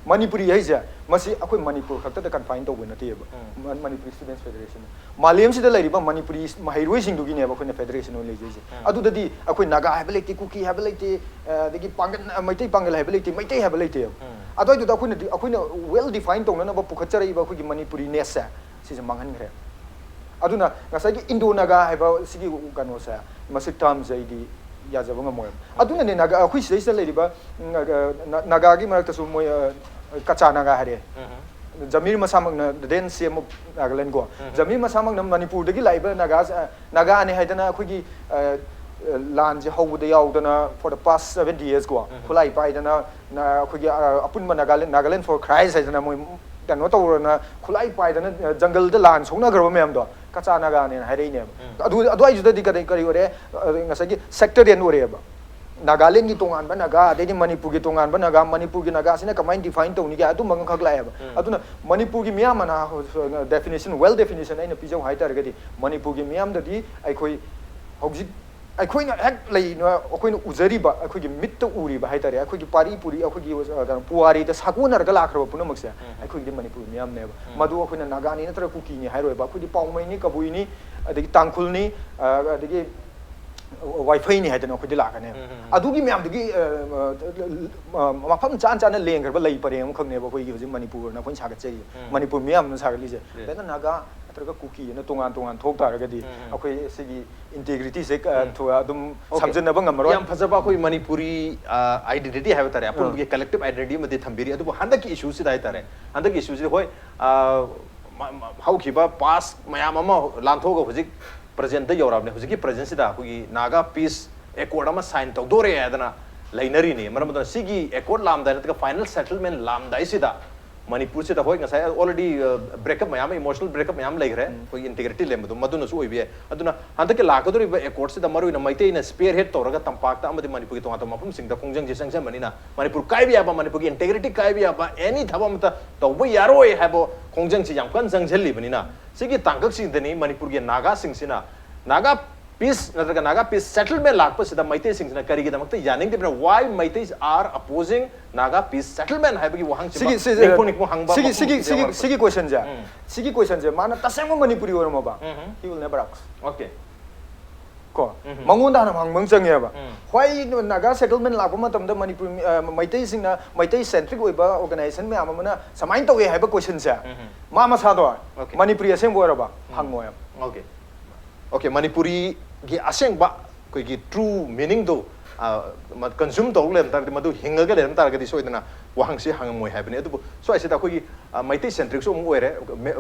ꯃꯅꯤꯄꯨꯔꯤ ꯍꯥꯏꯁꯦ ꯃꯁꯤ ꯑꯩꯈꯣꯏ ꯃꯅꯤꯄꯨꯔ ꯈꯛꯇꯗ ꯀꯟꯐꯥꯏꯟ ꯇꯧꯕ ꯅꯠꯇꯦꯕ꯫ ꯃ- ꯃꯅꯤꯄꯨꯔꯤ ꯁ꯭ꯇꯨꯗꯦꯟꯠꯁ ꯐꯦꯗꯔꯦꯁꯟ, ꯃꯥꯂꯦꯝꯁꯤꯗ ꯂꯩꯔꯤꯕ ꯃꯅꯤꯄꯨꯔꯤ ꯃꯍꯩꯔꯣꯏꯁꯤꯡꯗꯨꯒꯤꯅꯦꯕ ꯑꯩꯈꯣꯏꯅ ꯐꯦꯗꯔꯦꯁꯟ ꯑꯣꯏꯅ ꯂꯩꯖꯩꯁꯦ꯫ ꯑꯗꯨꯗꯗꯤ ꯑꯩꯈꯣꯏ ꯅꯥꯒꯥ ꯍꯥꯏꯕ ꯂꯩꯇꯦ, ꯀꯨꯀꯤ ꯍꯥꯏꯕ ꯂꯩꯇꯦ, ꯑ, ꯑꯗꯒꯤ ꯄꯥꯡꯒꯜ, ꯑ, ꯃꯩꯇꯩ ꯄꯥꯡꯒꯜ ꯍꯥꯏꯕ ꯂꯩꯇꯦ, ꯃꯩꯇꯩ ꯍꯥꯏꯕ ꯂꯩꯇꯦꯕ꯫ ꯑꯗꯨꯋꯥꯏꯗꯨꯗ ꯑꯩꯈꯣꯏꯅꯗꯤ, ꯑꯩꯈꯣꯏꯅ ꯋꯦꯜ ꯗꯤꯐꯥꯏꯟ ꯇꯧꯅꯅꯕ ꯄꯨꯈꯠꯆꯔꯛꯏꯕ ꯑꯩꯈꯣꯏꯒꯤ ꯃꯅꯤꯄꯨꯔꯤꯅꯦꯁꯁꯦ ꯁꯤꯁꯦ ꯃꯥꯡꯍꯟꯈ꯭ꯔꯦ꯫ ꯑꯗꯨꯅ ꯉꯁꯥꯏꯒꯤ ꯏꯟꯗꯣ ꯅꯥꯒꯥ ꯍꯥꯏꯕ ꯁꯤꯒꯤ ꯀꯩꯅꯣꯁꯦ, ꯃꯁꯤ ꯇꯔꯝꯁꯦ ꯑꯩꯗꯤ ꯌꯥꯖꯕ ꯉꯝꯃꯣꯏꯕ꯫ ꯑꯗꯨꯅꯅꯦ ꯅꯥꯒꯥ, ꯑꯩꯈꯣꯏ ꯁꯤꯗꯩꯁꯤꯗ ꯂꯩꯔꯤꯕ, ꯎꯝ, ꯅꯥꯒꯥ-, ꯅꯥꯒꯥꯒꯤ ꯃꯔꯛꯇꯁꯨ ꯃꯣꯏ, ꯑ, ꯀꯆꯥ ꯅꯥꯒꯥ ꯍꯥꯏꯔꯦ꯫ ꯖꯃꯤꯔ ꯃꯁꯥꯃꯛꯅ ꯗꯦꯟ ꯁꯤ ꯑꯦꯝ ꯑꯣꯐ ꯅꯥꯒꯥꯂꯦꯟ ꯀꯣ꯫ ꯖꯃꯤꯔ ꯃꯁꯥꯃꯛꯅ ꯃꯅꯤꯄꯨꯔꯗꯒꯤ ꯂꯥꯛꯏꯕ ꯅꯥꯒꯥ, ꯑ, ꯅꯥꯒꯥꯅꯦ ꯍꯥꯏꯗꯅ ꯑꯩꯈꯣꯏꯒꯤ, ꯑ, ꯂꯥꯟꯁꯦ ꯍꯧꯕꯗ ꯌꯥꯎꯗꯅ for the past seventy years ꯀꯣ, ꯈꯨꯠꯂꯥꯏ ꯄꯥꯏꯗꯅ, ꯅ-, ꯑꯩꯈꯣꯏꯒꯤ, ꯑ, ꯑꯄꯨꯟꯕ ꯅꯥꯒꯥꯂꯦꯟ, ꯅꯥꯒꯥꯂꯦꯟ ꯐꯣꯔ ꯈ꯭ꯔꯥꯏꯁ ꯍꯥꯏꯗꯅ ꯃꯣꯏ ꯀꯩꯅꯣ ꯇꯧꯔꯅ ꯈꯨꯠꯂꯥꯏ ꯄꯥꯏꯗꯅ, ꯑ, ꯖꯪꯒꯜꯗ ꯂꯥꯟ ꯁꯣꯛꯅꯈ꯭ꯔꯕ ꯃꯌꯥꯝꯗꯣ ꯀꯆꯥ ꯅꯥꯒꯥꯅꯦꯅ ꯍꯥꯏꯔꯛꯏꯅꯦꯕ꯫ ꯑꯗꯨ, ꯑꯗꯨꯋꯥꯏꯗꯨꯗꯗꯤ ꯀꯔꯤ, ꯀꯔꯤ ꯑꯣꯏꯔꯦ? ꯑ, ꯉꯁꯥꯏꯒꯤ ꯁꯦꯛꯇꯔꯤꯌꯟ ꯑꯣꯏꯔꯛꯑꯦꯕ꯫ ꯅꯥꯒꯥꯂꯦꯟꯒꯤ ꯇꯣꯉꯥꯟꯕ ꯅꯥꯒꯥ, ꯑꯗꯩꯗꯤ ꯃꯅꯤꯄꯨꯔꯒꯤ ꯇꯣꯉꯥꯟꯕ ꯅꯥꯒꯥ, ꯃꯅꯤꯄꯨꯔꯒꯤ ꯅꯥꯒꯥꯁꯤꯅ ꯀꯃꯥꯏꯅ ꯗꯤꯐꯥꯏꯟ ꯇꯧꯅꯤꯒꯦ, ꯑꯗꯨꯝꯕ ꯑꯃꯈꯛ ꯂꯥꯛꯑꯦꯕ꯫ ꯑꯗꯨꯅ ꯃꯅꯤꯄꯨꯔꯒꯤ ꯃꯤꯌꯥꯝ ꯑꯅ ꯗꯦꯐꯤꯅꯦꯁꯟ, ꯋꯦꯜ ꯗꯦꯐꯤꯅꯦꯁꯟ ꯑꯩꯅ ꯄꯤꯖꯧ ꯍꯥꯏ ꯇꯥꯔꯒꯗꯤ, ꯃꯅꯤꯄꯨꯔꯒꯤ ꯃꯤꯌꯥꯝꯗꯗꯤ ꯑꯩꯈꯣꯏ ꯍꯧꯖꯤꯛ ꯑꯩꯈꯣꯏꯅ ꯍꯦꯛ ꯂꯩꯅ ꯑꯩꯈꯣꯏꯅ ꯎꯖꯔꯤꯕ, ꯑꯩꯈꯣꯏꯒꯤ ꯃꯤꯠꯇ ꯎꯔꯤꯕ ꯍꯥꯏꯇꯥꯔꯦ, ꯑꯩꯈꯣꯏꯒꯤ ꯄꯥꯔꯤ ꯄꯨꯔꯤ, ꯑꯩꯈꯣꯏꯒꯤ ꯑ, ꯀꯩꯅꯣ, ꯄꯨꯋꯥꯔꯤꯗ ꯁꯥꯒꯣꯟꯅꯔꯒ ꯂꯥꯛꯈ꯭ꯔꯕ ꯄꯨꯝꯅꯃꯛꯁꯦ ꯑꯩꯈꯣꯏꯒꯤꯗꯤ ꯃꯅꯤꯄꯨꯔ ꯃꯤꯌꯥꯝꯅꯦꯕ꯫ ꯃꯗꯨ ꯑꯩꯈꯣꯏꯅ ꯅꯥꯒꯥꯅꯤ ꯅꯠꯇ꯭ꯔꯒ ꯀꯨꯀꯤꯅꯤ ꯍꯥꯏꯔꯣꯏꯕ, ꯑꯩꯈꯣꯏꯗꯤ ꯄꯥꯎꯃꯩꯅꯤ, ꯀꯕꯨꯏꯅꯤ, ꯑꯗꯒꯤ ꯇꯥꯡꯈꯨꯜꯅꯤ, ꯑ, ꯑꯗꯒꯤ ꯋꯥꯏꯐꯩꯅꯤ ꯍꯥꯏꯗꯅ ꯑꯩꯈꯣꯏꯗꯤ ꯂꯥꯛꯀꯅꯦꯕ꯫ ꯑꯗꯨꯒꯤ ꯃꯌꯥꯝꯗꯨꯒꯤ ꯑ, ꯑ, ꯃꯐꯝ ꯆꯥꯅ ꯆꯥꯅ ꯂꯦꯡꯈ꯭ꯔꯕ ꯂꯩ ꯄꯔꯦꯡ ꯑꯃꯈꯛꯅꯦꯕ ꯑꯩꯈꯣꯏꯒꯤ ꯍꯧꯖꯤꯛ ꯃꯅꯤꯄꯨꯔꯅ ꯑꯩꯈꯣꯏꯅ ꯁꯥꯒꯠꯆꯔꯤꯁꯦ, ꯃꯅꯤꯄꯨꯔ ꯃꯤꯌꯥꯝꯅ ꯁꯥꯒꯠꯂꯤꯁꯦ꯫ ꯕꯦꯗ ꯅꯥꯒꯥ ꯅꯠꯇ꯭ꯔꯒ ꯀꯨꯀꯤ ꯑꯅ ꯇꯣꯉꯥꯟ ꯇꯣꯉꯥꯟ ꯊꯣꯛ ꯇꯥꯔꯒꯗꯤ ꯑꯩꯈꯣꯏ ꯁꯤꯒꯤ ꯏꯟꯇꯦꯒ꯭ꯔꯤꯇꯤꯁꯦ ꯑꯗꯨꯝ ꯁꯝꯖꯤꯟꯅꯕ ꯉꯝꯃꯔꯣꯏ꯫ ꯌꯥꯝ ꯐꯖꯕ ꯑꯩꯈꯣꯏ ꯃꯅꯤꯄꯨꯔꯤ ꯑꯥꯏꯗꯦꯟꯇꯤꯇꯤ ꯍꯥꯏꯕ ꯇꯥꯔꯦ, ꯑꯄꯨꯟꯕꯒꯤ ꯀꯂꯦꯛꯇꯤꯚ ꯑꯥꯏꯗꯦꯟꯇꯤꯇꯤ ꯑꯃꯗꯤ ꯊꯝꯕꯤꯔꯤ꯫ ꯑꯗꯨꯕꯨ ꯍꯟꯗꯛꯀꯤ ꯏꯁꯨꯁꯤꯗ ꯍꯥꯏꯇꯥꯔꯦ, ꯍꯟꯗꯛꯀꯤ ꯏꯁꯨꯁꯤꯗ ꯍꯣꯏ, ꯑ, ꯃ- ꯃ- ꯍꯧꯈꯤꯕ ꯄꯥꯁ ꯃꯌꯥꯝ ꯑꯃ ꯂꯥꯟꯊꯣꯛꯑꯒ ꯍꯧꯖꯤꯛ ꯄ꯭ꯔꯖꯦꯟꯇ ꯌꯧꯔꯛꯑꯕꯅꯦ꯫ ꯍꯧꯖꯤꯛꯀꯤ ꯄ꯭ꯔꯖꯦꯟꯁꯤꯗ ꯑꯩꯈꯣꯏꯒꯤ ꯅꯥꯒꯥ ꯄꯤꯁ ꯑꯦꯀꯣꯔꯗ ꯑꯃ ꯁꯥꯏꯟ ꯇꯧꯗꯣꯔꯦ ꯍꯥꯏꯗꯅ ꯂꯩꯅꯔꯤꯅꯤ꯫ ꯃꯔꯝ ꯑꯗꯨꯅ ꯁꯤꯒꯤ ꯑꯦꯀꯣꯔꯗ ꯂꯥꯛꯑꯝꯗꯥꯏ ꯅꯠꯇ꯭ꯔꯒ ꯐꯥꯏꯅꯦꯜ ꯁꯦꯇꯜꯃꯦꯟ ꯂꯥꯛꯑꯝꯗꯥꯏꯁꯤꯗ ꯃꯅꯤꯄꯨꯔꯁꯤꯗ ꯍꯣꯏ ꯉꯁꯥꯏ ꯑꯣꯜꯔꯦꯗꯤ ꯕ꯭ꯔꯦꯛꯑꯞ ꯃꯌꯥꯝ ꯑꯃ, ꯏꯃꯣꯁꯅꯦꯜ ꯕ꯭ꯔꯦꯛꯑꯞ ꯃꯌꯥꯝ ꯂꯩꯈ꯭ꯔꯦ, ꯑꯩꯈꯣꯏꯒꯤ ꯏꯟꯇꯦꯒ꯭ꯔꯤꯇꯤ ꯂꯩꯔꯝꯕꯗꯣ ꯃꯗꯨꯅꯁꯨ ꯑꯣꯏꯕ ꯌꯥꯏ꯫ ꯑꯗꯨꯅ ꯍꯟꯗꯛꯀꯤ ꯂꯥꯛꯀꯗꯧꯔꯤꯕ ꯑꯦꯀꯣꯔꯗꯁꯤꯗ ꯃꯔꯨꯑꯣꯏꯅ ꯃꯩꯇꯩꯅ ꯁ꯭ꯄꯤꯌꯔ ꯍꯦꯗ ꯇꯧꯔꯒ ꯇꯝꯄꯥꯛꯇ ꯑꯃꯗꯤ ꯃꯅꯤꯄꯨꯔꯒꯤ ꯇꯣꯉꯥꯟ ꯇꯣꯉꯥꯟꯕ ꯃꯐꯝꯁꯤꯡꯗ ꯈꯣꯡꯖꯪꯁꯤ ꯆꯪꯁꯤꯟꯕꯅꯤꯅ ꯃꯅꯤꯄꯨꯔ ꯀꯥꯏꯕ ꯌꯥꯕ, ꯃꯅꯤꯄꯨꯔꯒꯤ ꯏꯟꯇꯦꯒ꯭ꯔꯤꯇꯤ ꯀꯥꯏꯕ ꯌꯥꯕ ꯑꯦꯅꯤ ꯊꯕꯛ ꯑꯃꯇ ꯇꯧꯕ ꯌꯥꯔꯣꯏ ꯍꯥꯏꯕ ꯈꯣꯡꯖꯪꯁꯤ ꯌꯥꯝ ꯀꯟꯅ ꯆꯪꯁꯤꯜꯂꯤꯕꯅꯤꯅ ꯁꯤꯒꯤ ꯇꯥꯡꯀꯛꯁꯤꯗꯅꯤ ꯃꯅꯤꯄꯨꯔꯒꯤ ꯅꯥꯒꯥꯁꯤꯡꯁꯤꯅ ꯅꯥꯒꯥ ꯄꯤꯁ ꯅꯠꯇ꯭ꯔꯒ ꯅꯥꯒꯥ ꯄꯤꯁ ꯁꯦꯇꯜꯃꯦꯟ ꯂꯥꯛꯄꯁꯤꯗ ꯃꯩꯇꯩꯁꯤꯡꯁꯤꯅ ꯀꯔꯤꯒꯤꯗꯃꯛꯇ ꯌꯥꯅꯤꯡꯗꯕꯅ? Why Meiteis are opposing Naga peace settlement ꯍꯥꯏꯕꯒꯤ ꯋꯥꯍꯪꯁꯤ ꯁꯤꯒꯤ ꯁꯤꯒꯤ ꯅꯤꯡꯄꯣꯡ ꯅꯤꯡꯄꯣꯡ ꯍꯪꯕ ꯁꯤꯒꯤ ꯃꯐꯝ ꯁꯤꯒꯤ ꯈꯨꯗꯤꯡꯃꯛ ꯁꯤꯒꯤ ꯁꯤꯒꯤ ꯀꯣꯏꯁꯟꯁꯦ ꯎꯝ. ꯁꯤꯒꯤ ꯀꯣꯏꯁꯟꯁꯦ ꯃꯥꯅ ꯇꯁꯦꯡꯕ ꯃꯅꯤꯄꯨꯔꯤ ꯑꯣꯏꯔꯝꯃꯕ ꯎꯝ. He will never ask. Okay. ꯀꯣ ꯎꯝ. ꯃꯉꯣꯟꯗ ꯍꯥꯟꯅ ꯍꯪꯕ ꯑꯃ ꯆꯪꯉꯦꯕ ꯎꯝ. ꯍꯣꯏ ꯅꯥꯒꯥ ꯁꯦꯇꯜꯃꯦꯟ ꯂꯥꯛꯄ ꯃꯇꯝꯗ ꯃꯅꯤꯄꯨꯔ ꯃꯤ- ꯑ, ꯃꯩꯇꯩꯁꯤꯡꯅ ꯃꯩꯇꯩ ꯁꯦꯟꯇ꯭ꯔꯤꯛ ꯑꯣꯏꯕ ꯑꯣꯔꯒꯅꯥꯏꯖꯦꯁꯟ ꯃꯌꯥꯝ ꯑꯃꯅ ꯁꯨꯃꯥꯏꯅ ꯇꯧꯋꯦ ꯍꯥꯏꯕ ꯀꯣꯏꯁꯟꯁꯦ ꯎꯝ. ꯃꯥ ꯃꯁꯥꯗꯣ Okay. ꯃꯅꯤꯄꯨꯔꯤ ꯑꯁꯦꯡꯕ ꯑꯣꯏꯔꯕ ꯎꯝ. ꯍꯪꯉꯣꯏꯕ Okay. Okay, ꯃꯅꯤꯄꯨꯔꯤꯒꯤ ꯑꯁꯦꯡꯕ ꯑꯩꯈꯣꯏꯒꯤ ꯇ꯭ꯔꯨ ꯃꯤꯅꯤꯡꯗꯣ ꯀꯟꯖ꯭ꯌꯨꯝ ꯇꯧꯔꯒ ꯂꯩꯔꯝ ꯇꯥꯔꯒꯗꯤ, ꯃꯗꯨ ꯍꯤꯡꯉꯒ ꯂꯩꯔꯝ ꯇꯥꯔꯒꯗꯤ ꯁꯣꯏꯗꯅ ꯋꯥꯍꯪꯁꯤ ꯍꯪꯉꯝꯃꯣꯏ ꯍꯥꯏꯕꯅꯤ꯫ ꯑꯗꯨꯕꯨ ꯁ꯭ꯋꯥꯏꯁꯤꯗ ꯑꯩꯈꯣꯏꯒꯤ ꯃꯩꯇꯩ ꯁꯦꯟꯇ꯭ꯔꯤꯛꯁꯨ ꯑꯃꯨꯛ ꯑꯣꯏꯔꯦ,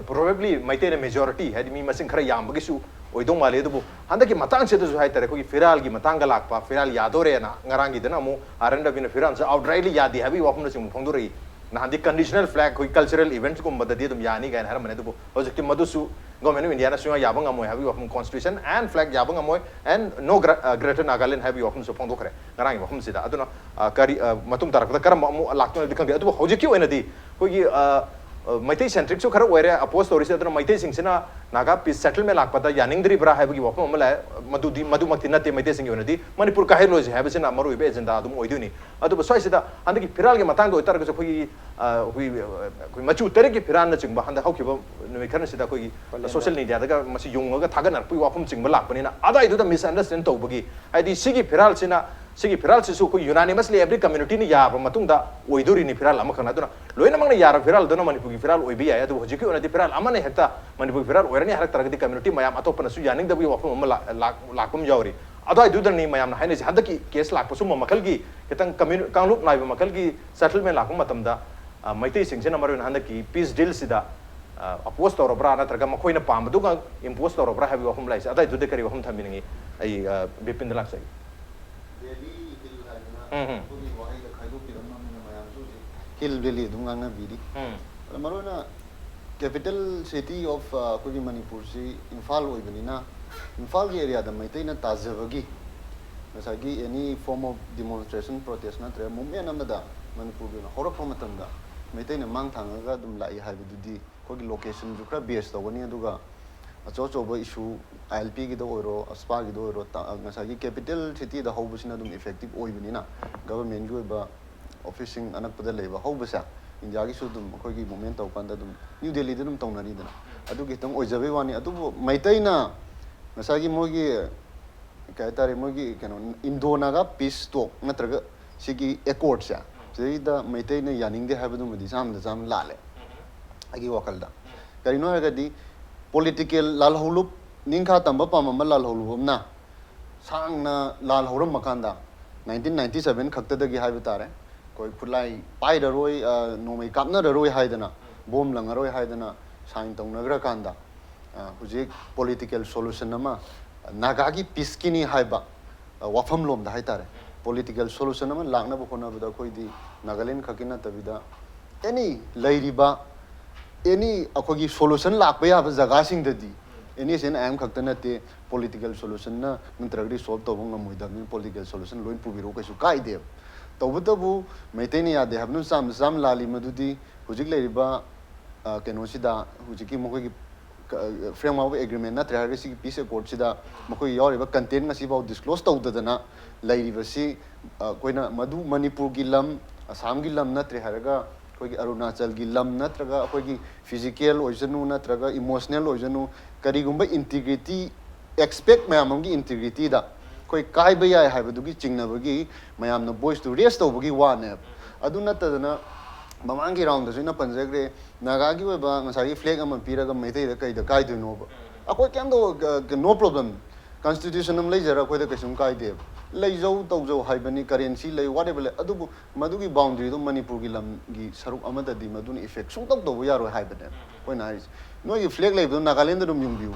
ꯄ꯭ꯔꯣꯕꯦꯕ꯭ꯂꯤ ꯃꯩꯇꯩꯅ ꯃꯦꯖꯣꯔꯤꯇꯤ ꯍꯥꯏꯗꯤ ꯃꯤ ꯃꯁꯤꯡ ꯈꯔ ꯌꯥꯝꯕꯒꯤꯁꯨ ꯑꯣꯏꯗꯧ ꯃꯥꯜꯂꯤ꯫ ꯑꯗꯨꯕꯨ ꯍꯟꯗꯛꯀꯤ ꯃꯇꯥꯡꯁꯤꯗꯁꯨ ꯍꯥꯏꯇꯥꯔꯦ, ꯑꯩꯈꯣꯏꯒꯤ ꯐꯤꯔꯥꯜꯒꯤ ꯃꯇꯥꯡꯗ ꯂꯥꯛꯄ, ꯐꯤꯔꯥꯜ ꯌꯥꯗꯣꯔꯦꯅ ꯉꯔꯥꯡꯒꯤꯗꯅ ꯑꯃꯨꯛ ꯑꯥꯔ ꯑꯦꯟ ꯔꯕꯤꯅ ꯐꯤꯔꯥꯜꯁꯦ ꯑꯥꯎꯠꯔꯥꯏꯠꯂꯤ ꯌꯥꯗꯦ ꯍꯥꯏꯕꯒꯤ ꯋꯥꯐꯝꯅꯆꯤꯡꯕ ꯐꯣꯡꯗꯣꯔꯛꯏ꯫ ꯅꯍꯥꯟꯗꯤ ꯀꯟꯗꯤꯁꯅꯦꯜ ꯐ꯭ꯂꯦꯒ ꯑꯩꯈꯣꯏ ꯀꯜꯆꯔꯦꯜ ꯏꯚꯦꯟꯠꯁꯀꯨꯝꯕꯗꯗꯤ ꯑꯗꯨꯝ ꯌꯥꯅꯤ ꯀꯥꯏꯅ ꯍꯥꯏꯔꯝꯕꯅꯦ, ꯑꯗꯨꯕꯨ ꯍꯧꯖꯤꯛꯇꯤ ꯃꯗꯨꯁꯨ ꯒꯣꯔꯃꯦꯟ ꯑꯣꯐ ꯏꯟꯗꯤꯌꯥꯅ ꯁꯨꯡꯌꯥ ꯌꯥꯕ ꯉꯝꯃꯣꯏ ꯍꯥꯏꯕꯒꯤ ꯋꯥꯐꯝ, ꯀꯣꯟꯁꯇꯤꯇ꯭ꯌꯨꯁꯟ ꯑꯦꯟ ꯐ꯭ꯂꯦꯒ ꯌꯥꯕ ꯉꯝꯃꯣꯏ, ꯑꯦꯟ ꯅꯣ ꯒ꯭ꯔꯦꯇꯔ ꯅꯥꯒꯥꯂꯦꯟ ꯍꯥꯏꯕꯒꯤ ꯋꯥꯐꯝꯁꯨ ꯐꯣꯡꯗꯣꯛꯈ꯭ꯔꯦ ꯉꯔꯥꯡꯒꯤ ꯋꯥꯐꯝꯁꯤꯗ꯫ ꯑꯗꯨꯅ ꯑ, ꯀꯔꯤ ꯑ, ꯃꯇꯨꯡ ꯇꯥꯔꯛꯄꯗ ꯀꯔꯝꯕ ꯑꯃꯨꯛ ꯂꯥꯛꯇꯣꯏꯅꯣꯗꯤ ꯈꯪꯗꯦ꯫ ꯑꯗꯨꯕꯨ ꯍꯧꯖꯤꯛꯀꯤ ꯑꯣꯏꯅꯗꯤ ꯑꯩꯈꯣꯏꯒꯤ ꯑ, ꯑ, ꯃꯩꯇꯩ ꯁꯦꯟꯇ꯭ꯔꯤꯛꯁꯨ ꯈꯔ ꯑꯣꯏꯔꯦ ꯑꯄꯣꯁ ꯇꯧꯔꯤꯁꯦ꯫ ꯑꯗꯨꯅ ꯃꯩꯇꯩꯁꯤꯡꯁꯤꯅ ꯅꯥꯒꯥ ꯄꯤꯁ ꯁꯦꯇꯜꯃꯦꯟ ꯂꯥꯛꯄꯗ ꯌꯥꯅꯤꯡꯗ꯭ꯔꯤꯕ꯭ꯔꯥ ꯍꯥꯏꯕꯒꯤ ꯋꯥꯐꯝ ꯑꯃ ꯂꯥꯛꯑꯦ꯫ ꯃꯗꯨꯗꯤ, ꯃꯗꯨꯃꯛꯇꯤ ꯅꯠꯇꯦ꯫ ꯃꯩꯇꯩꯁꯤꯡꯒꯤ ꯑꯣꯏꯅꯗꯤ ꯃꯅꯤꯄꯨꯔ ꯀꯥꯏꯍꯜꯂꯣꯏꯁꯦ ꯍꯥꯏꯕꯁꯤꯅ ꯃꯔꯨꯑꯣꯏꯕ ꯑꯦꯖꯦꯟꯗꯥ ꯑꯗꯨꯝ ꯑꯣꯏꯗꯣꯏꯅꯤ꯫ ꯑꯗꯨꯕꯨ ꯁ꯭ꯋꯥꯏꯁꯤꯗ ꯍꯟꯗꯛꯀꯤ ꯐꯤꯔꯥꯜꯒꯤ ꯃꯇꯥꯡꯗ ꯑꯣꯏꯇꯥꯔꯒꯁꯨ ꯑꯩꯈꯣꯏꯒꯤ, ꯑ, ꯑꯩꯈꯣꯏ, ꯑ, ꯑꯩꯈꯣꯏ ꯃꯆꯨ ꯇꯔꯦꯠꯀꯤ ꯐꯤꯔꯥꯜꯅꯆꯤꯡꯕ ꯍꯟꯗꯛ ꯍꯧꯈꯤꯕ ꯅꯨꯃꯤꯠ ꯈꯔꯁꯤꯗ ꯑꯩꯈꯣꯏꯒꯤ ꯁꯣꯁꯤꯌꯦꯜ ꯃꯤꯗꯤꯌꯥꯗꯒ ꯃꯁꯤ ꯌꯨꯡꯉꯒ ꯊꯥꯒꯠꯅꯔꯛꯄꯒꯤ ꯋꯥꯐꯝꯆꯤꯡꯕ ꯂꯥꯛꯄꯅꯤꯅ, ꯑꯗꯥꯏꯗꯨꯗ ꯃꯤꯁꯑꯟꯗꯔꯁꯇꯦꯟ ꯇꯧꯕꯒꯤ, ꯍꯥꯏꯗꯤ ꯁꯤꯒꯤ ꯐꯤꯔꯥꯜꯁꯤꯅ, ꯁꯤꯒꯤ ꯐꯤꯔꯥꯜꯁꯤꯁꯨ ꯑꯩꯈꯣꯏ unanimously every communityꯅ ꯌꯥꯔꯕ ꯃꯇꯨꯡꯗ ꯑꯣꯏꯗꯣꯔꯤꯅꯤ ꯐꯤꯔꯥꯜ ꯑꯃꯈꯛꯅ꯫ ꯑꯗꯨꯅ ꯂꯣꯏꯅꯃꯛꯅ ꯌꯥꯔꯕ ꯐꯤꯔꯥꯜꯗꯨꯅ ꯃꯅꯤꯄꯨꯔꯒꯤ ꯐꯤꯔꯥꯜ ꯑꯣꯏꯕ ꯌꯥꯏ꯫ ꯑꯗꯨꯕꯨ ꯍꯧꯖꯤꯛꯀꯤ ꯑꯣꯏꯅꯗꯤ ꯐꯤꯔꯥꯜ ꯑꯃꯅ ꯍꯦꯛꯇ ꯃꯅꯤꯄꯨꯔꯒꯤ ꯐꯤꯔꯥꯜ ꯑꯣꯏꯔꯅꯤ ꯍꯥꯏꯔꯛꯇ꯭ꯔꯒꯗꯤ community ꯃꯌꯥꯝ ꯑꯇꯣꯞꯄꯅꯁꯨ ꯌꯥꯅꯤꯡꯗꯕꯒꯤ ꯋꯥꯐꯝ ꯑꯃ ꯂꯥꯛ-, ꯂꯥꯛ-, ꯂꯥꯛꯄ ꯑꯃ ꯌꯥꯎꯔꯤ꯫ ꯑꯗꯨꯋꯥꯏꯗꯨꯗꯅꯤ ꯃꯌꯥꯝꯅ ꯍꯥꯏꯅꯔꯤꯁꯦ꯫ ꯍꯟꯗꯛꯀꯤ ꯀꯦꯁ ꯂꯥꯛꯄ ꯁꯨꯝꯕ ꯃꯈꯜꯒꯤ ꯈꯤꯇꯪ commu-, ꯀꯥꯡꯂꯨꯞ ꯅꯥꯏꯕ ꯃꯈꯜꯒꯤ ꯁꯦꯇꯜꯃꯦꯟ ꯂꯥꯛꯄ ꯃꯇꯝꯗ, ꯑ, ꯃꯩꯇꯩꯁꯤꯡꯁꯤꯅ ꯃꯔꯨꯑꯣꯏꯅ ꯍꯟꯗꯛꯀꯤ ꯄꯤꯁ ꯗꯤꯜꯁꯤꯗ, ꯑ, ꯑꯣꯄꯣꯖ ꯇꯧꯔꯕ꯭ꯔꯥ ꯅꯠꯇ꯭ꯔꯒ ꯃꯈꯣꯏꯅ ꯄꯥꯝꯕꯗꯨꯒ ꯏꯝꯄꯣꯖ ꯇꯧꯔꯕ꯭ꯔꯥ ꯍꯥꯏꯕꯒꯤ ꯋꯥꯐꯝ ꯂꯥꯛꯏꯁꯦ꯫ ꯑꯗꯨꯋꯥꯏꯗꯨꯗ ꯀꯔꯤ ꯋꯥꯐꯝ ꯊꯝꯕꯤꯅꯤꯡꯉꯤ? ꯑꯩ, ꯑ, ꯕꯤꯄꯤꯟꯗ ꯂꯥꯛꯆꯒꯦ꯫ ꯚꯦꯂꯤ ꯍꯤꯜ ꯍꯥꯏꯗꯅ ꯎꯝ, ꯎꯝ꯫ ꯑꯩꯈꯣꯏꯒꯤ ꯋꯥꯍꯩꯗ ꯈꯥꯏꯗꯣꯛꯄꯤꯔꯝꯃꯕꯅꯤꯅ ꯃꯌꯥꯝꯁꯨ ꯍꯧꯖꯤꯛ ꯍꯤꯜ ꯚꯦꯂꯤ ꯑꯗꯨꯝ ꯉꯥꯡꯅꯕꯤꯔꯤ꯫ ꯎꯝ꯫ ꯑꯗ ꯃꯔꯨꯑꯣꯏꯅ capital city of, ꯑ, ꯑꯩꯈꯣꯏꯒꯤ ꯃꯅꯤꯄꯨꯔꯁꯤ ꯏꯝꯐꯥꯜ ꯑꯣꯏꯕꯅꯤꯅ, ꯏꯝꯐꯥꯜꯒꯤ ꯑꯦꯔꯤꯌꯥꯗ ꯃꯩꯇꯩꯅ ꯇꯥꯖꯕꯒꯤ ꯉꯁꯥꯏꯒꯤ any form of demonstration, protest ꯅꯠꯇ꯭ꯔꯒ movement ꯑꯃꯗ ꯃꯅꯤꯄꯨꯔꯒꯤ ꯑꯣꯏꯅ ꯍꯧꯔꯛꯄ ꯃꯇꯝꯗ ꯃꯩꯇꯩꯅ ꯃꯥꯡ ꯊꯥꯡꯉꯒ ꯑꯗꯨꯝ ꯂꯥꯛꯏ ꯍꯥꯏꯕꯗꯨꯗꯤ ꯑꯩꯈꯣꯏꯒꯤ ꯂꯣꯀꯦꯁꯟꯁꯨ ꯈꯔ ꯕꯦꯁ ꯇꯧꯒꯅꯤ꯫ ꯑꯗꯨꯒ ꯑꯆꯧ ꯑꯆꯧꯕ ꯏꯁꯨ, ꯑꯥꯏ ꯑꯦꯜ ꯄꯤꯒꯤꯗ ꯑꯣꯏꯔꯣ, ꯑꯁꯄꯥꯒꯤꯗ ꯑꯣꯏꯔꯣ, ꯇ-, ꯉꯁꯥꯏꯒꯤ ꯀꯦꯄꯤꯇꯦꯜ ꯁꯤꯇꯤꯗ ꯍꯧꯕꯁꯤꯅ ꯑꯗꯨꯝ ꯏꯐꯦꯛꯇꯤꯞ ꯑꯣꯏꯕꯅꯤꯅ, ꯒꯚꯔꯟꯃꯦꯟꯒꯤ ꯑꯣꯏꯕ ꯑꯣꯐꯤꯁꯁꯤꯡ ꯑꯅꯛꯄꯗ ꯂꯩꯕ ꯍꯧꯕꯁꯦ, ꯏꯟꯗꯤꯌꯥꯒꯤꯁꯨ ꯑꯗꯨꯝ ꯑꯩꯈꯣꯏꯒꯤ ꯃꯨꯞꯃꯦꯟ ꯇꯧꯕ ꯀꯥꯟꯗ ꯑꯗꯨꯝ ꯅ꯭ꯌꯨ ꯗꯦꯜꯂꯤꯗ ꯑꯗꯨꯝ ꯇꯧꯅꯔꯤꯗꯅ, ꯑꯗꯨꯒꯤ ꯈꯤꯇꯪ ꯑꯣꯏꯖꯕꯩ ꯋꯥꯅꯤ꯫ ꯑꯗꯨꯕꯨ ꯃꯩꯇꯩꯅ ꯉꯁꯥꯏꯒꯤ ꯃꯣꯏꯒꯤ, ꯀꯩ ꯍꯥꯏꯇꯥꯔꯦ, ꯃꯣꯏꯒꯤ ꯀꯩꯅꯣ, ꯏꯟꯗꯣ ꯅꯥꯒꯥ ꯄꯤꯁ ꯇꯣꯛ ꯅꯠꯇ꯭ꯔꯒ ꯁꯤꯒꯤ ꯑꯦꯀꯣꯔꯗꯁꯦ, ꯁꯤꯗꯩꯗ ꯃꯩꯇꯩꯅ ꯌꯥꯅꯤꯡꯗꯦ ꯍꯥꯏꯕꯗꯨꯃꯗꯤ ꯆꯥꯝꯃꯗ ꯆꯥꯝꯃ ꯂꯥꯜꯂꯦ ꯑꯩꯒꯤ ꯋꯥꯈꯜꯗ꯫ ꯀꯔꯤꯅꯣ ꯍꯥꯏꯔꯒꯗꯤ, ꯄꯣꯂꯤꯇꯤꯀꯦꯜ ꯂꯥꯜꯍꯧꯂꯨꯞ, ꯅꯤꯡꯈꯥ ꯇꯝꯕ ꯄꯥꯝꯃꯝꯕ ꯂꯥꯜꯍꯧꯂꯨꯞ ꯑꯃꯅ ꯁꯥꯡꯅ ꯂꯥꯜ ꯍꯧꯔꯝꯃꯀꯥꯟꯗ, ꯅꯥꯏꯟꯇꯤꯟ ꯅꯥꯏꯟꯇꯤ ꯁꯚꯦꯟ ꯈꯛꯇꯗꯒꯤ ꯍꯥꯏꯕ ꯇꯥꯔꯦ, ꯑꯩꯈꯣꯏ ꯈꯨꯠꯂꯥꯏ ꯄꯥꯏꯔꯔꯣꯏ, ꯑ, ꯅꯣꯡꯃꯩ ꯀꯥꯞꯅꯔꯔꯣꯏ ꯍꯥꯏꯗꯅ, ꯕꯣꯝ ꯂꯪꯉꯔꯣꯏ ꯍꯥꯏꯗꯅ ꯁꯥꯏꯟ ꯇꯧꯅꯈ꯭ꯔꯀꯥꯟꯗ, ꯑ, ꯍꯧꯖꯤꯛ ꯄꯣꯂꯤꯇꯤꯀꯦꯜ ꯁꯣꯂꯨꯁꯟ ꯑꯃ, ꯅꯥꯒꯥꯒꯤ ꯄꯤꯁꯀꯤꯅꯤ ꯍꯥꯏꯕ, ꯑ, ꯋꯥꯐꯝꯂꯣꯝꯗ ꯍꯥꯏꯇꯥꯔꯦ, ꯄꯣꯂꯤꯇꯤꯀꯦꯜ ꯁꯣꯂꯨꯁꯟ ꯑꯃ ꯂꯥꯛꯅꯕ ꯍꯣꯠꯅꯕꯗ ꯑꯩꯈꯣꯏꯗꯤ ꯅꯥꯒꯥꯂꯦꯟ ꯈꯛꯀꯤ ꯅꯠꯇꯕꯤꯗ ꯑꯦꯅꯤ ꯂꯩꯔꯤꯕ, ꯑꯦꯅꯤ ꯑꯩꯈꯣꯏꯒꯤ ꯁꯣꯂꯨꯁꯟ ꯂꯥꯛꯄ ꯌꯥꯕ ꯖꯒꯥꯁꯤꯡꯗꯗꯤ, N S N I M ꯈꯛꯇ ꯅꯠꯇꯦ, ꯄꯣꯂꯤꯇꯤꯀꯦꯜ ꯁꯣꯂꯨꯁꯟꯅ ꯅꯠꯇ꯭ꯔꯒꯗꯤ ꯁꯣꯜꯕ ꯇꯧꯕ ꯉꯝꯃꯣꯏꯗꯕꯅꯤꯅ, ꯄꯣꯂꯤꯇꯤꯀꯦꯜ ꯁꯣꯂꯨꯁꯟ ꯂꯣꯏ ꯄꯨꯕꯤꯔꯛꯎ, ꯀꯩꯁꯨ ꯀꯥꯏꯗꯦꯕ꯫ ꯇꯧꯕꯇꯕꯨ ꯃꯩꯇꯩꯅ ꯌꯥꯗꯦ ꯍꯥꯏꯕꯗꯨ ꯆꯥꯝꯗ ꯆꯥꯝ ꯂꯥꯜꯂꯤ꯫ ꯃꯗꯨꯗꯤ ꯍꯧꯖꯤꯛ ꯂꯩꯔꯤꯕ, ꯑ, ꯀꯩꯅꯣꯁꯤꯗ, ꯍꯧꯖꯤꯛꯀꯤ ꯃꯈꯣꯏꯒꯤ ꯐ꯭ꯔꯦꯝꯋꯥꯔꯛ ꯑꯦꯒ꯭ꯔꯤꯃꯦꯟ ꯅꯠꯇ꯭ꯔꯦ ꯍꯥꯏꯔꯒ ꯁꯤꯒꯤ ꯄꯤꯁ ꯑꯦꯀꯣꯔꯗꯁꯤꯗ ꯃꯈꯣꯏ ꯌꯥꯎꯔꯤꯕ ꯀꯟꯇꯦꯟ ꯉꯁꯤꯐꯥꯎ ꯗꯤꯁꯀ꯭ꯂꯣꯁ ꯇꯧꯗꯗꯅ ꯂꯩꯔꯤꯕꯁꯤ, ꯑꯩꯈꯣꯏꯅ ꯃꯗꯨ ꯃꯅꯤꯄꯨꯔꯒꯤ ꯂꯝ, ꯑꯁꯥꯝꯒꯤ ꯂꯝ ꯅꯠꯇ꯭ꯔꯦ ꯍꯥꯏꯔꯒ ꯑꯩꯈꯣꯏꯒꯤ ꯑꯔꯨꯅꯥꯆꯜꯒꯤ ꯂꯝ ꯅꯠꯇ꯭ꯔꯒ ꯑꯩꯈꯣꯏꯒꯤ ꯐꯤꯖꯤꯀꯦꯜ ꯑꯣꯏꯖꯅꯨ ꯅꯠꯇ꯭ꯔꯒ ꯏꯃꯣꯁꯅꯦꯜ ꯑꯣꯏꯖꯅꯨ, ꯀꯔꯤꯒꯨꯝꯕ ꯏꯟꯇꯤꯒ꯭ꯔꯤꯇꯤ, ꯑꯦꯛꯁꯄꯦꯛ ꯃꯌꯥꯝ ꯑꯃꯒꯤ ꯏꯟꯇꯤꯒ꯭ꯔꯤꯇꯤꯗ ꯑꯩꯈꯣꯏ ꯀꯥꯏꯕ ꯌꯥꯏ ꯍꯥꯏꯕꯗꯨꯒꯤ ꯆꯤꯡꯅꯕꯒꯤ ꯃꯌꯥꯝꯅ ꯚꯣꯏꯁꯇꯨ ꯔꯦꯁ ꯇꯧꯕꯒꯤ ꯋꯥꯅꯦꯕ꯫ ꯑꯗꯨ ꯅꯠꯇꯗꯅ ꯃꯃꯥꯡꯒꯤ ꯔꯥꯎꯟꯗꯁꯨ ꯑꯩꯅ ꯄꯟꯖꯈ꯭ꯔꯦ, ꯅꯥꯒꯥꯒꯤ ꯑꯣꯏꯕ ꯉꯁꯥꯏꯒꯤ ꯐ꯭ꯂꯦꯛ ꯑꯃ ꯄꯤꯔꯒ ꯃꯩꯇꯩꯗ ꯀꯩꯗ ꯀꯥꯏꯗꯣꯏꯅꯣꯕ? ꯑꯩꯈꯣꯏ ꯀꯩꯝꯇ, no problem, ꯀꯟꯁꯇꯤꯇ꯭ꯌꯨꯁꯟ ꯑꯃ ꯂꯩꯖꯔ ꯑꯩꯈꯣꯏꯗ ꯀꯩꯁꯨꯝ ꯀꯥꯏꯗꯦꯕ꯫ ꯂꯩꯖꯧ ꯇꯧꯖꯧ ꯍꯥꯏꯕꯅꯤ, ꯀꯔꯦꯟꯁꯤ ꯂꯩ, whatever ꯂꯩ, ꯑꯗꯨꯕꯨ ꯃꯗꯨꯒꯤ ꯕꯥꯎꯟꯗ꯭ꯔꯤꯗꯣ ꯃꯅꯤꯄꯨꯔꯒꯤ ꯂꯝꯒꯤ ꯁꯔꯨꯛ ꯑꯃꯗꯗꯤ ꯃꯗꯨꯅ ꯏꯐꯦꯛ ꯁꯨꯡꯇꯧ ꯇꯧꯕ ꯌꯥꯔꯣꯏ ꯍꯥꯏꯕꯅꯦꯕ ꯑꯩꯈꯣꯏꯅ ꯍꯥꯏꯔꯤꯁꯦ꯫ ꯅꯣꯏꯒꯤ ꯐ꯭ꯂꯦꯛ ꯂꯩꯕꯗꯣ ꯅꯥꯒꯥꯂꯦꯟꯗ ꯑꯗꯨꯝ ꯌꯨꯡꯕꯤꯌꯨ,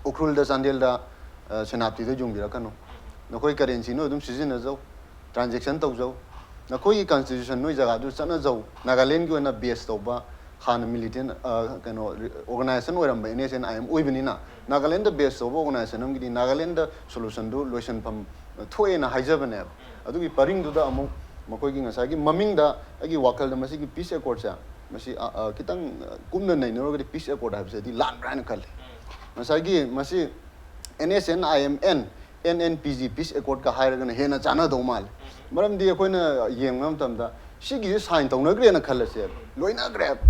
ꯎꯈ꯭ꯔꯨꯜꯗ, ꯆꯥꯟꯗꯦꯜꯗ, ꯁꯦꯅꯥꯄꯇꯤꯗ ꯌꯨꯡꯕꯤꯔꯛꯀꯅꯨ꯫ ꯅꯈꯣꯏ ꯀꯔꯦꯟꯁꯤ ꯅꯣꯏ ꯑꯗꯨꯝ ꯁꯤꯖꯤꯟꯅꯖꯧ, ꯇ꯭ꯔꯥꯟꯖꯦꯛꯁꯟ ꯇꯧꯖꯧ, ꯅꯈꯣꯏꯒꯤ ꯀꯟꯁꯇꯤꯇ꯭ꯌꯨꯁꯟ ꯅꯣꯏ ꯖꯒꯥꯗꯨ ꯆꯠꯅꯖꯧ꯫ ꯅꯥꯒꯥꯂꯦꯟꯒꯤ ꯑꯣꯏꯅ ꯕꯦꯁ ꯇꯧꯕ ꯍꯥꯟꯅ ꯃꯤꯂꯤꯇꯦꯟ, ꯀꯩꯅꯣ, ꯑꯣꯔꯒꯅꯥꯏꯖꯦꯁꯟ ꯑꯣꯏꯔꯝꯕ N S N I M ꯑꯣꯏꯕꯅꯤꯅ, ꯅꯥꯒꯥꯂꯦꯟꯗ ꯕꯦꯁ ꯇꯧꯕ ꯑꯣꯔꯒꯅꯥꯏꯖꯦꯁꯟ ꯑꯃꯒꯤꯗꯤ ꯅꯥꯒꯥꯂꯦꯟꯗ ꯁꯣꯂꯨꯁꯟꯗꯨ ꯂꯣꯏꯁꯤꯟꯐꯝ ꯊꯣꯛꯑꯦꯅ ꯍꯥꯏꯖꯕꯅꯦꯕ꯫ ꯑꯗꯨꯒꯤ ꯄꯔꯤꯡꯗꯨꯗ ꯑꯃꯨꯛ ꯃꯈꯣꯏꯒꯤ ꯉꯁꯥꯏꯒꯤ ꯃꯃꯤꯡꯗ ꯑꯩꯒꯤ ꯋꯥꯈꯜꯗ ꯃꯁꯤꯒꯤ ꯄꯤꯁ ꯑꯦꯀꯣꯔꯗꯁꯦ, ꯃꯁꯤ ꯀꯈꯤꯇꯪ ꯀꯨꯞꯅ ꯅꯩꯅꯔꯨꯔꯒꯗꯤ ꯄꯤꯁ ꯑꯦꯀꯣꯔꯗ ꯍꯥꯏꯕꯁꯤꯗꯤ ꯂꯥꯟꯕ꯭ꯔꯥ ꯍꯥꯏꯅ ꯈꯜꯂꯤ꯫ ꯉꯁꯥꯏꯒꯤ ꯃꯁꯤ N S N I M N, N N P G ꯄꯤꯁ ꯑꯦꯀꯣꯔꯗꯀ ꯍꯥꯏꯔꯒꯅ ꯍꯦꯟꯅ ꯆꯥꯟꯅꯗꯧ ꯃꯥꯜꯂꯤ꯫ ꯃꯔꯝꯗꯤ ꯑꯩꯈꯣꯏꯅ ꯌꯦꯡꯕ ꯃꯇꯝꯗ ꯁꯤꯒꯤꯁꯦ ꯁꯥꯏꯟ ꯇꯧꯅꯈ꯭ꯔꯦꯅ ꯈꯜꯂꯁꯦꯕ, ꯂꯣꯏꯅꯈ꯭ꯔꯦꯕ꯫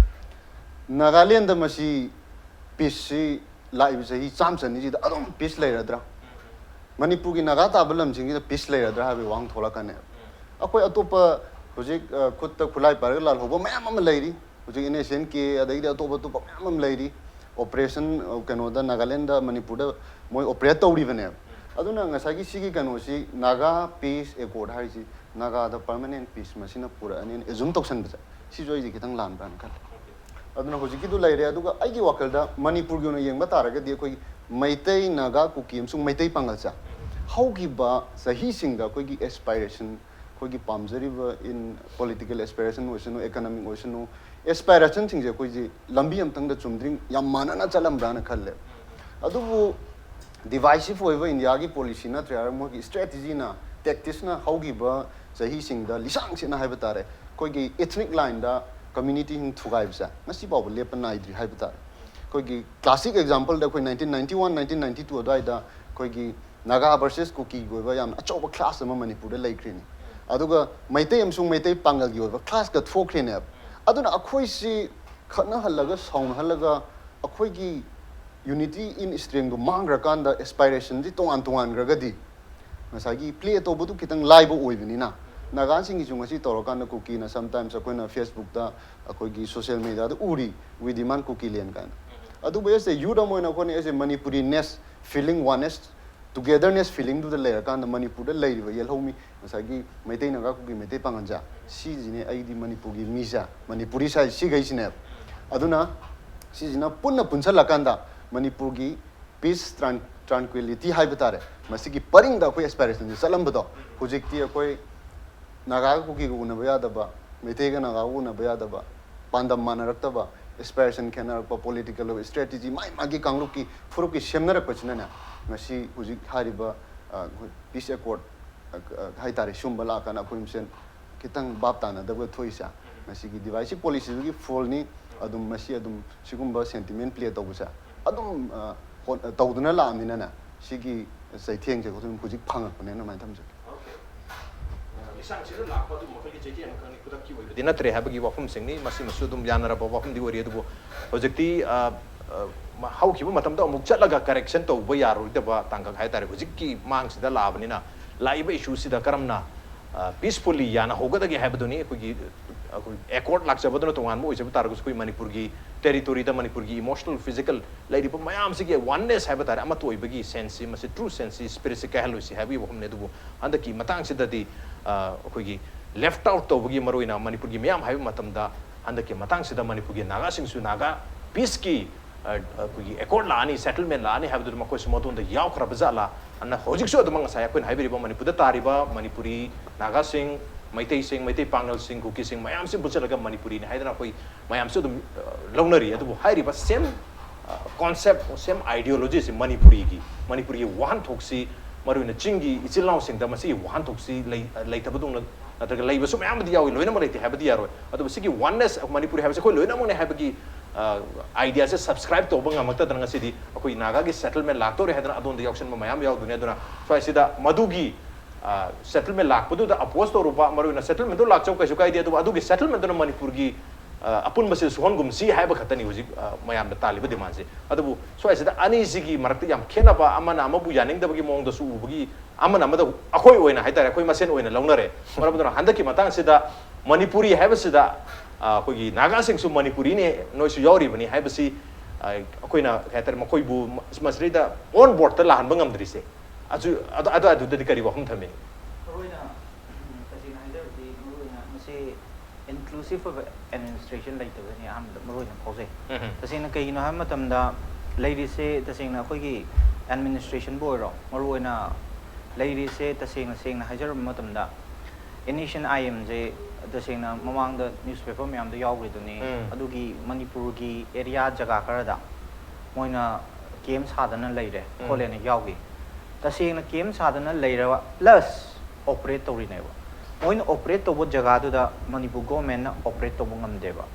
ꯅꯥꯒꯥꯂꯦꯟꯗ ꯃꯁꯤ ꯄꯤꯁꯁꯤ ꯂꯥꯛꯏꯕ ꯆꯍꯤ ꯆꯥꯝ ꯆꯅꯤꯁꯤꯗ ꯑꯗꯨꯝ ꯄꯤꯁ ꯂꯩꯔꯗ꯭ꯔꯥ? ꯃꯅꯤꯄꯨꯔꯒꯤ ꯅꯥꯒꯥ ꯇꯥꯕ ꯂꯝꯁꯤꯡꯁꯤꯗ ꯄꯤꯁ ꯂꯩꯔꯗ꯭ꯔꯥ ꯍꯥꯏꯕꯒꯤ ꯋꯥꯍꯪ ꯊꯣꯛꯂꯛꯀꯅꯦꯕ꯫ ꯑꯩꯈꯣꯏ ꯑꯇꯣꯞꯄ ꯍꯧꯖꯤꯛ ꯈꯨꯠꯇ ꯈꯨꯠꯂꯥꯏ ꯄꯥꯏꯔꯒ ꯂꯥꯜꯍꯧꯕ ꯃꯌꯥꯝ ꯑꯃ ꯂꯩꯔꯤ꯫ ꯍꯧꯖꯤꯛ ꯑꯦꯟ ꯑꯦꯁ ꯑꯦꯟ ꯀꯦ, ꯑꯗꯒꯤꯗꯤ ꯑꯇꯣꯞ ꯑꯇꯣꯞꯄ ꯃꯌꯥꯝ ꯑꯃ ꯂꯩꯔꯤ꯫ ꯑꯣꯄꯔꯦꯁꯟ, ꯀꯩꯅꯣꯗ, ꯅꯥꯒꯥꯂꯦꯟꯗ, ꯃꯅꯤꯄꯨꯔꯗ ꯃꯣꯏ ꯑꯣꯄꯔꯦꯠ ꯇꯧꯔꯤꯕꯅꯦꯕ꯫ ꯑꯗꯨꯅ ꯉꯁꯥꯏꯒꯤ ꯁꯤꯒꯤ ꯀꯩꯅꯣꯁꯤ, ꯅꯥꯒꯥ ꯄꯤꯁ ꯑꯦꯀꯣꯔꯗ ꯍꯥꯏꯔꯤꯁꯤ ꯅꯥꯒꯥꯗ ꯄꯔꯃꯅꯦꯟ ꯄꯤꯁ ꯃꯁꯤꯅ ꯄꯨꯔꯛꯑꯅꯤꯅ ꯑꯦꯖꯨꯝ ꯇꯧꯁꯟꯕꯁꯦ, ꯁꯤꯁꯨ ꯑꯩꯗꯤ ꯈꯤꯇꯪ ꯂꯥꯟꯕ꯭ꯔꯥꯅ ꯈꯜꯂꯦ꯫ ꯑꯗꯨꯅ ꯍꯧꯖꯤꯛꯀꯤꯗꯨ ꯂꯩꯔꯦ꯫ ꯑꯗꯨꯒ ꯑꯩꯒꯤ ꯋꯥꯈꯜꯗ ꯃꯅꯤꯄꯨꯔꯒꯤ ꯑꯣꯏꯅ ꯌꯦꯡꯕ ꯇꯥꯔꯒꯗꯤ ꯑꯩꯈꯣꯏꯒꯤ ꯃꯩꯇꯩ, ꯅꯥꯒꯥ, ꯀꯨꯀꯤ ꯑꯃꯁꯨꯡ ꯃꯩꯇꯩ ꯄꯥꯉꯜꯁꯦ ꯍꯧꯈꯤꯕ ꯆꯍꯤꯁꯤꯡꯗ ꯑꯩꯈꯣꯏꯒꯤ ꯑꯦꯁꯄꯥꯏꯔꯦꯁꯟ, ꯑꯩꯈꯣꯏꯒꯤ ꯄꯥꯝꯖꯔꯤꯕ in political aspiration ꯑꯣꯏꯁꯅꯨ, economic ꯑꯣꯏꯁꯅꯨ, ꯑꯦꯁꯄꯥꯏꯔꯦꯁꯟꯁꯤꯡꯁꯦ ꯑꯩꯈꯣꯏꯁꯤ ꯂꯝꯕꯤ ꯑꯃꯇꯪꯗ ꯆꯨꯝꯗ꯭ꯔꯤꯡ ꯌꯥꯝ ꯃꯥꯟꯅꯅ ꯆꯠꯂꯝꯕ꯭ꯔꯥꯅ ꯈꯜꯂꯦ꯫ ꯑꯗꯨꯕꯨ ꯗꯤꯚꯥꯏꯁꯤꯞ ꯑꯣꯏꯕ ꯏꯟꯗꯤꯌꯥꯒꯤ ꯄꯣꯂꯤꯁꯤ ꯅꯠꯇ꯭ꯔꯦ ꯍꯥꯏꯔꯒ ꯃꯣꯏꯒꯤ ꯏꯁꯇ꯭ꯔꯦꯇꯤꯖꯤꯅ, ꯇꯦꯛꯇꯤꯛꯁꯅ ꯍꯧꯈꯤꯕ ꯆꯍꯤꯁꯤꯡꯗ ꯂꯤꯁꯥꯡ ꯁꯤꯠꯅ ꯍꯥꯏꯕ ꯇꯥꯔꯦ, ꯑꯩꯈꯣꯏꯒꯤ ꯏꯊꯅꯤꯛ ꯂꯥꯏꯟꯗ ꯀꯝꯃ꯭ꯌꯨꯅꯤꯇꯤꯁꯤꯡ ꯊꯨꯒꯥꯏꯕꯁꯦ ꯉꯁꯤ ꯐꯥꯎꯕ ꯂꯦꯞꯄ ꯅꯥꯏꯗ꯭ꯔꯤ ꯍꯥꯏꯕ ꯇꯥꯔꯦ꯫ ꯑꯩꯈꯣꯏꯒꯤ classic exampleꯗ ꯑꯩꯈꯣꯏ nineteen ninety one, nineteen ninety two ꯑꯗꯨꯋꯥꯏꯗ ꯑꯩꯈꯣꯏꯒꯤ ꯅꯥꯒꯥ versus ꯀꯨꯀꯤꯒꯤ ꯑꯣꯏꯕ ꯌꯥꯝꯅ ꯑꯆꯧꯕ clash ꯑꯃ ꯃꯅꯤꯄꯨꯔꯗ ꯂꯩꯈ꯭ꯔꯤꯅꯤ꯫ ꯑꯗꯨꯒ ꯃꯩꯇꯩ ꯑꯃꯁꯨꯡ ꯃꯩꯇꯩ ꯄꯥꯡꯒꯜꯒꯤ ꯑꯣꯏꯕ clashꯀ ꯊꯣꯛꯈ꯭ꯔꯤꯅꯦꯕ꯫ ꯑꯗꯨꯅ ꯑꯩꯈꯣꯏꯁꯤ ꯈꯠꯅꯍꯜꯂꯒ, ꯁꯥꯎꯅꯍꯜꯂꯒ, ꯑꯩꯈꯣꯏꯒꯤ unity in strengthꯗꯣ ꯃꯥꯡꯈ꯭ꯔꯀꯥꯟꯗ, aspirationꯁꯤ ꯇꯣꯉꯥꯟ ꯇꯣꯉꯥꯟꯈ꯭ꯔꯒꯗꯤ, ꯉꯁꯥꯏꯒꯤ play ꯇꯧꯕꯗꯨ ꯈꯤꯇꯪ ꯂꯥꯏꯕ ꯑꯣꯏꯕꯅꯤꯅ, ꯅꯥꯒꯥꯁꯤꯡꯒꯤꯁꯨ ꯉꯁꯤ ꯇꯧꯔꯀꯥꯟꯗ ꯀꯨꯀꯤꯅ sometimes ꯑꯩꯈꯣꯏꯅ Facebookꯇ, ꯑꯩꯈꯣꯏꯒꯤ social mediaꯗ ꯎꯔꯤ, "We demand Kukiland" ꯀꯥꯏꯅ꯫ ꯑꯗꯨꯕꯨ as a youth ꯑꯃ ꯑꯣꯏꯅ ꯑꯩꯈꯣꯏꯅ as a Manipuriness feeling, oneness, togetherness feelingꯗꯨꯗ ꯂꯩꯔꯀꯥꯟꯗ, ꯃꯅꯤꯄꯨꯔꯗ ꯂꯩꯔꯤꯕ ꯌꯦꯜꯍꯧꯃꯤ, ꯉꯁꯥꯏꯒꯤ ꯃꯩꯇꯩ, ꯅꯥꯒꯥ, ꯀꯨꯀꯤ, ꯃꯩꯇꯩ ꯄꯥꯉꯟꯖꯥ, ꯁꯤꯁꯤꯅꯦ ꯑꯩꯗꯤ ꯃꯅꯤꯄꯨꯔꯒꯤ ꯃꯤꯁꯦ, ꯃꯅꯤꯄꯨꯔꯤꯁꯦ ꯁꯤꯈꯩꯁꯤꯅꯦꯕ꯫ ꯑꯗꯨꯅ ꯁꯤꯁꯤꯅ ꯄꯨꯟꯅ ꯄꯨꯟꯁꯜꯂꯀꯥꯟꯗ ꯃꯅꯤꯄꯨꯔꯒꯤ peace, tran-, tranquility ꯍꯥꯏꯕ ꯇꯥꯔꯦ, ꯃꯁꯤꯒꯤ ꯄꯔꯤꯡꯗ ꯑꯩꯈꯣꯏ aspirationꯁꯦ ꯆꯠꯂꯝꯕꯗꯣ, ꯍꯧꯖꯤꯛꯇꯤ ꯑꯩꯈꯣꯏ ꯅꯥꯒꯥꯒ ꯀꯨꯀꯤꯒ ꯎꯅꯕ ꯌꯥꯗꯕ, ꯃꯩꯇꯩꯒ ꯅꯥꯒꯥꯒ ꯎꯅꯕ ꯌꯥꯗꯕ, ꯄꯥꯟꯗꯝ ꯃꯥꯟꯅꯔꯛꯇꯕ, aspiration ꯈꯦꯠꯅꯔꯛꯄ, political strategy, ꯃꯥꯒꯤ ꯃꯥꯒꯤ ꯀꯥꯡꯂꯨꯞꯀꯤ ꯐꯨꯔꯨꯞꯀꯤ ꯁꯦꯝꯅꯔꯛꯄꯁꯤꯅꯅꯦ, ꯉꯁꯤ ꯍꯧꯖꯤꯛ ꯍꯥꯏꯔꯤꯕ, ꯑ, ꯑꯩꯈꯣꯏ peace accord, ꯑ, ꯑ, ꯍꯥꯏ ꯇꯥꯔꯦ, ꯁꯤꯒꯨꯝꯕ ꯂꯥꯛꯑꯀꯥꯟꯗ ꯑꯩꯈꯣꯏ ꯃꯁꯦꯟ ꯈꯤꯇꯪ ꯚꯥꯞ ꯇꯥꯅꯗꯕ ꯊꯣꯛꯏꯁꯦ ꯉꯁꯤꯒꯤ divisive policyꯗꯨꯒꯤ fallꯅꯤ꯫ ꯑꯗꯨꯝ ꯃꯁꯤ ꯑꯗꯨꯝ ꯁꯤꯒꯨꯝꯕ sentiment play ꯇꯧꯕꯁꯦ ꯑꯗꯨꯝ, ꯑ, ꯍꯣꯠ-, ꯇꯧꯗꯨꯅ ꯂꯥꯛꯑꯕꯅꯤꯅꯅꯦ, ꯁꯤꯒꯤ ꯆꯩꯊꯦꯡꯁꯦ ꯑꯗꯨꯝ ꯍꯧꯖꯤꯛ ꯐꯪꯉꯛꯄꯅꯦꯅ ꯑꯗꯨꯃꯥꯏꯅ ꯊꯝꯖꯒꯦ꯫ ꯑꯣꯀꯦ꯫ ꯑ, ꯂꯤꯁꯥꯡꯁꯤꯗ ꯂꯥꯛꯄ ꯑꯗꯨꯝ ꯃꯈꯣꯏꯒꯤ ꯆꯩꯊꯦꯡ ꯑꯃꯈꯛꯅꯤ, ꯈꯨꯗꯛꯀꯤ ꯑꯣꯏꯕꯗꯤ ꯅꯠꯇ꯭ꯔꯦ ꯍꯥꯏꯕꯒꯤ ꯋꯥꯐꯝꯁꯤꯡꯅꯤ꯫ ꯃꯁꯤꯃꯁꯨ ꯑꯗꯨꯝ ꯌꯥꯅꯔꯕ ꯋꯥꯐꯝꯗꯤ ꯑꯣꯏꯔꯤ꯫ ꯑꯗꯨꯕꯨ ꯍꯧꯖꯤꯛꯇꯤ, ꯑ, ꯑ, ꯃ-, ꯍꯧꯈꯤꯕ ꯃꯇꯝꯗ ꯑꯃꯨꯛ ꯆꯠꯂꯒ correction ꯇꯧꯕ ꯌꯥꯔꯣꯏꯗꯕ ꯇꯥꯡꯀꯛ ꯍꯥꯏ ꯇꯥꯔꯦ, ꯍꯧꯖꯤꯛꯀꯤ ꯃꯥꯡꯁꯤꯗ ꯂꯥꯛꯑꯕꯅꯤꯅ, ꯂꯥꯛꯏꯕ issueꯁꯤꯗ ꯀꯔꯝꯅ, ꯑ, peacefully ꯌꯥꯅꯍꯧꯒꯗꯒꯦ ꯍꯥꯏꯕꯗꯨꯅꯤ ꯑꯩꯈꯣꯏꯒꯤ, ꯑꯩꯈꯣꯏ accord ꯂꯥꯛꯆꯕꯗꯨꯅ ꯇꯣꯉꯥꯟꯕ ꯑꯣꯏꯖꯕ ꯇꯥꯔꯒꯁꯨ, ꯑꯩꯈꯣꯏ ꯃꯅꯤꯄꯨꯔꯒꯤ territoryꯗ, ꯃꯅꯤꯄꯨꯔꯒꯤ emotional, physical ꯂꯩꯔꯤꯕ ꯃꯌꯥꯝꯁꯤꯒꯤ oneness ꯍꯥꯏꯕ ꯇꯥꯔꯦ, ꯑꯃꯠꯇ ꯑꯣꯏꯕꯒꯤ senseꯁꯤ, ꯃꯁꯤ true senseꯁꯤ, spiritꯁꯤ ꯀꯥꯏꯍꯜꯂꯣꯏꯁꯤ ꯍꯥꯏꯕꯒꯤ ꯋꯥꯐꯝꯅꯤ꯫ ꯑꯗꯨꯕꯨ ꯍꯟꯗꯛꯀꯤ ꯃꯇꯥꯡꯁꯤꯗꯗꯤ, ꯑ, ꯑꯩꯈꯣꯏꯒꯤ left out ꯇꯧꯕꯒꯤ, ꯃꯔꯨꯑꯣꯏꯅ ꯃꯅꯤꯄꯨꯔꯒꯤ ꯃꯤꯌꯥꯝ ꯍꯥꯏꯕ ꯃꯇꯝꯗ, ꯍꯟꯗꯛꯀꯤ ꯃꯇꯥꯡꯁꯤꯗ ꯃꯅꯤꯄꯨꯔꯒꯤ ꯅꯥꯒꯥꯁꯤꯡꯁꯨ ꯅꯥꯒꯥ peaceꯀꯤ, ꯑ, ꯑꯩꯈꯣꯏꯒꯤ accord ꯂꯥꯛꯑꯅꯤ, settlement ꯂꯥꯛꯑꯅꯤ ꯍꯥꯏꯕꯗꯨꯗ ꯃꯈꯣꯏꯁꯨ ꯃꯗꯣꯝꯗ ꯌꯥꯎꯈ꯭ꯔꯕ ꯖꯥꯠꯂꯥ? ꯑꯗꯨꯅ ꯍꯧꯖꯤꯛꯁꯨ ꯑꯗꯨꯃꯛ ꯉꯁꯥꯏ ꯑꯩꯈꯣꯏꯅ ꯍꯥꯏꯕꯤꯔꯤꯕ ꯃꯅꯤꯄꯨꯔꯗ ꯇꯥꯔꯤꯕ ꯃꯅꯤꯄꯨꯔꯤ ꯅꯥꯒꯥꯁꯤꯡ, ꯃꯩꯇꯩꯁꯤꯡ, ꯃꯩꯇꯩ ꯄꯥꯉꯜꯁꯤꯡ, ꯀꯨꯀꯤꯁꯤꯡ ꯃꯌꯥꯝꯁꯤ ꯄꯨꯟꯁꯤꯜꯂꯒ ꯃꯅꯤꯄꯨꯔꯤꯅꯤ ꯍꯥꯏꯗꯅ ꯑꯩꯈꯣꯏ ꯃꯌꯥꯝꯁꯨ ꯑꯗꯨꯝ, ꯑ, ꯂꯧꯅꯔꯤ꯫ ꯑꯗꯨꯕꯨ ꯍꯥꯏꯔꯤꯕ same, ꯑ, concept, same ideologyꯁꯤ ꯃꯅꯤꯄꯨꯔꯤꯒꯤ, ꯃꯅꯤꯄꯨꯔꯒꯤ ꯋꯥꯍꯟꯊꯣꯛꯁꯤ, ꯃꯔꯨꯑꯣꯏꯅ ꯆꯤꯡꯒꯤ ꯏꯆꯤꯜ ꯏꯅꯥꯎꯁꯤꯡꯗ ꯃꯁꯤꯒꯤ ꯋꯥꯍꯟꯊꯣꯛꯁꯤ ꯂꯩ-, ꯂꯩꯇꯕꯗꯧꯅ ꯅꯠꯇ꯭ꯔꯒ ꯂꯩꯕꯁꯨ ꯃꯌꯥꯝ ꯑꯃꯗꯤ ꯌꯥꯎꯏ, ꯂꯣꯏꯅꯃꯛ ꯂꯩꯇꯦ ꯍꯥꯏꯕꯗꯤ ꯌꯥꯔꯣꯏ꯫ ꯑꯗꯨꯕꯨ ꯁꯤꯒꯤ oneness, ꯃꯅꯤꯄꯨꯔꯤ ꯍꯥꯏꯕꯁꯤ ꯑꯩꯈꯣꯏ ꯂꯣꯏꯅꯃꯛꯅꯤ ꯍꯥꯏꯕꯒꯤ ꯑꯥꯏꯗꯤꯌꯥꯁꯦ ꯁꯕꯁꯀ꯭ꯔꯥꯏꯕ ꯇꯧꯕ ꯉꯝꯃꯛꯇꯗꯅ ꯉꯁꯤꯗꯤ ꯑꯩꯈꯣꯏ ꯅꯥꯒꯥꯒꯤ ꯁꯦꯇꯜꯃꯦꯟ ꯂꯥꯛꯇꯧꯔꯦ ꯍꯥꯏꯗꯅ ꯑꯗꯣꯝꯗ ꯌꯥꯎꯁꯟꯕ ꯃꯌꯥꯝ ꯌꯥꯎꯗꯨꯅꯤ꯫ ꯑꯗꯨꯅ ꯁ꯭ꯋꯥꯏꯁꯤꯗ ꯃꯗꯨꯒꯤ ꯁꯦꯇꯜꯃꯦꯟ ꯂꯥꯛꯄꯗꯨꯗ ꯑꯄꯣꯁ ꯇꯧꯔꯨꯕ, ꯃꯔꯨꯑꯣꯏꯅ ꯁꯦꯇꯜꯃꯦꯟꯗꯣ ꯂꯥꯛꯆꯧ ꯀꯩꯁꯨ ꯀꯥꯏꯗꯦ, ꯑꯗꯨꯕꯨ ꯑꯗꯨꯒꯤ ꯁꯦꯇꯜꯃꯦꯟꯗꯨꯅ ꯃꯅꯤꯄꯨꯔꯒꯤ ꯑ, ꯑꯄꯨꯟꯕꯁꯦ ꯁꯨꯍꯟꯒꯨꯝꯁꯤ ꯍꯥꯏꯕ ꯈꯛꯇꯅꯤ ꯍꯧꯖꯤꯛ, ꯑ, ꯃꯌꯥꯝꯅ ꯇꯥꯜꯂꯤꯕ ꯗꯤꯃꯥꯟꯁꯦ꯫ ꯑꯗꯨꯕꯨ ꯁ꯭ꯋꯥꯏꯁꯤꯗ ꯑꯅꯤꯁꯤꯒꯤ ꯃꯔꯛꯇ ꯌꯥꯝ ꯈꯦꯠꯅꯕ, ꯑꯃꯅ ꯑꯃꯕꯨ ꯌꯥꯅꯤꯡꯗꯕꯒꯤ ꯃꯑꯣꯡꯗꯁꯨ ꯎꯕꯒꯤ, ꯑꯃꯅ ꯑꯃꯗ ꯑꯩꯈꯣꯏ ꯑꯣꯏꯅ ꯍꯥꯏꯇꯥꯔꯦ, ꯑꯩꯈꯣꯏ ꯃꯁꯦꯟ ꯑꯣꯏꯅ ꯂꯧꯅꯔꯦ꯫ ꯃꯔꯝ ꯑꯗꯨꯅ ꯍꯟꯗꯛꯀꯤ ꯃꯇꯥꯡꯁꯤꯗ ꯃꯅꯤꯄꯨꯔꯤ ꯍꯥꯏꯕꯁꯤꯗ, ꯑ, ꯑꯩꯈꯣꯏꯒꯤ ꯅꯥꯒꯥꯁꯤꯡꯁꯨ ꯃꯅꯤꯄꯨꯔꯤꯅꯤ, ꯅꯣꯏꯁꯨ ꯌꯥꯎꯔꯤꯕꯅꯤ ꯍꯥꯏꯕꯁꯤ, ꯑ, ꯑꯩꯈꯣꯏꯅ ꯀꯩ ꯍꯥꯏꯇꯥꯔꯦ, ꯃꯈꯣꯏꯕꯨ ꯃ-, ꯃꯁꯤꯗꯩꯗ ꯑꯣꯟ ꯕꯣꯔꯗꯇ ꯂꯥꯛꯍꯟꯕ ꯉꯝꯗ꯭ꯔꯤꯁꯦ꯫ ꯑꯗꯨ, ꯑꯗꯨ, ꯑꯗꯨ, ꯑꯗꯨꯗꯗꯤ ꯀꯔꯤ ꯋꯥꯐꯝ ꯊꯝꯃꯤ? ꯃꯔꯨꯑꯣꯏꯅ, ꯎꯝ, ꯇꯁꯦꯡꯅ ꯍꯥꯏꯖꯔꯕꯗꯤ, ꯃꯔꯨꯑꯣꯏꯅ ꯃꯁꯤ ꯏꯟꯀ꯭ꯂꯨꯁꯤꯞ ꯑꯣꯏꯕ ꯑꯦꯗꯃꯤꯅꯤꯁꯇ꯭ꯔꯦꯁꯟ ꯂꯩꯇꯕꯅꯤ ꯑꯍꯥꯟꯕꯗ ꯃꯔꯨꯑꯣꯏꯅ ꯐꯥꯎꯖꯩ꯫ ꯎꯝ꯫ ꯇꯁꯦꯡꯅ ꯀꯩꯒꯤꯅꯣ ꯍꯥꯏꯕ ꯃꯇꯝꯗ, ꯂꯩꯔꯤꯁꯦ ꯇꯁꯦꯡꯅ ꯑꯩꯈꯣꯏꯒꯤ ꯑꯦꯗꯃꯤꯅꯤꯁꯇ꯭ꯔꯦꯁꯟꯕꯨ ꯑꯣꯏꯔꯣ, ꯃꯔꯨꯑꯣꯏꯅ ꯂꯩꯔꯤꯁꯦ ꯇꯁꯦꯡꯅ, ꯁꯦꯡꯅ ꯍꯥꯏꯖꯔꯕ ꯃꯇꯝꯗ, ꯑꯦꯟ ꯑꯦꯁ ꯑꯦꯟ ꯑꯥꯏ ꯑꯦꯝꯁꯦ ꯇꯁꯦꯡꯅ ꯃꯃꯥꯡꯗ ꯅ꯭ꯌꯨꯁꯄꯦꯄꯔ ꯃꯌꯥꯝꯗ ꯌꯥꯎꯈ꯭ꯔꯤꯗꯨꯅꯤ꯫ ꯎꯝ꯫ ꯑꯗꯨꯒꯤ ꯃꯅꯤꯄꯨꯔꯒꯤ ꯑꯦꯔꯤꯌꯥ ꯖꯒꯥ ꯈꯔꯗ ꯃꯣꯏꯅ ꯀꯦꯝ ꯁꯥꯗꯅ ꯂꯩꯔꯦ, ꯎꯝ, ꯈꯣꯠꯂꯦꯅ ꯌꯥꯎꯈꯤ꯫ ꯇꯁꯦꯡꯅ ꯀꯦꯝ ꯁꯥꯗꯅ ꯂꯩꯔꯕ, ꯄ꯭ꯂꯁ ꯑꯣꯄꯔꯦꯠ ꯇꯧꯔꯤꯅꯦꯕ꯫ ꯃꯣꯏꯅ ꯑꯣꯄꯔꯦꯠ ꯇꯧꯕ ꯖꯒꯥꯗꯨꯗ ꯃꯅꯤꯄꯨꯔ ꯒꯣꯔꯃꯦꯟꯅ ꯑꯣꯄꯔꯦꯠ ꯇꯧꯕ ꯉꯝꯗꯦꯕ꯫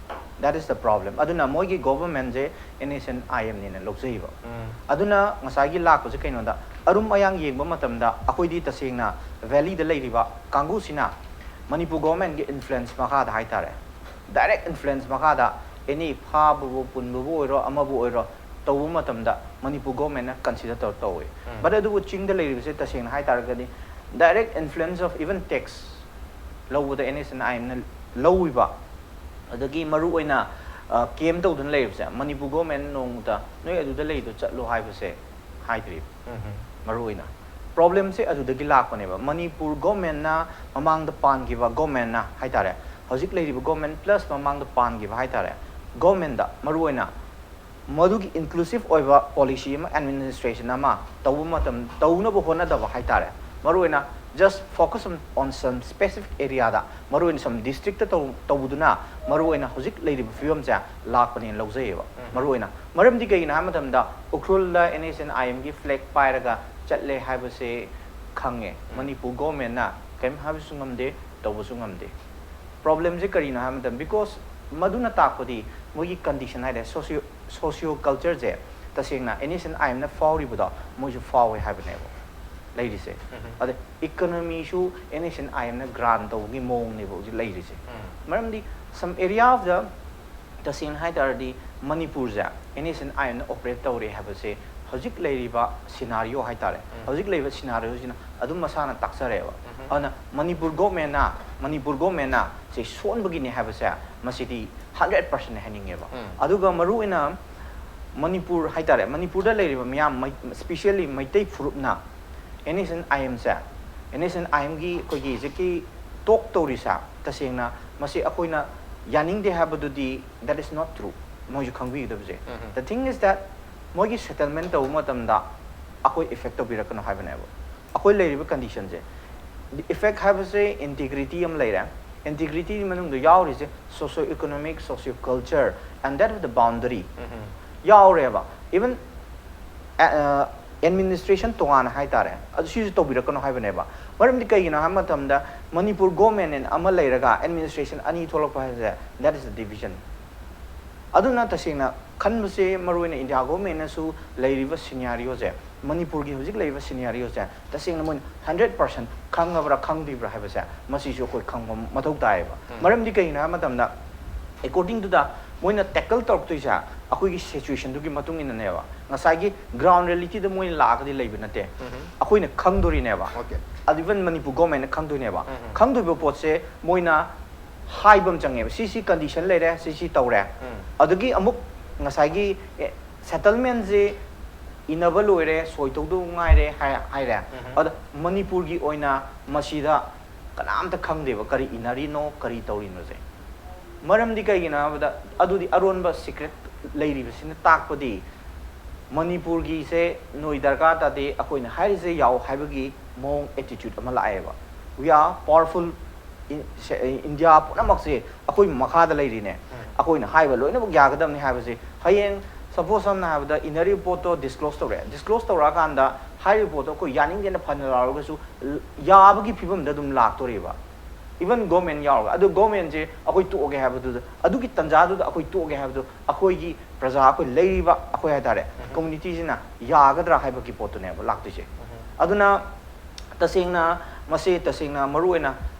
That is the problem. ꯑꯗꯨꯅ ꯃꯣꯏꯒꯤ ꯒꯣꯚꯔꯟꯃꯦꯟꯁꯦ ꯑꯦꯟ ꯑꯦꯁ ꯑꯦꯟ ꯑꯥꯏ ꯑꯦꯝꯅꯦꯅ ꯂꯧꯖꯩꯕ꯫ ꯎꯝ꯫ ꯑꯗꯨꯅ ꯉꯁꯥꯏꯒꯤ ꯂꯥꯛꯄꯁꯦ ꯀꯩꯅꯣꯗ, ꯑꯔꯨꯝ ꯑꯌꯥꯡ ꯌꯦꯡꯕ ꯃꯇꯝꯗ ꯑꯩꯈꯣꯏꯗꯤ ꯇꯁꯦꯡꯅ ꯚꯦꯂꯤꯗ ꯂꯩꯔꯤꯕ ꯀꯥꯡꯕꯨꯁꯤꯅ ꯃꯅꯤꯄꯨꯔ ꯒꯣꯚꯔꯟꯃꯦꯟꯒꯤ ꯏꯟꯐ꯭ꯂꯨꯌꯦꯟꯁ ꯃꯈꯥꯗ ꯍꯥꯏꯇꯥꯔꯦ, ꯗꯥꯏꯔꯦꯛ ꯏꯟꯐ꯭ꯂꯨꯌꯦꯟꯁ ꯃꯈꯥꯗ ꯑꯦꯅꯤ ꯐꯥꯕꯕꯨ ꯄꯨꯟꯕꯕꯨ ꯑꯣꯏꯔꯣ, ꯑꯃꯕꯨ ꯑꯣꯏꯔꯣ, ꯇꯧꯕ ꯃꯇꯝꯗ ꯃꯅꯤꯄꯨꯔ ꯒꯣꯚꯔꯟꯃꯦꯟꯅ ꯀꯟꯁꯤꯗꯔ ꯇꯧꯔ ꯇꯧꯋꯤ꯫ ꯎꯝ꯫ But ꯑꯗꯨꯕꯨ ꯆꯤꯡꯗ ꯂꯩꯔꯤꯕꯁꯦ ꯇꯁꯦꯡꯅ ꯍꯥꯏ ꯇꯥꯔꯒꯗꯤ direct influence of even tax ꯂꯧꯕꯗ ꯑꯦꯟ ꯑꯦꯁ ꯑꯦꯟ ꯑꯥꯏ ꯑꯦꯝꯅ ꯂꯧꯋꯤꯕ꯫ ꯑꯗꯒꯤ ꯃꯔꯨꯑꯣꯏꯅ, ꯑ, ꯀꯦꯝ ꯇꯧꯗꯨꯅ ꯂꯩꯔꯤꯕꯁꯦ, ꯃꯅꯤꯄꯨꯔ ꯒꯣꯚꯔꯟꯃꯦꯟ ꯅꯣꯡꯃꯇ ꯅꯣꯏ ꯑꯗꯨꯗ ꯂꯩꯗꯣ ꯆꯠꯂꯣ ꯍꯥꯏꯕꯁꯦ ꯍꯥꯏꯗ꯭ꯔꯤꯕ꯫ ꯎꯝ꯫ ꯃꯔꯨꯑꯣꯏꯅ ꯄ꯭ꯔꯣꯕ꯭ꯂꯦꯝꯁꯦ ꯑꯗꯨꯗꯒꯤ ꯂꯥꯛꯄꯅꯦꯕ꯫ ꯃꯅꯤꯄꯨꯔ ꯒꯣꯚꯔꯟꯃꯦꯟꯅ ꯃꯃꯥꯡꯗ ꯄꯥꯟꯈꯤꯕ ꯒꯣꯚꯔꯟꯃꯦꯟꯅ ꯍꯥꯏꯇꯥꯔꯦ, ꯍꯧꯖꯤꯛ ꯂꯩꯔꯤꯕ ꯒꯣꯚꯔꯟꯃꯦꯟ ꯄ꯭ꯂꯁ ꯃꯃꯥꯡꯗ ꯄꯥꯟꯈꯤꯕ ꯍꯥꯏꯇꯥꯔꯦ, ꯒꯣꯚꯔꯟꯃꯦꯟꯗ ꯃꯔꯨꯑꯣꯏꯅ ꯃꯗꯨꯒꯤ ꯏꯟꯀ꯭ꯂꯨꯁꯤꯞ ꯑꯣꯏꯕ ꯄꯣꯂꯤꯁꯤ ꯑꯃ, ꯑꯦꯗꯃꯤꯅꯤꯁꯇ꯭ꯔꯦꯁꯟ ꯑꯃ ꯇꯧꯕ ꯃꯇꯝ, ꯇꯧꯅꯕ ꯍꯣꯠꯅꯗꯕ ꯍꯥꯏꯇꯥꯔꯦ꯫ ꯃꯔꯨꯑꯣꯏꯅ just focus on, on some specific areaꯗ, ꯃꯔꯨꯑꯣꯏꯅ some districtꯇ ꯇꯧ-, ꯇꯧꯕꯗꯨꯅ ꯃꯔꯨꯑꯣꯏꯅ ꯍꯧꯖꯤꯛ ꯂꯩꯔꯤꯕ ꯐꯤꯕꯝꯁꯦ ꯂꯥꯛꯄꯅꯦꯅ ꯂꯧꯖꯩꯌꯦꯕ꯫ ꯎꯝ꯫ ꯃꯔꯨꯑꯣꯏꯅ ꯃꯔꯝꯗꯤ ꯀꯩꯒꯤꯅꯣ ꯍꯥꯏꯕ ꯃꯇꯝꯗ ꯎꯈ꯭ꯔꯨꯜꯗ ꯑꯦꯟ ꯑꯦꯁ ꯑꯦꯟ ꯑꯥꯏ ꯑꯦꯝꯒꯤ ꯐ꯭ꯂꯦꯒ ꯄꯥꯏꯔꯒ ꯆꯠꯂꯦ ꯍꯥꯏꯕꯁꯦ ꯈꯪꯉꯦ꯫ ꯎꯝ꯫ ꯃꯅꯤꯄꯨꯔ ꯒꯣꯚꯔꯟꯃꯦꯟꯅ ꯀꯔꯤꯝ ꯍꯥꯏꯕꯁꯨ ꯉꯝꯗꯦ, ꯇꯧꯕꯁꯨ ꯉꯝꯗꯦ꯫ ꯄ꯭ꯔꯣꯕ꯭ꯂꯦꯝꯁꯦ ꯀꯔꯤꯅꯣ ꯍꯥꯏꯕ ꯃꯇꯝꯗ, because ꯃꯗꯨꯅ ꯇꯥꯛꯄꯗꯤ ꯃꯣꯏꯒꯤ condition ꯍꯥꯏꯇꯥꯔꯦ, socio socio culture ꯁꯦ ꯇꯁꯦꯡꯅ NSCN IMꯅ ꯐꯥꯎꯔꯤꯕꯗꯣ ꯃꯣꯏꯁꯨ ꯐꯥꯎꯋꯦ ꯍꯥꯏꯕꯅꯦꯕ ꯂꯩꯔꯤꯁꯦ꯫ ꯑꯗ economy ꯁꯨ NSCN IMꯅ grant ꯇꯧꯕꯒꯤ ꯃꯑꯣꯡꯅꯦꯕ ꯍꯧꯖꯤꯛ ꯂꯩꯔꯤꯁꯦ꯫ ꯃꯔꯝꯗꯤ some area of the ꯇꯁꯦꯡꯅ ꯍꯥꯏ ꯇꯥꯔꯗꯤ ꯃꯅꯤꯄꯨꯔꯁꯦ NSCN IMꯅ operate ꯇꯧꯔꯦ ꯍꯥꯏꯕꯁꯦ ꯍꯧꯖꯤꯛ ꯂꯩꯔꯤꯕ scenario ꯍꯥꯏ ꯇꯥꯔꯦ, ꯍꯧꯖꯤꯛ ꯂꯩꯔꯤꯕ scenario ꯁꯤꯅ ꯑꯗꯨꯝ ꯃꯁꯥꯅ ꯇꯥꯛꯆꯔꯦꯕ꯫ ꯑꯗꯨꯅ ꯃꯅꯤꯄꯨꯔ government ꯅ ꯃꯅꯤꯄꯨꯔ government ꯅ ꯁꯤ ꯁꯣꯟꯕꯒꯤꯅꯦ ꯍꯥꯏꯕꯁꯦ ꯃꯁꯤꯗꯤ hundred percent ꯍꯥꯏꯅꯤꯡꯉꯦꯕ꯫ ꯑꯗꯨꯒ ꯃꯔꯨꯑꯣꯏꯅ ꯃꯅꯤꯄꯨꯔ ꯍꯥꯏ ꯇꯥꯔꯦ, ꯃꯅꯤꯄꯨꯔꯗ ꯂꯩꯔꯤꯕ ꯃꯤꯌꯥꯝ ꯃꯩ- specially ꯃꯩꯇꯩ ꯐꯨꯔꯨꯞꯅ NSCN IMꯁꯦ, NSCN IMꯒꯤ ꯑꯩꯈꯣꯏꯒꯤ ꯍꯧꯖꯤꯛꯀꯤ talk ꯇꯧꯔꯤꯁꯦ ꯇꯁꯦꯡꯅ ꯃꯁꯤ ꯑꯩꯈꯣꯏꯅ ꯌꯥꯅꯤꯡꯗꯦ ꯍꯥꯏꯕꯗꯨꯗꯤ that is not true꯫ ꯃꯣꯏꯁꯨ ꯈꯪꯕꯤꯒꯗꯕꯁꯦ, the thing is that ꯃꯣꯏꯒꯤ settlement ꯇꯧꯕ ꯃꯇꯝꯗ ꯑꯩꯈꯣꯏ effect ꯇꯧꯕꯤꯔꯛꯀꯅꯣ ꯍꯥꯏꯕꯅꯦꯕ꯫ ꯑꯩꯈꯣꯏ ꯂꯩꯔꯤꯕ condition ꯁꯦ, effect ꯍꯥꯏꯕꯁꯦ integrity ꯑꯃ ꯂꯩꯔꯦ꯫ Integrity ꯒꯤ ꯃꯅꯨꯡꯗ ꯌꯥꯎꯔꯤꯁꯦ socio economic, socio culture and that of the boundary ꯌꯥꯎꯔꯦꯕ꯫ Even administration ꯇꯣꯉꯥꯟꯅ ꯍꯥꯏ ꯇꯥꯔꯦ, ꯑꯗꯨ ꯁꯤꯁꯨ ꯇꯧꯕꯤꯔꯛꯀꯅꯣ ꯍꯥꯏꯕꯅꯦꯕ꯫ ꯃꯔꯝꯗꯤ ꯀꯩꯒꯤꯅꯣ ꯍꯥꯏꯕ ꯃꯇꯝꯗ ꯃꯅꯤꯄꯨꯔ government ꯑꯃ ꯂꯩꯔꯒ administration ꯑꯅꯤ ꯊꯣꯛꯂꯛꯄ ꯍꯥꯏꯕꯁꯦ that is the division꯫ ꯑꯗꯨꯅ ꯇꯁꯦꯡꯅ ꯈꯟꯕꯁꯦ ꯃꯔꯨꯑꯣꯏꯅ India government ꯅꯁꯨ ꯂꯩꯔꯤꯕ scenario ꯁꯦ, ꯃꯅꯤꯄꯨꯔꯒꯤ ꯍꯧꯖꯤꯛ ꯂꯩꯔꯤꯕ scenario ꯁꯦ ꯇꯁꯦꯡꯅ ꯃꯣꯏꯅ hundred percent ꯈꯪꯉꯕ꯭ꯔꯥ ꯈꯪꯗ꯭ꯔꯤꯕ꯭ꯔꯥ ꯍꯥꯏꯕꯁꯦ ꯃꯁꯤꯁꯨ ꯑꯩꯈꯣꯏ ꯈꯪꯕ ꯃꯊꯧ ꯇꯥꯏꯌꯦꯕ꯫ ꯃꯔꯝꯗꯤ ꯀꯩꯒꯤꯅꯣ ꯍꯥꯏꯕ ꯃꯇꯝꯗ according to the ꯃꯣꯏꯅ tackle ꯇꯧꯔꯛꯇꯣꯏꯁꯦ ꯑꯩꯈꯣꯏꯒꯤ situation ꯗꯨꯒꯤ ꯃꯇꯨꯡ ꯏꯟꯅꯅꯦꯕ꯫ ꯉꯁꯥꯏꯒꯤ ground reality ꯗ ꯃꯣꯏꯅ ꯂꯥꯛꯑꯒꯗꯤ ꯂꯩꯕ ꯅꯠꯇꯦ, ꯑꯩꯈꯣꯏꯅ ꯈꯪꯗꯣꯔꯤꯅꯦꯕ꯫ ꯑꯗꯨ even ꯃꯅꯤꯄꯨꯔ government ꯅ ꯈꯪꯗꯣꯏꯅꯦꯕ꯫ ꯈꯪꯗꯣꯏꯕ ꯄꯣꯠꯁꯦ ꯃꯣꯏꯅ ꯍꯥꯏꯕ ꯑꯃ ꯆꯪꯉꯦꯕ, ꯁꯤ ꯁꯤ condition ꯂꯩꯔꯦ, ꯁꯤ ꯁꯤ ꯇꯧꯔꯦ꯫ ꯑꯗꯒꯤ ꯑꯃꯨꯛ ꯉꯁꯥꯏꯒꯤ settlement ꯁꯦ ꯏꯅꯕ ꯂꯣꯏꯔꯦ, ꯁꯣꯏ ꯇꯧꯗꯧ ꯉꯥꯏꯔꯦ ꯍꯥꯏ- ꯍꯥꯏꯔꯦ꯫ ꯑꯗ ꯃꯅꯤꯄꯨꯔꯒꯤ ꯑꯣꯏꯅ ꯃꯁꯤꯗ ꯀꯅꯥꯝꯇ ꯈꯪꯗꯦꯕ ꯀꯔꯤ ꯏꯅꯔꯤꯅꯣ, ꯀꯔꯤ ꯇꯧꯔꯤꯅꯣꯁꯦ꯫ ꯃꯔꯝꯗꯤ ꯀꯩꯒꯤꯅꯣ ꯍꯥꯏꯕꯗ ꯑꯗꯨꯗꯤ ꯑꯔꯣꯟꯕ secret ꯂꯩꯔꯤꯕꯁꯤꯅ ꯇꯥꯛꯄꯗꯤ ꯃꯅꯤꯄꯨꯔꯒꯤꯁꯦ ꯅꯣꯏ ꯗꯔꯀꯥꯔ ꯇꯥꯗꯦ, ꯑꯩꯈꯣꯏꯅ ꯍꯥꯏꯔꯤꯁꯦ ꯌꯥꯎ ꯍꯥꯏꯕꯒꯤ ꯃꯑꯣꯡ attitude ꯑꯃ ꯂꯥꯛꯑꯦꯕ꯫ We are powerful, ꯏꯟꯗꯤꯌꯥ ꯄꯨꯝꯅꯃꯛꯁꯦ ꯑꯩꯈꯣꯏ ꯃꯈꯥꯗ ꯂꯩꯔꯤꯅꯦ, ꯑꯩꯈꯣꯏꯅ ꯍꯥꯏꯕ ꯂꯣꯏꯅꯃꯛ ꯌꯥꯒꯗꯕꯅꯤ ꯍꯥꯏꯕꯁꯦ꯫ ꯍꯌꯦꯡ suppose ꯁꯝꯅ ꯍꯥꯏꯔꯕꯗ ꯏꯅꯔꯤ ꯄꯣꯠꯇꯣ disclose ꯇꯧꯔꯦ, disclose ꯇꯧꯔꯛꯑꯀꯥꯟꯗ ꯍꯥꯏꯔꯤꯕ ꯄꯣꯠꯇꯣ ꯑꯩꯈꯣꯏ ꯌꯥꯅꯤꯡꯗꯦꯅ ꯐꯅ ꯂꯥꯎꯔꯒꯁꯨ ꯌꯥꯕꯒꯤ ꯐꯤꯕꯝꯗ ꯑꯗꯨꯝ ꯂꯥꯛꯇꯣꯔꯤꯕ꯫ Even government ꯌꯥꯎꯔꯒ, ꯑꯗꯨ governmentꯁꯦ ꯑꯩꯈꯣꯏ ꯇꯣꯛꯑꯒꯦ ꯍꯥꯏꯕꯗꯨꯗ, ꯑꯗꯨꯒꯤ ꯇꯥꯟꯖꯥꯗꯨꯗ ꯑꯩꯈꯣꯏ ꯇꯣꯛꯑꯒꯦ ꯍꯥꯏꯕꯗꯨ, ꯑꯩꯈꯣꯏꯒꯤ ꯄ꯭ꯔꯖꯥ, ꯑꯩꯈꯣꯏ ꯂꯩꯔꯤꯕ ꯑꯩꯈꯣꯏ ꯍꯥꯏꯇꯥꯔꯦ, communityꯁꯤꯅ ꯌꯥꯒꯗ꯭ꯔꯥ ꯍꯥꯏꯕꯒꯤ ꯄꯣꯠꯇꯨꯅꯦꯕ ꯂꯥꯛꯇꯣꯏꯁꯦ꯫ ꯑꯗꯨꯅ ꯇꯁꯦꯡꯅ ꯃꯁꯤ ꯇꯁꯦꯡꯅ ꯃꯔꯨ ꯑꯣꯏꯅ,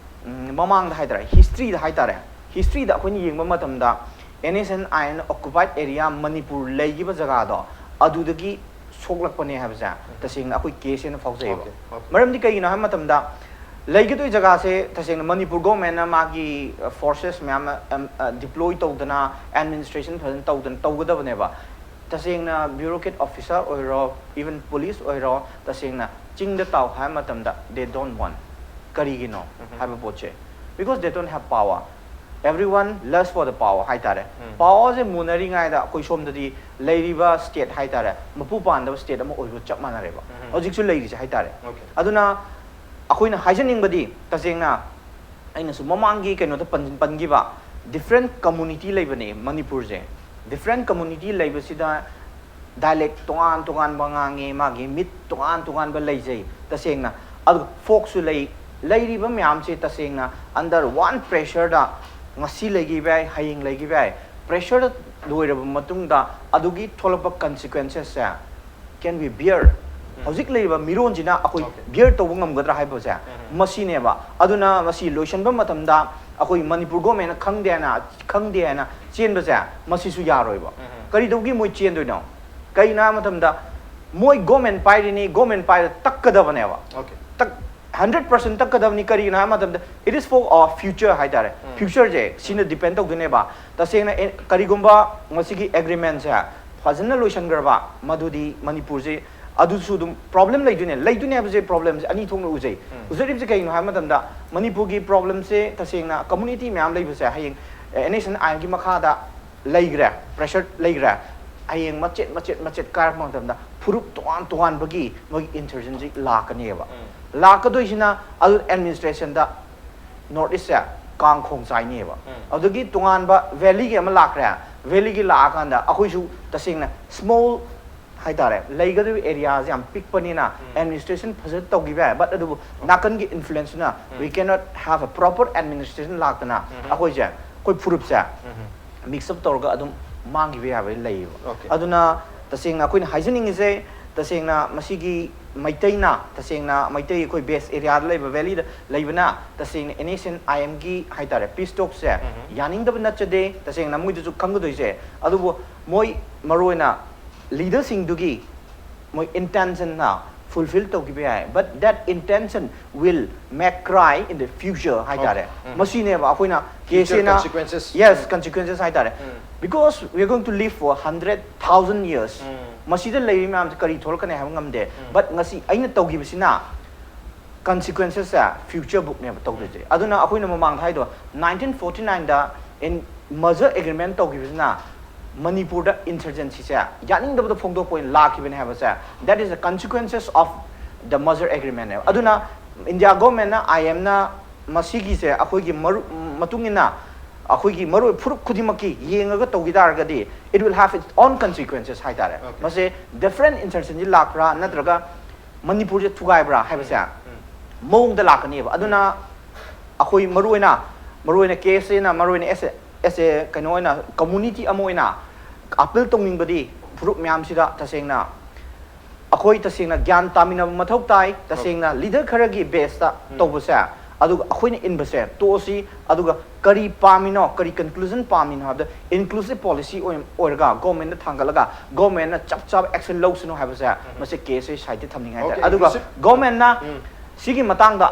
ꯎꯝ, ꯃꯃꯥꯡꯗ ꯍꯥꯏꯇꯥꯔꯦ, historyꯗ ꯍꯥꯏꯇꯥꯔꯦ, historyꯗ ꯑꯩꯈꯣꯏꯅ ꯌꯦꯡꯕ ꯃꯇꯝꯗ N S and I occupied area Manipur ꯂꯩꯈꯤꯕ ꯖꯒꯥꯗꯣ ꯑꯗꯨꯗꯒꯤ ꯁꯣꯛꯂꯛꯄꯅꯦ ꯍꯥꯏꯕꯁꯦ ꯇꯁꯦꯡꯅ ꯑꯩꯈꯣꯏ case ꯑꯣꯏꯅ ꯐꯥꯎꯖꯩꯌꯦꯕ꯫ Okay, okay. ꯃꯔꯝꯗꯤ ꯀꯩꯒꯤꯅꯣ ꯍꯥꯏꯕ ꯃꯇꯝꯗ ꯂꯩꯒꯗꯣꯏ ꯖꯒꯥꯁꯦ ꯇꯁꯦꯡꯅ ꯃꯅꯤꯄꯨꯔ governmentꯅ ꯃꯥꯒꯤ forces ꯃꯌꯥꯝ ꯑꯃ, ꯑꯝ, ꯑ, deploy ꯇꯧꯗꯅ, administration ꯐꯖꯅ ꯇꯧꯗꯅ ꯇꯧꯒꯗꯕꯅꯦꯕ꯫ ꯇꯁꯦꯡꯅ bureaucrat officer ꯑꯣꯏꯔꯣ, even police ꯑꯣꯏꯔꯣ, ꯇꯁꯦꯡꯅ ꯆꯤꯡꯗ ꯇꯥꯎ ꯍꯥꯏꯕ ꯃꯇꯝꯗ they don't want꯫ ꯀꯔꯤꯒꯤꯅꯣ ꯍꯥꯏꯕ ꯄꯣꯠꯁꯦ, because they don't have power, everyone lust for the power ꯍꯥꯏꯇꯥꯔꯦ꯫ Powerꯁꯦ ꯃꯨꯟꯅꯔꯤꯉꯩꯗ ꯑꯩꯈꯣꯏ ꯁꯣꯝꯗꯗꯤ ꯂꯩꯔꯤꯕ state ꯍꯥꯏꯇꯥꯔꯦ, ꯃꯄꯨ ꯄꯥꯟꯗꯕ state ꯑꯃ ꯑꯣꯏꯕ ꯆꯞ ꯃꯥꯟꯅꯔꯦꯕ ꯍꯧꯖꯤꯛꯁꯨ ꯂꯩꯔꯤꯁꯦ ꯍꯥꯏꯇꯥꯔꯦ꯫ Okay. ꯑꯗꯨꯅ ꯑꯩꯈꯣꯏꯅ ꯍꯥꯏꯖꯅꯤꯡꯕꯗꯤ ꯇꯁꯦꯡꯅ ꯑꯩꯅꯁꯨ ꯃꯃꯥꯡꯒꯤ ꯀꯩꯅꯣꯗ ꯄꯟ-, ꯄꯟꯈꯤꯕ different community ꯂꯩꯕꯅꯦ ꯃꯅꯤꯄꯨꯔꯁꯦ꯫ Different community ꯂꯩꯕꯁꯤꯗ dialect ꯇꯣꯉꯥꯟ ꯇꯣꯉꯥꯟꯕ ꯉꯥꯡꯉꯦ, ꯃꯥꯒꯤ myth ꯇꯣꯉꯥꯟ ꯇꯣꯉꯥꯟꯕ ꯂꯩꯖꯩ ꯇꯁꯦꯡꯅ꯫ ꯑꯗꯨꯒ folkꯁꯨ ꯂꯩ꯫ ꯂꯩꯔꯤꯕ ꯃꯌꯥꯝꯁꯦ ꯇꯁꯦꯡꯅ under one pressureꯗ ꯉꯁꯤ ꯂꯩꯈꯤꯕ ꯌꯥꯏ, ꯍꯌꯦꯡ ꯂꯩꯈꯤꯕ ꯌꯥꯏ꯫ Pressureꯗ ꯂꯣꯏꯔꯕ ꯃꯇꯨꯡꯗ ꯑꯗꯨꯒꯤ ꯊꯣꯛꯂꯛꯄ consequencesꯁꯦ can we bear? ꯍꯧꯖꯤꯛ ꯂꯩꯔꯤꯕ ꯃꯤꯔꯣꯟꯁꯤꯅ ꯑꯩꯈꯣꯏ Okay. bear ꯇꯧꯕ ꯉꯝꯒꯗ꯭ꯔꯥ ꯍꯥꯏꯕꯁꯦ ꯃꯁꯤꯅꯦꯕ꯫ ꯑꯗꯨꯅ ꯃꯁꯤ ꯂꯣꯏꯁꯤꯟꯕ ꯃꯇꯝꯗ ꯑꯩꯈꯣꯏ ꯃꯅꯤꯄꯨꯔ governmentꯅ ꯈꯪꯗꯦ ꯍꯥꯏꯅ, ꯈꯪꯗꯦ ꯍꯥꯏꯅ ꯆꯦꯟꯕꯁꯦ ꯃꯁꯤꯁꯨ ꯌꯥꯔꯣꯏꯕ꯫ ꯀꯔꯤꯗꯧꯒꯤ ꯃꯣꯏ ꯆꯦꯟꯗꯣꯏꯅꯣ? ꯀꯩꯅꯣ ꯍꯥꯏꯕ ꯃꯇꯝꯗ ꯃꯣꯏ government ꯄꯥꯏꯔꯤꯅꯤ, government ꯄꯥꯏꯔ ꯇꯛꯀꯗꯕꯅꯦꯕ꯫ Okay. ꯇꯛ hundred percent ꯇꯛꯀꯗꯕꯅꯤ꯫ ꯀꯔꯤꯒꯤꯅꯣ ꯍꯥꯏꯕ ꯃꯇꯝꯗ it is for our future ꯍꯥꯏꯇꯥꯔꯦ꯫ Futureꯁꯦ ꯁꯤꯅ depend ꯇꯧꯗꯣꯏꯅꯦꯕ꯫ ꯇꯁꯦꯡꯅ ꯑꯦ-, ꯀꯔꯤꯒꯨꯝꯕ ꯃꯁꯤꯒꯤ agreementꯁꯦ ꯐꯖꯅ ꯂꯣꯏꯁꯤꯟꯈ꯭ꯔꯕ ꯃꯗꯨꯗꯤ ꯃꯅꯤꯄꯨꯔꯁꯦ ꯑꯗꯨꯁꯨ ꯑꯗꯨꯝ problem ꯂꯩꯗꯣꯏꯅꯦ꯫ ꯂꯩꯗꯣꯏꯅꯦ ꯍꯥꯏꯕꯁꯦ problemꯁꯦ ꯑꯅꯤ ꯊꯣꯛꯅ ꯎꯖꯩ꯫ ꯎꯖꯔꯤꯕꯁꯦ ꯀꯩꯒꯤꯅꯣ ꯍꯥꯏꯕ ꯃꯇꯝꯗ ꯃꯅꯤꯄꯨꯔꯒꯤ problemꯁꯦ ꯇꯁꯦꯡꯅ community ꯃꯌꯥꯝ ꯂꯩꯕꯁꯦ ꯍꯌꯦꯡ N S and Iꯒꯤ ꯃꯈꯥꯗ ꯂꯩꯈ꯭ꯔꯦ, pressure ꯂꯩꯈ꯭ꯔꯦ꯫ ꯍꯌꯦꯡ ꯃꯆꯦꯠ ꯃꯆꯦꯠ ꯃꯆꯦꯠ ꯀꯥꯏꯔꯛꯄ ꯃꯇꯝꯗ ꯐꯨꯔꯨꯞ ꯇꯣꯉꯥꯟ ꯇꯣꯉꯥꯟꯕꯒꯤ ꯃꯣꯏꯒꯤ insurgency ꯂꯥꯛꯀꯅꯦꯕ꯫ ꯂꯥꯛꯀꯗꯣꯏꯁꯤꯅ ꯑꯗꯨ administrationꯗ North Eastꯁꯦ ꯀꯥꯡ ꯈꯣꯡ ꯆꯥꯏꯅꯦꯕ꯫ ꯑꯗꯨꯗꯒꯤ ꯇꯣꯉꯥꯟꯕ valleyꯒꯤ ꯑꯃ ꯂꯥꯛꯈ꯭ꯔꯦ꯫ Valleyꯒꯤ ꯂꯥꯛꯑꯀꯥꯟꯗ ꯑꯩꯈꯣꯏꯁꯨ ꯇꯁꯦꯡꯅ small ꯍꯥꯏꯇꯥꯔꯦ, ꯂꯩꯒꯗꯧꯔꯤꯕ ꯑꯦꯔꯤꯌꯥꯁꯦ ꯌꯥꯝ ꯄꯤꯛꯄꯅꯤꯅ ꯑꯦꯗꯃꯤꯅꯤꯁꯇ꯭ꯔꯦꯁꯟ ꯐꯖꯅ ꯇꯧꯈꯤꯕ ꯌꯥꯏ, ꯕꯠ ꯑꯗꯨꯕꯨ ꯅꯥꯀꯟꯒꯤ ꯏꯟꯐ꯭ꯂꯨꯌꯦꯟꯁꯅ we cannot have a proper administration ꯂꯥꯛꯇꯅ ꯑꯩꯈꯣꯏꯁꯦ, ꯑꯩꯈꯣꯏ ꯐꯨꯔꯨꯞꯁꯦ ꯃꯤꯛꯁ ꯑꯞ ꯇꯧꯔꯒ ꯑꯗꯨꯝ ꯃꯥꯡꯈꯤꯕ ꯌꯥꯕ ꯂꯩꯌꯦꯕ꯫ Okay. ꯑꯗꯨꯅ ꯇꯁꯦꯡꯅ ꯑꯩꯈꯣꯏꯅ ꯍꯥꯏꯖꯅꯤꯡꯉꯤꯁꯦ, ꯇꯁꯦꯡꯅ ꯃꯁꯤꯒꯤ ꯃꯩꯇꯩꯅ, ꯇꯁꯦꯡꯅ ꯃꯩꯇꯩ ꯑꯩꯈꯣꯏ ꯕꯦꯁ ꯑꯦꯔꯤꯌꯥꯗ ꯂꯩꯕ, ꯚꯦꯂꯤꯗ ꯂꯩꯕꯅ ꯇꯁꯦꯡꯅ ꯑꯦꯟ ꯑꯦꯁ ꯑꯦꯟ ꯑꯥꯏ ꯑꯦꯝꯒꯤ ꯍꯥꯏꯇꯥꯔꯦ, ꯄꯤꯁ ꯇꯣꯛꯁꯦ ꯌꯥꯅꯤꯡꯗꯕ ꯅꯠꯆꯗꯦ꯫ ꯇꯁꯦꯡꯅ ꯃꯣꯏꯗꯁꯨ ꯈꯪꯒꯗꯣꯏꯁꯦ, ꯑꯗꯨꯕꯨ ꯃꯣꯏ ꯃꯔꯨꯑꯣꯏꯅ ꯂꯤꯗꯔꯁꯤꯡꯗꯨꯒꯤ ꯃꯣꯏ ꯏꯟꯇꯦꯟꯁꯟꯅ ꯐꯨꯜꯐꯤꯜ ꯇꯧꯈꯤꯕ ꯌꯥꯏ, but that intention will make cry in the future ꯍꯥꯏꯇꯥꯔꯦ꯫ ꯃꯁꯤꯅꯦꯕ ꯑꯩꯈꯣꯏꯅ Future ꯀꯦꯁꯦꯅ consequences. Yes, consequences ꯍꯥꯏꯇꯥꯔꯦ꯫ Because we are going to live for hundred thousand years. ꯃꯁꯤꯗ ꯂꯩꯔꯤ ꯃꯌꯥꯝꯁꯦ ꯀꯔꯤ ꯊꯣꯛꯂꯛꯀꯅꯤ ꯍꯥꯏꯕ ꯉꯝꯗꯦ, but ꯉꯁꯤ ꯑꯩꯅ ꯇꯧꯈꯤꯕꯁꯤꯅ ꯀꯟꯁꯤꯀ꯭ꯋꯦꯟꯁꯦꯁꯁꯦ ꯐ꯭ꯌꯨꯆꯔ ꯕꯨꯛꯅꯦꯕ ꯇꯧꯗꯣꯏꯁꯦ꯫ ꯑꯗꯨꯅ ꯑꯩꯈꯣꯏꯅ ꯃꯃꯥꯡꯗ ꯍꯥꯏꯗꯣ, ꯅꯥꯏꯟꯇꯤꯟ ꯐꯣꯔꯇꯤ ꯅꯥꯏꯟꯗ ꯏꯟ ꯃꯔꯖꯔ ꯑꯦꯒ꯭ꯔꯤꯃꯦꯟ ꯇꯧꯈꯤꯕꯁꯤꯅ ꯃꯅꯤꯄꯨꯔꯗ ꯏꯟꯁꯔꯖꯦꯟꯁꯤꯁꯦ ꯌꯥꯅꯤꯡꯗꯕꯗ ꯐꯣꯡꯗꯣꯛꯄ ꯑꯣꯏꯅ ꯂꯥꯛꯈꯤꯕꯅꯦ ꯍꯥꯏꯕꯁꯦ, that is the consequences of the merger agreement ꯅꯦꯕ꯫ ꯑꯗꯨꯅ ꯏꯟꯗꯤꯌꯥ ꯒꯣꯔꯃꯦꯟꯅ, ꯑꯥꯏ ꯑꯦꯝꯅ ꯃꯁꯤꯒꯤꯁꯦ ꯑꯩꯈꯣꯏꯒꯤ ꯃꯔꯨ ꯃꯇꯨꯡ ꯏꯟꯅ ꯑꯩꯈꯣꯏꯒꯤ ꯃꯔꯨ ꯐꯨꯔꯨꯞ ꯈꯨꯗꯤꯡꯃꯛꯀꯤ ꯌꯦꯡꯉꯒ ꯇꯧꯈꯤ ꯇꯥꯔꯒꯗꯤ, it will have its own consequences ꯍꯥꯏꯇꯥꯔꯦ꯫ Okay. ꯃꯁꯤ ꯗꯤꯐ꯭ꯔꯦꯟ ꯏꯟꯁꯔꯖꯦꯟꯁꯤ ꯂꯥꯛꯄ꯭ꯔꯥ ꯅꯠꯇ꯭ꯔꯒ ꯃꯅꯤꯄꯨꯔꯁꯦ ꯊꯨꯒꯥꯏꯕ꯭ꯔꯥ ꯍꯥꯏꯕꯁꯦ ꯃꯑꯣꯡꯗ ꯂꯥꯛꯀꯅꯦꯕ꯫ ꯑꯗꯨꯅ ꯑꯩꯈꯣꯏ ꯃꯔꯨꯑꯣꯏꯅ, ꯃꯔꯨꯑꯣꯏꯅ ꯀꯦ ꯑꯦꯁ ꯑꯦꯅ, ꯃꯔꯨꯑꯣꯏꯅ ꯑꯦꯁ ꯑꯦ, ꯑꯦꯁ ꯑꯦ, ꯀꯩꯅꯣ ꯑꯣꯏꯅ, ꯀꯝꯃꯨꯅꯤꯇꯤ ꯑꯃ ꯑꯣꯏꯅ ꯑꯄꯤꯜ ꯇꯧꯅꯤꯡꯕꯗꯤ ꯐꯨꯔꯨꯞ ꯃꯌꯥꯝꯁꯤꯗ ꯇꯁꯦꯡꯅ ꯑꯩꯈꯣꯏ ꯇꯁꯦꯡꯅ ꯒ꯭ꯌꯥꯟ ꯇꯥꯃꯤꯟꯅꯕ ꯃꯊꯧ ꯇꯥꯏ꯫ ꯇꯁꯦꯡꯅ ꯂꯤꯗꯔ ꯈꯔꯒꯤ ꯕꯦꯁꯇ ꯇꯧꯕꯁꯦ, ꯑꯗꯨꯒ ꯑꯩꯈꯣꯏꯅ ꯏꯟꯕꯁꯦ ꯇꯣꯛꯑꯁꯤ, ꯑꯗꯨꯒ ꯀꯔꯤ ꯄꯥꯝꯃꯤꯅꯣ, ꯀꯔꯤ ꯀꯟꯀ꯭ꯂꯨꯖꯟ ꯄꯥꯝꯃꯤꯅꯣ ꯍꯥꯏꯕꯗ, ꯏꯟꯀ꯭ꯂꯨꯁꯤꯞ ꯄꯣꯂꯤꯁꯤ ꯑꯣꯏꯔꯒ ꯒꯣꯔꯃꯦꯟꯗ ꯊꯥꯡꯒꯠꯂꯒ ꯒꯣꯔꯃꯦꯟꯅ ꯆꯞ ꯆꯥꯕ ꯑꯦꯛꯁꯟ ꯂꯧꯁꯅꯨ ꯍꯥꯏꯕꯁꯦ, ꯃꯁꯤ ꯀꯦ ꯑꯦꯁ ꯑꯦ ꯁꯥꯏꯠꯇ ꯊꯝꯅꯤꯡꯉꯥꯏ ꯍꯥꯏꯇꯥꯔꯦ꯫ Okay, ꯑꯗꯨꯒ inclusive. ꯒꯣꯔꯃꯦꯟꯅ ꯁꯤꯒꯤ ꯃꯇꯥꯡꯗ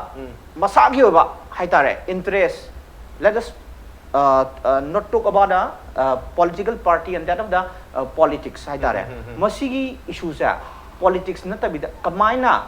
ꯃꯁꯥꯒꯤ ꯑꯣꯏꯕ ꯍꯥꯏꯇꯥꯔꯦ, interest, let us uh, uh, not talk about a uh, political party and that of the uh, politics ꯍꯥꯏꯇꯥꯔꯦ꯫ ꯃꯁꯤꯒꯤ ꯏꯁꯨꯁꯦ ꯄꯣꯂꯤꯇꯤꯛꯁ ꯅꯠꯇꯕꯤꯗ ꯀꯃꯥꯏꯅ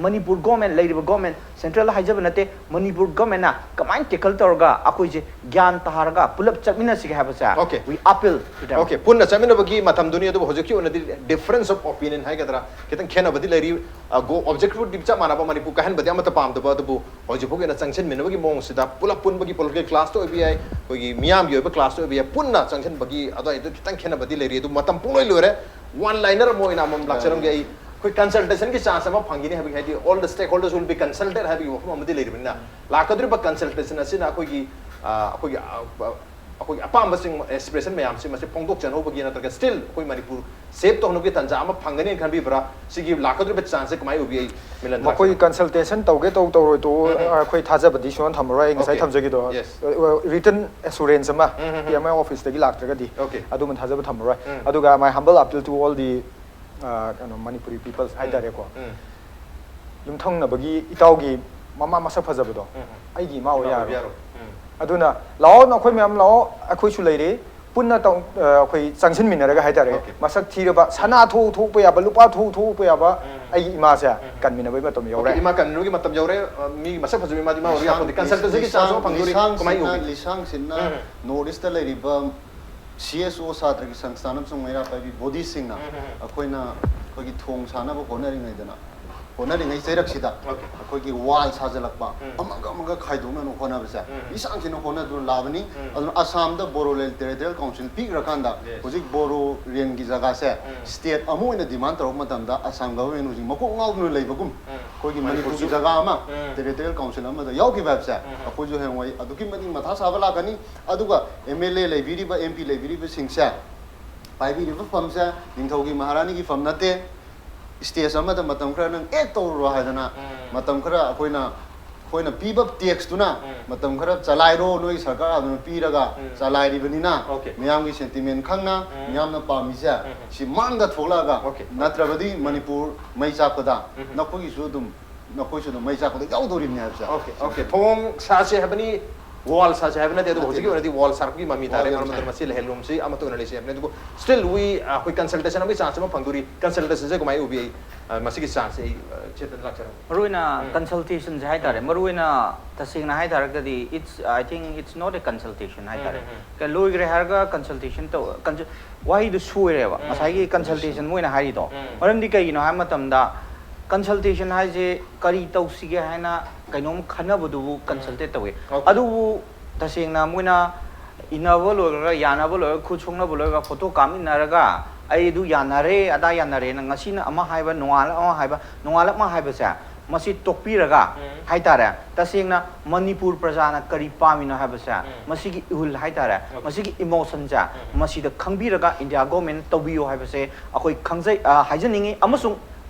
ꯃꯅꯤꯄꯨꯔ ꯒꯣꯔꯃꯦꯟ, ꯂꯩꯔꯤꯕ ꯒꯣꯔꯃꯦꯟ, ꯁꯦꯟꯇ꯭ꯔꯦꯜ ꯍꯥꯏꯖꯕ ꯅꯠꯇꯦ, ꯃꯅꯤꯄꯨꯔ ꯒꯣꯔꯃꯦꯟꯅ ꯀꯃꯥꯏꯅ ꯇꯦꯀꯜ ꯇꯧꯔꯒ ꯑꯩꯈꯣꯏꯁꯦ ꯒ꯭ꯌꯥꯟ ꯇꯥꯔꯒ ꯄꯨꯂꯞ ꯆꯠꯃꯤꯟꯅꯁꯤꯒꯦ ꯍꯥꯏꯕꯁꯦ, Okay. we appeal to them. Okay, ꯄꯨꯟꯅ ꯆꯠꯃꯤꯟꯅꯕꯒꯤ ꯃꯇꯝꯗꯨꯅꯤ, ꯑꯗꯨꯕꯨ ꯍꯧꯖꯤꯛꯀꯤ ꯑꯣꯏꯅꯗꯤ difference of opinion ꯍꯥꯏꯒꯗ꯭ꯔꯥ, ꯈꯤꯇꯪ ꯈꯦꯠꯅꯕꯗꯤ ꯂꯩꯔꯤ꯫ ꯑꯣꯕꯖꯦꯛꯇꯤꯚꯇꯤ ꯆꯞ ꯃꯥꯟꯅꯕ, ꯃꯅꯤꯄꯨꯔ ꯀꯥꯏꯍꯟꯕꯗꯤ ꯑꯃꯠꯇ ꯄꯥꯝꯗꯕ, ꯑꯗꯨꯕꯨ ꯍꯧꯖꯤꯛ ꯐꯥꯎꯒꯤ ꯑꯣꯏꯅ ꯆꯪꯁꯤꯟꯃꯤꯟꯅꯕꯒꯤ ꯃꯑꯣꯡꯁꯤꯗ ꯄꯨꯂꯞ ꯄꯨꯟꯕꯒꯤ ꯄꯣꯂꯤꯇꯤꯀꯦꯜ ꯀ꯭ꯂꯥꯁꯇ ꯑꯣꯏꯕ ꯌꯥꯏ, ꯑꯩꯈꯣꯏꯒꯤ ꯃꯤꯌꯥꯝꯒꯤ ꯑꯣꯏꯕ ꯀ꯭ꯂꯥꯁꯇ ꯑꯣꯏꯕ ꯌꯥꯏ, ꯄꯨꯟꯅ ꯆꯪꯁꯤꯟꯕꯒꯤ ꯑꯗꯨꯋꯥꯏꯗ ꯈꯤꯇꯪ ꯈꯦꯠꯅꯕꯗꯤ ꯂꯩꯔꯤ꯫ ꯑꯗꯨ ꯃꯇꯝ ꯄꯨꯡꯂꯣꯏ ꯂꯣꯏꯔꯦ꯫ One liner ꯑꯃ ꯑꯣꯏꯅ ꯑꯃꯃꯝ ꯂꯥꯛꯆꯔꯝꯒꯦ꯫ ꯑꯩ ꯑꯩꯈꯣꯏ consultation ꯒꯤ chance ꯑꯃ ꯐꯪꯒꯅꯤ ꯍꯥꯏꯕꯒꯤ, ꯍꯥꯏꯗꯤ all the stakeholders will be consulted ꯍꯥꯏꯕꯒꯤ ꯋꯥꯐꯝ ꯑꯃꯗꯤ ꯂꯩꯔꯤꯕꯅꯤꯅ, ꯂꯥꯛꯀꯗꯧꯔꯤꯕ consultation ꯑꯁꯤꯅ ꯑꯩꯈꯣꯏꯒꯤ, ꯑ, ꯑꯩꯈꯣꯏꯒꯤ, ꯑ, ꯑꯩꯈꯣꯏꯒꯤ ꯑꯄꯥꯝꯕꯁꯤꯡ, aspiration ꯃꯌꯥꯝꯁꯤ ꯃꯁꯤ ꯐꯣꯡꯗꯣꯛꯆꯅꯕꯒꯤ ꯅꯠꯇ꯭ꯔꯒ still ꯑꯩꯈꯣꯏ ꯃꯅꯤꯄꯨꯔ save ꯇꯧꯅꯕꯒꯤ ꯇꯥꯟꯖꯥ ꯑꯃ ꯐꯪꯒꯅꯤ ꯈꯟꯕꯤꯕ꯭ꯔꯥ? ꯁꯤꯒꯤ ꯂꯥꯛꯀꯗꯧꯔꯤꯕ chance ꯁꯦ ꯀꯃꯥꯏꯅ ꯎꯕꯤ? ꯑꯩ ꯃꯤꯂꯟ ꯃꯈꯣꯏꯒꯤ consultation ꯇꯧꯒꯦ ꯇꯧ ꯇꯧꯔꯣꯏ ꯇꯣ, ꯎꯝ, ꯎꯝ꯫ ꯑꯩꯈꯣꯏ ꯊꯥꯖꯕꯗꯤ ꯁꯨꯡꯊꯝ ꯊꯝꯃꯔꯣꯏ꯫ ꯑꯩ ꯉꯁꯥꯏ Okay. ꯊꯝꯖꯒꯤꯗꯣ, Yes. written assurance ꯑꯃ, ꯎꯝ, ꯎꯝ, ꯎꯝ꯫ P M I office ꯇꯒꯤ ꯂꯥꯛꯇ꯭ꯔꯒꯗꯤ, Okay. ꯑꯗꯨꯃ ꯊꯥꯖꯕ ꯊꯝꯃꯔꯣꯏ꯫ ꯎꯝ꯫ ꯑꯗꯨꯒ my humble appeal to all the, ꯑ, ꯀꯩꯅꯣ, Manipuri peoples ꯎꯝ꯫ ꯍꯥꯏꯇꯥꯔꯦꯀꯣ꯫ ꯎꯝ꯫ ꯌꯨꯝꯊꯪꯅꯕꯒꯤ ꯏꯇꯥꯎꯒꯤ ꯃꯃꯥ ꯃꯁꯛ ꯐꯖꯕꯗꯣ, ꯎꯝ, ꯎꯝ꯫ ꯑꯩꯒꯤ ꯏꯃꯥ ꯑꯣꯏꯕ ꯏꯃꯥ ꯑꯣꯏꯕ ꯌꯥꯔꯣꯏ꯫ ꯌꯥꯔꯣꯏ꯫ ꯎꯝ꯫ ꯑꯗꯨꯅ ꯂꯥꯛꯑꯣ, ꯅꯈꯣꯏ ꯃꯌꯥꯝ ꯂꯥꯛꯑꯣ, ꯑꯩꯈꯣꯏꯁꯨ ꯂꯩꯔꯤ꯫ ꯄꯨꯟꯅ ꯇꯧ-, ꯑ, ꯑꯩꯈꯣꯏ ꯆꯪꯁꯤꯟꯃꯤꯟꯅꯔꯒ ꯍꯥꯏꯇꯥꯔꯦ, Okay. ꯃꯁꯛ ꯊꯤꯔꯕ, ꯁꯅꯥ ꯊꯣꯛ ꯊꯣꯛꯄ ꯌꯥꯕ, ꯂꯨꯄꯥ ꯊꯣꯛ ꯊꯣꯛꯄ ꯌꯥꯕ ꯎꯝ꯫ ꯑꯩꯒꯤ ꯏꯃꯥꯁꯦ ꯎꯝ꯫ ꯀꯟꯃꯤꯟꯅꯕꯒꯤ ꯃꯇꯝ ꯌꯧꯔꯦ꯫ Okay, ꯏꯃꯥ ꯀꯟꯃꯤꯟꯅꯕꯒꯤ ꯃꯇꯝ ꯌꯧꯔꯦ꯫ ꯑ, ꯃꯤ ꯃꯁꯛ ꯐꯖꯕ ꯏꯃꯥꯗꯤ ꯏꯃꯥ ꯑꯣꯏꯕ ꯌꯥꯄꯣꯟꯇꯦ꯫ Consultation ꯒꯤ chance ꯑꯃ ꯐꯪꯗꯣꯔꯤ꯫ ꯂꯤꯁꯥꯡ ꯀꯃꯥꯏꯅ ꯁꯤꯠꯅ, ꯎꯕꯤ? ꯂꯤꯁꯥꯡ ꯁꯤꯠꯅ ꯎꯝ꯫ North East ꯇ ꯂꯩꯔꯤꯕ C S O ꯁꯥꯇ꯭ꯔꯒꯤ ꯁꯪꯁꯊꯥꯟ ꯑꯃꯁꯨꯡ ꯃꯩꯔꯥ ꯄꯥꯏꯕꯤ bodies ꯁꯤꯡꯅ ꯎꯝ, ꯎꯝ, ꯎꯝ꯫ ꯑꯩꯈꯣꯏꯅ ꯑꯩꯈꯣꯏꯒꯤ ꯊꯣꯡ ꯁꯥꯅꯕ ꯍꯣꯠꯅꯔꯤꯉꯩꯗꯅ, ꯍꯣꯠꯅꯔꯤꯉꯩ ꯆꯩꯔꯛꯁꯤꯗ Okay. ꯑꯩꯈꯣꯏꯒꯤ wall ꯁꯥꯖꯤꯜꯂꯛꯄ, ꯎꯝ꯫ ꯑꯃꯒ ꯑꯃꯒ ꯈꯥꯏꯗꯣꯛꯅꯅꯕ ꯍꯣꯠꯅꯕꯁꯦ ꯎꯝ꯫ ꯂꯤꯁꯥꯡ ꯁꯤꯠꯅ ꯍꯣꯠꯅꯗꯨꯅ ꯂꯥꯛꯑꯕꯅꯤ꯫ ꯎꯝ꯫ ꯑꯗꯨꯅ ꯑꯁꯥꯝꯗ Bodoland Territorial Council ꯄꯤꯈ꯭ꯔꯀꯥꯟꯗ Yes. ꯍꯧꯖꯤꯛ Bodoland ꯒꯤ ꯖꯒꯥꯁꯦ ꯎꯝ꯫ State ꯑꯃ ꯑꯣꯏꯅ demand ꯇꯧꯔꯛꯄ ꯃꯇꯝꯗ ꯑꯁꯥꯝ government ꯍꯧꯖꯤꯛ ꯃꯀꯣꯛ ꯉꯥꯎꯗꯨꯅ ꯂꯩꯕꯒꯨꯝ ꯎꯝ꯫ ꯑꯩꯈꯣꯏꯒꯤ ꯃꯅꯤꯄꯨꯔꯒꯤ ꯃꯅꯤꯄꯨꯔꯁꯨ ꯖꯒꯥ ꯑꯃ ꯎꯝ꯫ Territorial Council ꯑꯃꯗ ꯌꯥꯎꯈꯤꯕ ꯍꯥꯏꯕꯁꯦ ꯎꯝ꯫ ꯑꯩꯈꯣꯏꯁꯨ ꯍꯌꯦꯡꯋꯥꯏ ꯑꯗꯨꯛꯀꯤ ꯃꯇꯤꯛ ꯃꯊꯥ ꯁꯥꯕ ꯂꯥꯛꯀꯅꯤ꯫ ꯑꯗꯨꯒ M L A ꯂꯩꯕꯤꯔꯤꯕ, M P ꯂꯩꯕꯤꯔꯤꯕꯁꯤꯡꯁꯦ, ꯄꯥꯏꯕꯤꯔꯤꯕ ꯐꯝꯁꯦ ꯅꯤꯡꯊꯧꯒꯤ ꯃꯍꯥꯔꯥꯅꯤꯒꯤ ꯐꯝ ꯅꯠꯇꯦ꯫ Stage ꯑꯃꯗ ꯃꯇꯝ ꯈꯔ ꯅꯪ act ꯇꯧꯔꯨꯔꯣ ꯍꯥꯏꯗꯅ ꯎꯝ꯫ ꯃꯇꯝ ꯈꯔ ꯑꯩꯈꯣꯏꯅ, ꯑꯩꯈꯣꯏꯅ ꯄꯤꯕ tax ꯇꯨꯅ ꯎꯝ꯫ ꯃꯇꯝ ꯈꯔ ꯆꯂꯥꯏꯔꯣ ꯅꯣꯏꯒꯤ ꯁꯔꯀꯥꯔ ꯑꯗꯨꯅ ꯄꯤꯔꯒ ꯎꯝ꯫ ꯆꯂꯥꯏꯔꯤꯕꯅꯤꯅ Okay꯫ ꯃꯤꯌꯥꯝꯒꯤ sentiment ꯈꯪꯅ ꯎꯝ꯫ ꯃꯤꯌꯥꯝꯅ ꯄꯥꯝꯃꯤꯁꯦ ꯎꯝ꯫ ꯁꯤ ꯃꯥꯡꯗ ꯊꯣꯛꯂꯛꯑꯒ Okay꯫ ꯅꯠꯇ꯭ꯔꯕꯗꯤ ꯃꯅꯤꯄꯨꯔ ꯃꯩ ꯆꯥꯛꯄꯗ ꯎꯝ꯫ ꯅꯈꯣꯏꯒꯤꯁꯨ ꯑꯗꯨꯝ, ꯅꯈꯣꯏꯁꯨ ꯑꯗꯨꯝ ꯃꯩ ꯆꯥꯛꯄꯗ ꯌꯥꯎꯗꯧꯔꯤꯕꯅꯤ ꯍꯥꯏꯕꯁꯦ꯫ Okay, okay꯫ ꯊꯣꯡ ꯁꯥꯁꯦ ꯍꯥꯏꯕꯅꯤ, wall ꯁꯥꯁꯦ ꯍꯥꯏꯕ ꯅꯠꯇꯦ, ꯑꯗꯨꯕꯨ ꯅꯠꯇꯦ, ꯍꯧꯖꯤꯛꯀꯤ ꯅꯠꯇꯦ꯫ ꯑꯣꯏꯅꯗꯤ wall ꯁꯥꯔꯛꯄꯒꯤ ꯃꯃꯤ ꯇꯥꯔꯦ꯫ Wall ꯃꯔꯝ ꯌꯥꯝ ꯑꯗꯨꯅ ꯁꯥꯏ꯫ ꯃꯁꯤ ꯂꯩꯍꯜꯂꯨꯝꯁꯤ ꯑꯃꯠꯇ ꯑꯣꯏꯅ ꯂꯩꯁꯦ ꯍꯥꯏꯕꯅꯤ꯫ ꯑꯗꯨꯕꯨ still we, ꯑ, ꯑꯩꯈꯣꯏ consultation ꯑꯃꯒꯤ chance ꯑꯃ ꯐꯪꯗꯣꯔꯤ꯫ Consultation ꯁꯦ ꯀꯃꯥꯏꯅ ꯎꯕꯤ? ꯑꯩ, ꯑ, ꯃꯁꯤꯒꯤ chance ꯁꯦ ꯑꯩ, ꯑ, ꯆꯦꯠꯇꯅ ꯂꯥꯛꯆꯔꯝꯒꯦ꯫ ꯃꯔꯨꯑꯣꯏꯅ ꯎꯝ꯫ Consultation ꯁꯦ ꯍꯥꯏꯇꯥꯔꯦ, ꯎꯝ꯫ ꯃꯔꯨꯑꯣꯏꯅ ꯇꯁꯦꯡꯅ ꯍꯥꯏ ꯇꯥꯔꯒꯗꯤ, it's, I think it's not a consultation ꯍꯥꯏꯇꯥꯔꯦ꯫ ꯎꯝ, ꯎꯝ, ꯎꯝ꯫ ꯀ-, ꯂꯣꯏꯈ꯭ꯔꯦ ꯍꯥꯏꯔꯒ consultation ꯇꯧ-, consul-, ꯋꯥꯍꯩꯗꯣ ꯁꯣꯏꯔꯦꯕ, ꯎꯝ꯫ ꯉꯁꯥꯏꯒꯤ consultation ꯃꯣꯏꯅ ꯍꯥꯏꯔꯤꯗꯣ꯫ ꯎꯝ꯫ ꯃꯔꯝꯗꯤ ꯀꯩꯒꯤꯅꯣ ꯍꯥꯏꯕ ꯃꯇꯝꯗ, consultation ꯍꯥꯏꯁꯦ ꯀꯔꯤ ꯇꯧꯁꯤꯒꯦ ꯍꯥꯏꯅ ꯀꯩꯅꯣꯝ ꯈꯟꯅꯕꯗꯨꯕꯨ ꯎꯝ꯫ Consultate ꯇꯧꯋꯦ꯫ Okay꯫ ꯑꯗꯨꯕꯨ ꯇꯁꯦꯡꯅ ꯃꯣꯏꯅ ꯏꯟꯅꯕ ꯂꯣꯏꯔꯒ, ꯌꯥꯅꯕ ꯂꯣꯏꯔꯒ, ꯈꯨꯠ ꯁꯣꯛꯅꯕ ꯂꯣꯏꯔꯒ ꯐꯣꯇꯣ ꯀꯥꯞꯃꯤꯟꯅꯔꯒ ꯑꯩ ꯑꯗꯨ ꯌꯥꯅꯔꯦ, ꯑꯗꯥ ꯌꯥꯅꯔꯦꯅ ꯉꯁꯤꯅ ꯑꯃ ꯍꯥꯏꯕ, ꯅꯣꯡꯉꯥꯜꯂ ꯑꯃ ꯍꯥꯏꯕ, ꯅꯣꯡꯉꯥꯜꯂ ꯑꯃ ꯍꯥꯏꯕꯁꯦ, ꯃꯁꯤ ꯇꯣꯛꯄꯤꯔꯒ ꯍꯥꯏꯇꯥꯔꯦ, ꯇꯁꯦꯡꯅ ꯃꯅꯤꯄꯨꯔ ꯄ꯭ꯔꯖꯥꯅ ꯀꯔꯤ ꯄꯥꯝꯃꯤꯅꯣ ꯍꯥꯏꯕꯁꯦ, ꯃꯁꯤꯒꯤ ꯏꯍꯨꯜ ꯍꯥꯏꯇꯥꯔꯦ, ꯃꯁꯤꯒꯤ ꯏꯃꯣꯁꯟꯁꯦ, ꯃꯁꯤꯗ ꯈꯪꯕꯤꯔꯒ ꯏꯟꯗꯤꯌꯥ ꯒꯣꯔꯃꯦꯟ ꯇꯧꯕꯤꯌꯣ ꯍꯥꯏꯕꯁꯦ ꯑꯩꯈꯣꯏ ꯈꯪꯖꯩ, ꯑ, ꯍꯥꯏꯖꯅꯤꯡꯉꯤ꯫ ꯑꯃꯁꯨꯡ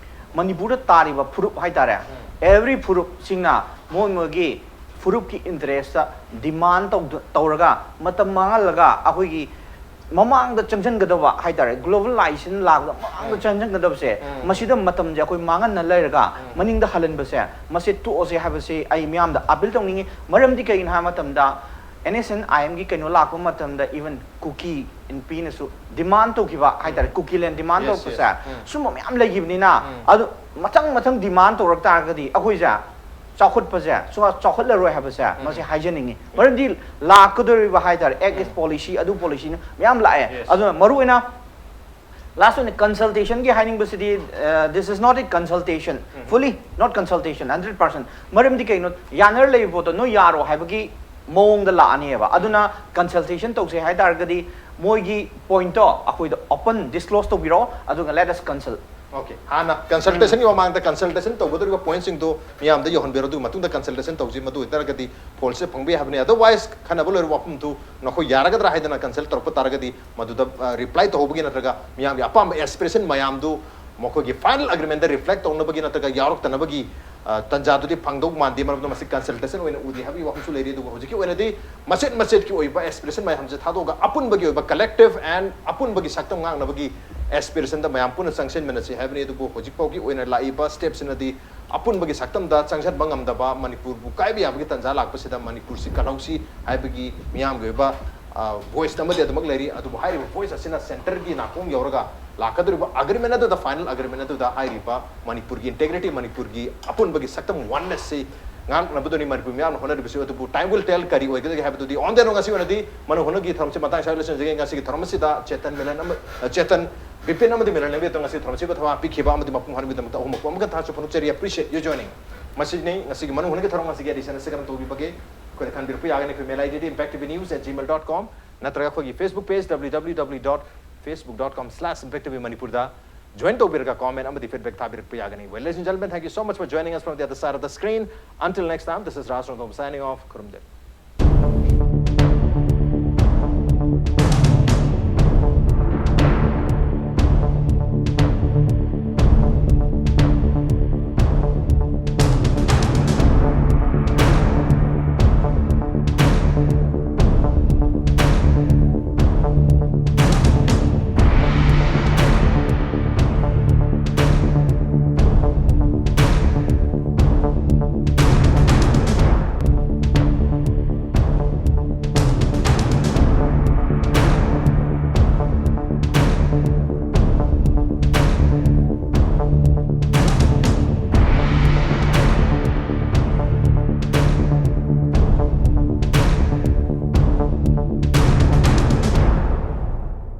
ꯃꯅꯤꯄꯨꯔꯗ ꯇꯥꯔꯤꯕ ꯐꯨꯔꯨꯞ ꯍꯥꯏꯇꯥꯔꯦ, every ꯐꯨꯔꯨꯞꯁꯤꯡꯅ ꯃꯣꯏ ꯃꯣꯏꯒꯤ ꯐꯨꯔꯨꯞꯀꯤ ꯏꯟꯇꯔꯦꯁꯇ ꯗꯤꯃꯥꯟ ꯇꯧꯗ-, ꯇꯧꯔꯒ ꯃꯇꯝ ꯃꯥꯡꯍꯜꯂꯒ ꯑꯩꯈꯣꯏꯒꯤ ꯃꯃꯥꯡꯗ ꯆꯪꯁꯤꯟꯒꯗꯕ ꯍꯥꯏꯇꯥꯔꯦ, ꯒ꯭ꯂꯣꯕꯦꯂꯥꯏꯖꯦꯁꯟ ꯂꯥꯛꯄꯗ ꯃꯃꯥꯡꯗ ꯆꯪꯁꯤꯟꯒꯗꯕꯁꯦ, ꯃꯁꯤꯗ ꯃꯇꯝꯁꯦ ꯑꯩꯈꯣꯏ ꯃꯥꯡꯍꯟꯅ ꯂꯩꯔꯒ ꯃꯅꯤꯡꯗ ꯍꯜꯍꯟꯕꯁꯦ, ꯃꯁꯤ ꯇꯣꯛꯑꯁꯦ ꯍꯥꯏꯕꯁꯤ ꯑꯩ ꯃꯤꯌꯥꯝꯗ ꯑꯥꯄꯤꯜ ꯇꯧꯅꯤꯡꯉꯤ꯫ ꯃꯔꯝꯗꯤ ꯀꯩꯒꯤꯅꯣ ꯍꯥꯏꯕ ꯃꯇꯝꯗ, NSCN-IM-ꯒꯤ ꯀꯩꯅꯣ ꯂꯥꯛꯄ ꯃꯇꯝꯗ even ꯀꯨꯀꯤ ꯏꯟꯄꯤꯅꯁꯨ ꯗꯤꯃꯥꯟ ꯇꯧꯈꯤꯕ ꯍꯥꯏꯇꯥꯔꯦ, ꯀꯨꯀꯤꯂꯦꯟ ꯗꯤꯃꯥꯟ ꯇꯧꯔꯛꯄꯁꯦ, ꯁꯨꯝꯕ ꯃꯌꯥꯝ ꯂꯩꯈꯤꯕꯅꯤꯅ, ꯑꯗꯨ ꯃꯊꯪ ꯃꯊꯪ ꯗꯤꯃꯥꯟ ꯇꯧꯔꯛ ꯇꯥꯔꯒꯗꯤ ꯑꯩꯈꯣꯏꯁꯦ ꯆꯥꯎꯈꯠꯄꯁꯦ ꯁꯨꯡꯆꯥꯎ ꯆꯥꯎꯈꯠꯂꯔꯣꯏ ꯍꯥꯏꯕꯁꯦ ꯃꯁꯤ ꯍꯥꯏꯖꯅꯤꯡꯉꯤ꯫ ꯃꯔꯝꯗꯤ ꯂꯥꯛꯀꯗꯧꯔꯤꯕ ꯍꯥꯏꯇꯥꯔꯦ, Act East policy, ꯑꯗꯨ policyꯅ ꯃꯌꯥꯝ ꯂꯥꯛꯑꯦ꯫ ꯑꯗꯨꯅ ꯃꯔꯨ ꯑꯣꯏꯅ last ꯑꯣꯏꯅ consultationꯒꯤ ꯍꯥꯏꯅꯤꯡꯕꯁꯤꯗꯤ, uh, this is not a consultation, fully not consultation, hundred percent꯫ ꯃꯔꯝꯗꯤ ꯀꯩꯅꯣ, ꯌꯥꯅꯔ ꯂꯩꯕ ꯄꯣꯠꯇꯣ ꯅꯣꯏ ꯌꯥꯔꯣ ꯍꯥꯏꯕꯒꯤ ꯃꯑꯣꯡꯗ ꯂꯥꯛꯑꯅꯦꯕ꯫ ꯑꯗꯨꯅ consultation ꯇꯧꯁꯦ ꯍꯥꯏ ꯇꯥꯔꯒꯗꯤ ꯃꯣꯏꯒꯤ pointꯇꯣ ꯑꯩꯈꯣꯏꯗ open disclose ꯇꯧꯕꯤꯔꯛꯑꯣ, ꯑꯗꯨꯒ let us consult꯫ Okay, ꯍꯥꯟꯅ consultationꯒꯤ ꯃꯃꯥꯡꯗ consultation ꯇꯧꯒꯗꯧꯔꯤꯕ pointꯁꯤꯡꯗꯣ ꯃꯤꯌꯥꯝꯗ ꯌꯧꯍꯟꯕꯤꯔꯣ, ꯑꯗꯨꯒꯤ ꯃꯇꯨꯡꯗ consultation ꯇꯧꯁꯤ꯫ ꯃꯗꯨ ꯑꯣꯏꯇꯥꯔꯒꯗꯤ ꯐꯣꯜꯁꯦ ꯐꯪꯕ ꯌꯥꯏ ꯍꯥꯏꯕꯅꯤ꯫ Otherwise, ꯈꯟꯅꯕ ꯂꯣꯏꯔꯕ ꯋꯥꯐꯝꯗꯨ ꯅꯈꯣꯏ ꯌꯥꯔꯒꯗ꯭ꯔꯥ ꯍꯥꯏꯗꯅ consult ꯇꯧꯔꯛꯄ ꯇꯥꯔꯒꯗꯤ, ꯃꯗꯨꯗ reply ꯇꯧꯍꯧꯕꯒꯤ ꯅꯠꯇ꯭ꯔꯒ ꯃꯤꯌꯥꯝꯒꯤ ꯑꯄꯥꯝꯕ aspiration ꯃꯌꯥꯝꯗꯨ ꯃꯈꯣꯏꯒꯤ final agreementꯗ reflect ꯇꯧꯅꯕꯒꯤ ꯅꯠꯇ꯭ꯔꯒ ꯌꯥꯎꯔꯛꯇꯅꯕꯒꯤ ꯇꯥꯟꯖꯥꯗꯨꯗꯤ ꯐꯪꯗꯧ ꯃꯥꯟꯗꯦ꯫ ꯃꯔꯝꯗꯤ ꯃꯁꯤ consultation ꯑꯣꯏꯅ ꯎꯗꯦ ꯍꯥꯏꯕꯒꯤ ꯋꯥꯐꯝꯁꯨ ꯂꯩꯔꯤ꯫ ꯑꯗꯨꯒ ꯍꯧꯖꯤꯛꯀꯤ ꯑꯣꯏꯅꯗꯤ ꯃꯆꯦꯠ ꯃꯆꯦꯠꯀꯤ ꯑꯣꯏꯕ aspiration ꯃꯌꯥꯝꯁꯦ ꯊꯥꯗꯣꯛꯑꯒ ꯑꯄꯨꯟꯕꯒꯤ ꯑꯣꯏꯕ collective and ꯑꯄꯨꯟꯕꯒꯤ ꯁꯛꯇꯝ ꯉꯥꯛꯅꯕꯒꯤ aspirationꯗ ꯃꯌꯥꯝ ꯄꯨꯟꯅ ꯆꯪꯁꯤꯟꯃꯤꯟꯅꯁꯤ ꯍꯥꯏꯕꯅꯤ꯫ ꯑꯗꯨꯕꯨ ꯍꯧꯖꯤꯛ ꯐꯥꯎꯒꯤ ꯑꯣꯏꯅ ꯂꯥꯛꯏꯕ stepꯁꯤꯅꯗꯤ ꯑꯄꯨꯟꯕꯒꯤ ꯁꯛꯇꯝꯗ ꯆꯪꯁꯤꯟꯕ ꯉꯝꯗꯕ, ꯃꯅꯤꯄꯨꯔꯕꯨ ꯀꯥꯏꯕ ꯌꯥꯕꯒꯤ ꯇꯥꯟꯖꯥ ꯂꯥꯛꯄꯁꯤꯗ ꯃꯅꯤꯄꯨꯔꯁꯤ ꯀꯜꯍꯧꯁꯤ ꯍꯥꯏꯕꯒꯤ ꯃꯤꯌꯥꯝꯒꯤ ꯑꯣꯏꯕ voice ꯑꯃꯗꯤ ꯑꯗꯨꯃꯛ ꯂꯩꯔꯤ꯫ ꯑꯗꯨꯕꯨ ꯍꯥꯏꯔꯤꯕ voice ꯑꯁꯤꯅ centreꯒꯤ ꯅꯥꯀꯣꯡ ꯌꯧꯔꯒ ꯂꯥꯛꯀꯗꯧꯔꯤꯕ agreement ꯑꯗꯨꯗ, final agreement ꯑꯗꯨꯗ ꯍꯥꯏꯔꯤꯕ ꯃꯅꯤꯄꯨꯔꯒꯤ integrity, ꯃꯅꯤꯄꯨꯔꯒꯤ ꯑꯄꯨꯟꯕꯒꯤ ꯁꯛꯇꯝ, onenessꯁꯤ ꯉꯥꯛꯅꯕꯗꯨꯅꯤ ꯃꯅꯤꯄꯨꯔ ꯃꯤꯌꯥꯝꯅ ꯍꯣꯠꯅꯔꯤꯕꯁꯤ꯫ ꯑꯗꯨꯕꯨ time will tell ꯀꯔꯤ ꯑꯣꯏꯒꯗꯒꯦ ꯍꯥꯏꯕꯗꯨꯗꯤ꯫ On the note, ꯉꯁꯤ ꯑꯣꯏꯅꯗꯤ ꯃꯅꯨꯡ ꯍꯨꯠꯅꯒꯤ ꯊꯧꯔꯝꯁꯤ ꯃꯇꯥꯡ ꯑꯁꯤꯗ ꯂꯣꯏꯁꯤꯟꯖꯒꯦ꯫ ꯉꯁꯤꯒꯤ ꯊꯧꯔꯝ ꯑꯁꯤꯗ ꯆꯦꯇꯟ ꯃꯤꯂꯟ ꯑꯃ, ꯆꯦꯇꯟ ꯕꯤꯄꯤꯟ ꯑꯃꯗꯤ ꯃꯤꯂꯟ ꯂꯦꯡꯕꯤꯗ ꯉꯁꯤ ꯊꯧꯔꯝ ꯑꯁꯤꯕꯨ ꯊꯧꯔꯥꯡ ꯄꯤꯈꯤꯕ ꯑꯃꯗꯤ ꯃꯄꯨꯡ ꯐꯥꯍꯟꯕꯒꯤꯗꯃꯛꯇ ꯑꯍꯨꯝꯃꯛꯄꯨ ꯑꯃꯨꯛꯀ ꯍꯟꯅ ꯊꯥꯒꯠꯆꯕ ꯐꯣꯡꯗꯣꯛꯆꯔꯤ꯫ Appreciate you joining꯫ ꯃꯁꯤꯅꯤ ꯉꯁꯤꯒꯤ ꯃꯅꯨꯡ ꯍꯨꯠꯅꯒꯤ ꯊꯧꯔꯝ ꯑꯁꯤꯒꯤ edition ꯑꯁꯤ ꯀꯔꯝ ꯇꯧꯕꯤꯕꯒꯦ? ꯑꯩꯈꯣꯏꯗ ꯈꯟꯕꯤꯔꯛꯄ ꯌꯥꯒꯅꯤ꯫ ꯑꯩꯈꯣꯏ mail ID D impact T V news at gmail dot com ꯅꯠꯇ꯭ꯔꯒ ꯑꯩꯈꯣꯏꯒꯤ Facebook page W W W dot facebook dot com slash impact T V ꯃꯅꯤꯄꯨꯔꯗ join ꯇꯧꯕꯤꯔꯒ comment ꯑꯃꯗꯤ feedback ꯊꯥꯕꯤꯔꯛꯄ ꯌꯥꯒꯅꯤ꯫ Well, ladies and gentlemen, thank you so much for joining us from the other side of the screen. Until next time, this is Raj Rongthong signing off. ꯈꯨꯔꯨꯝꯖꯔꯤ꯫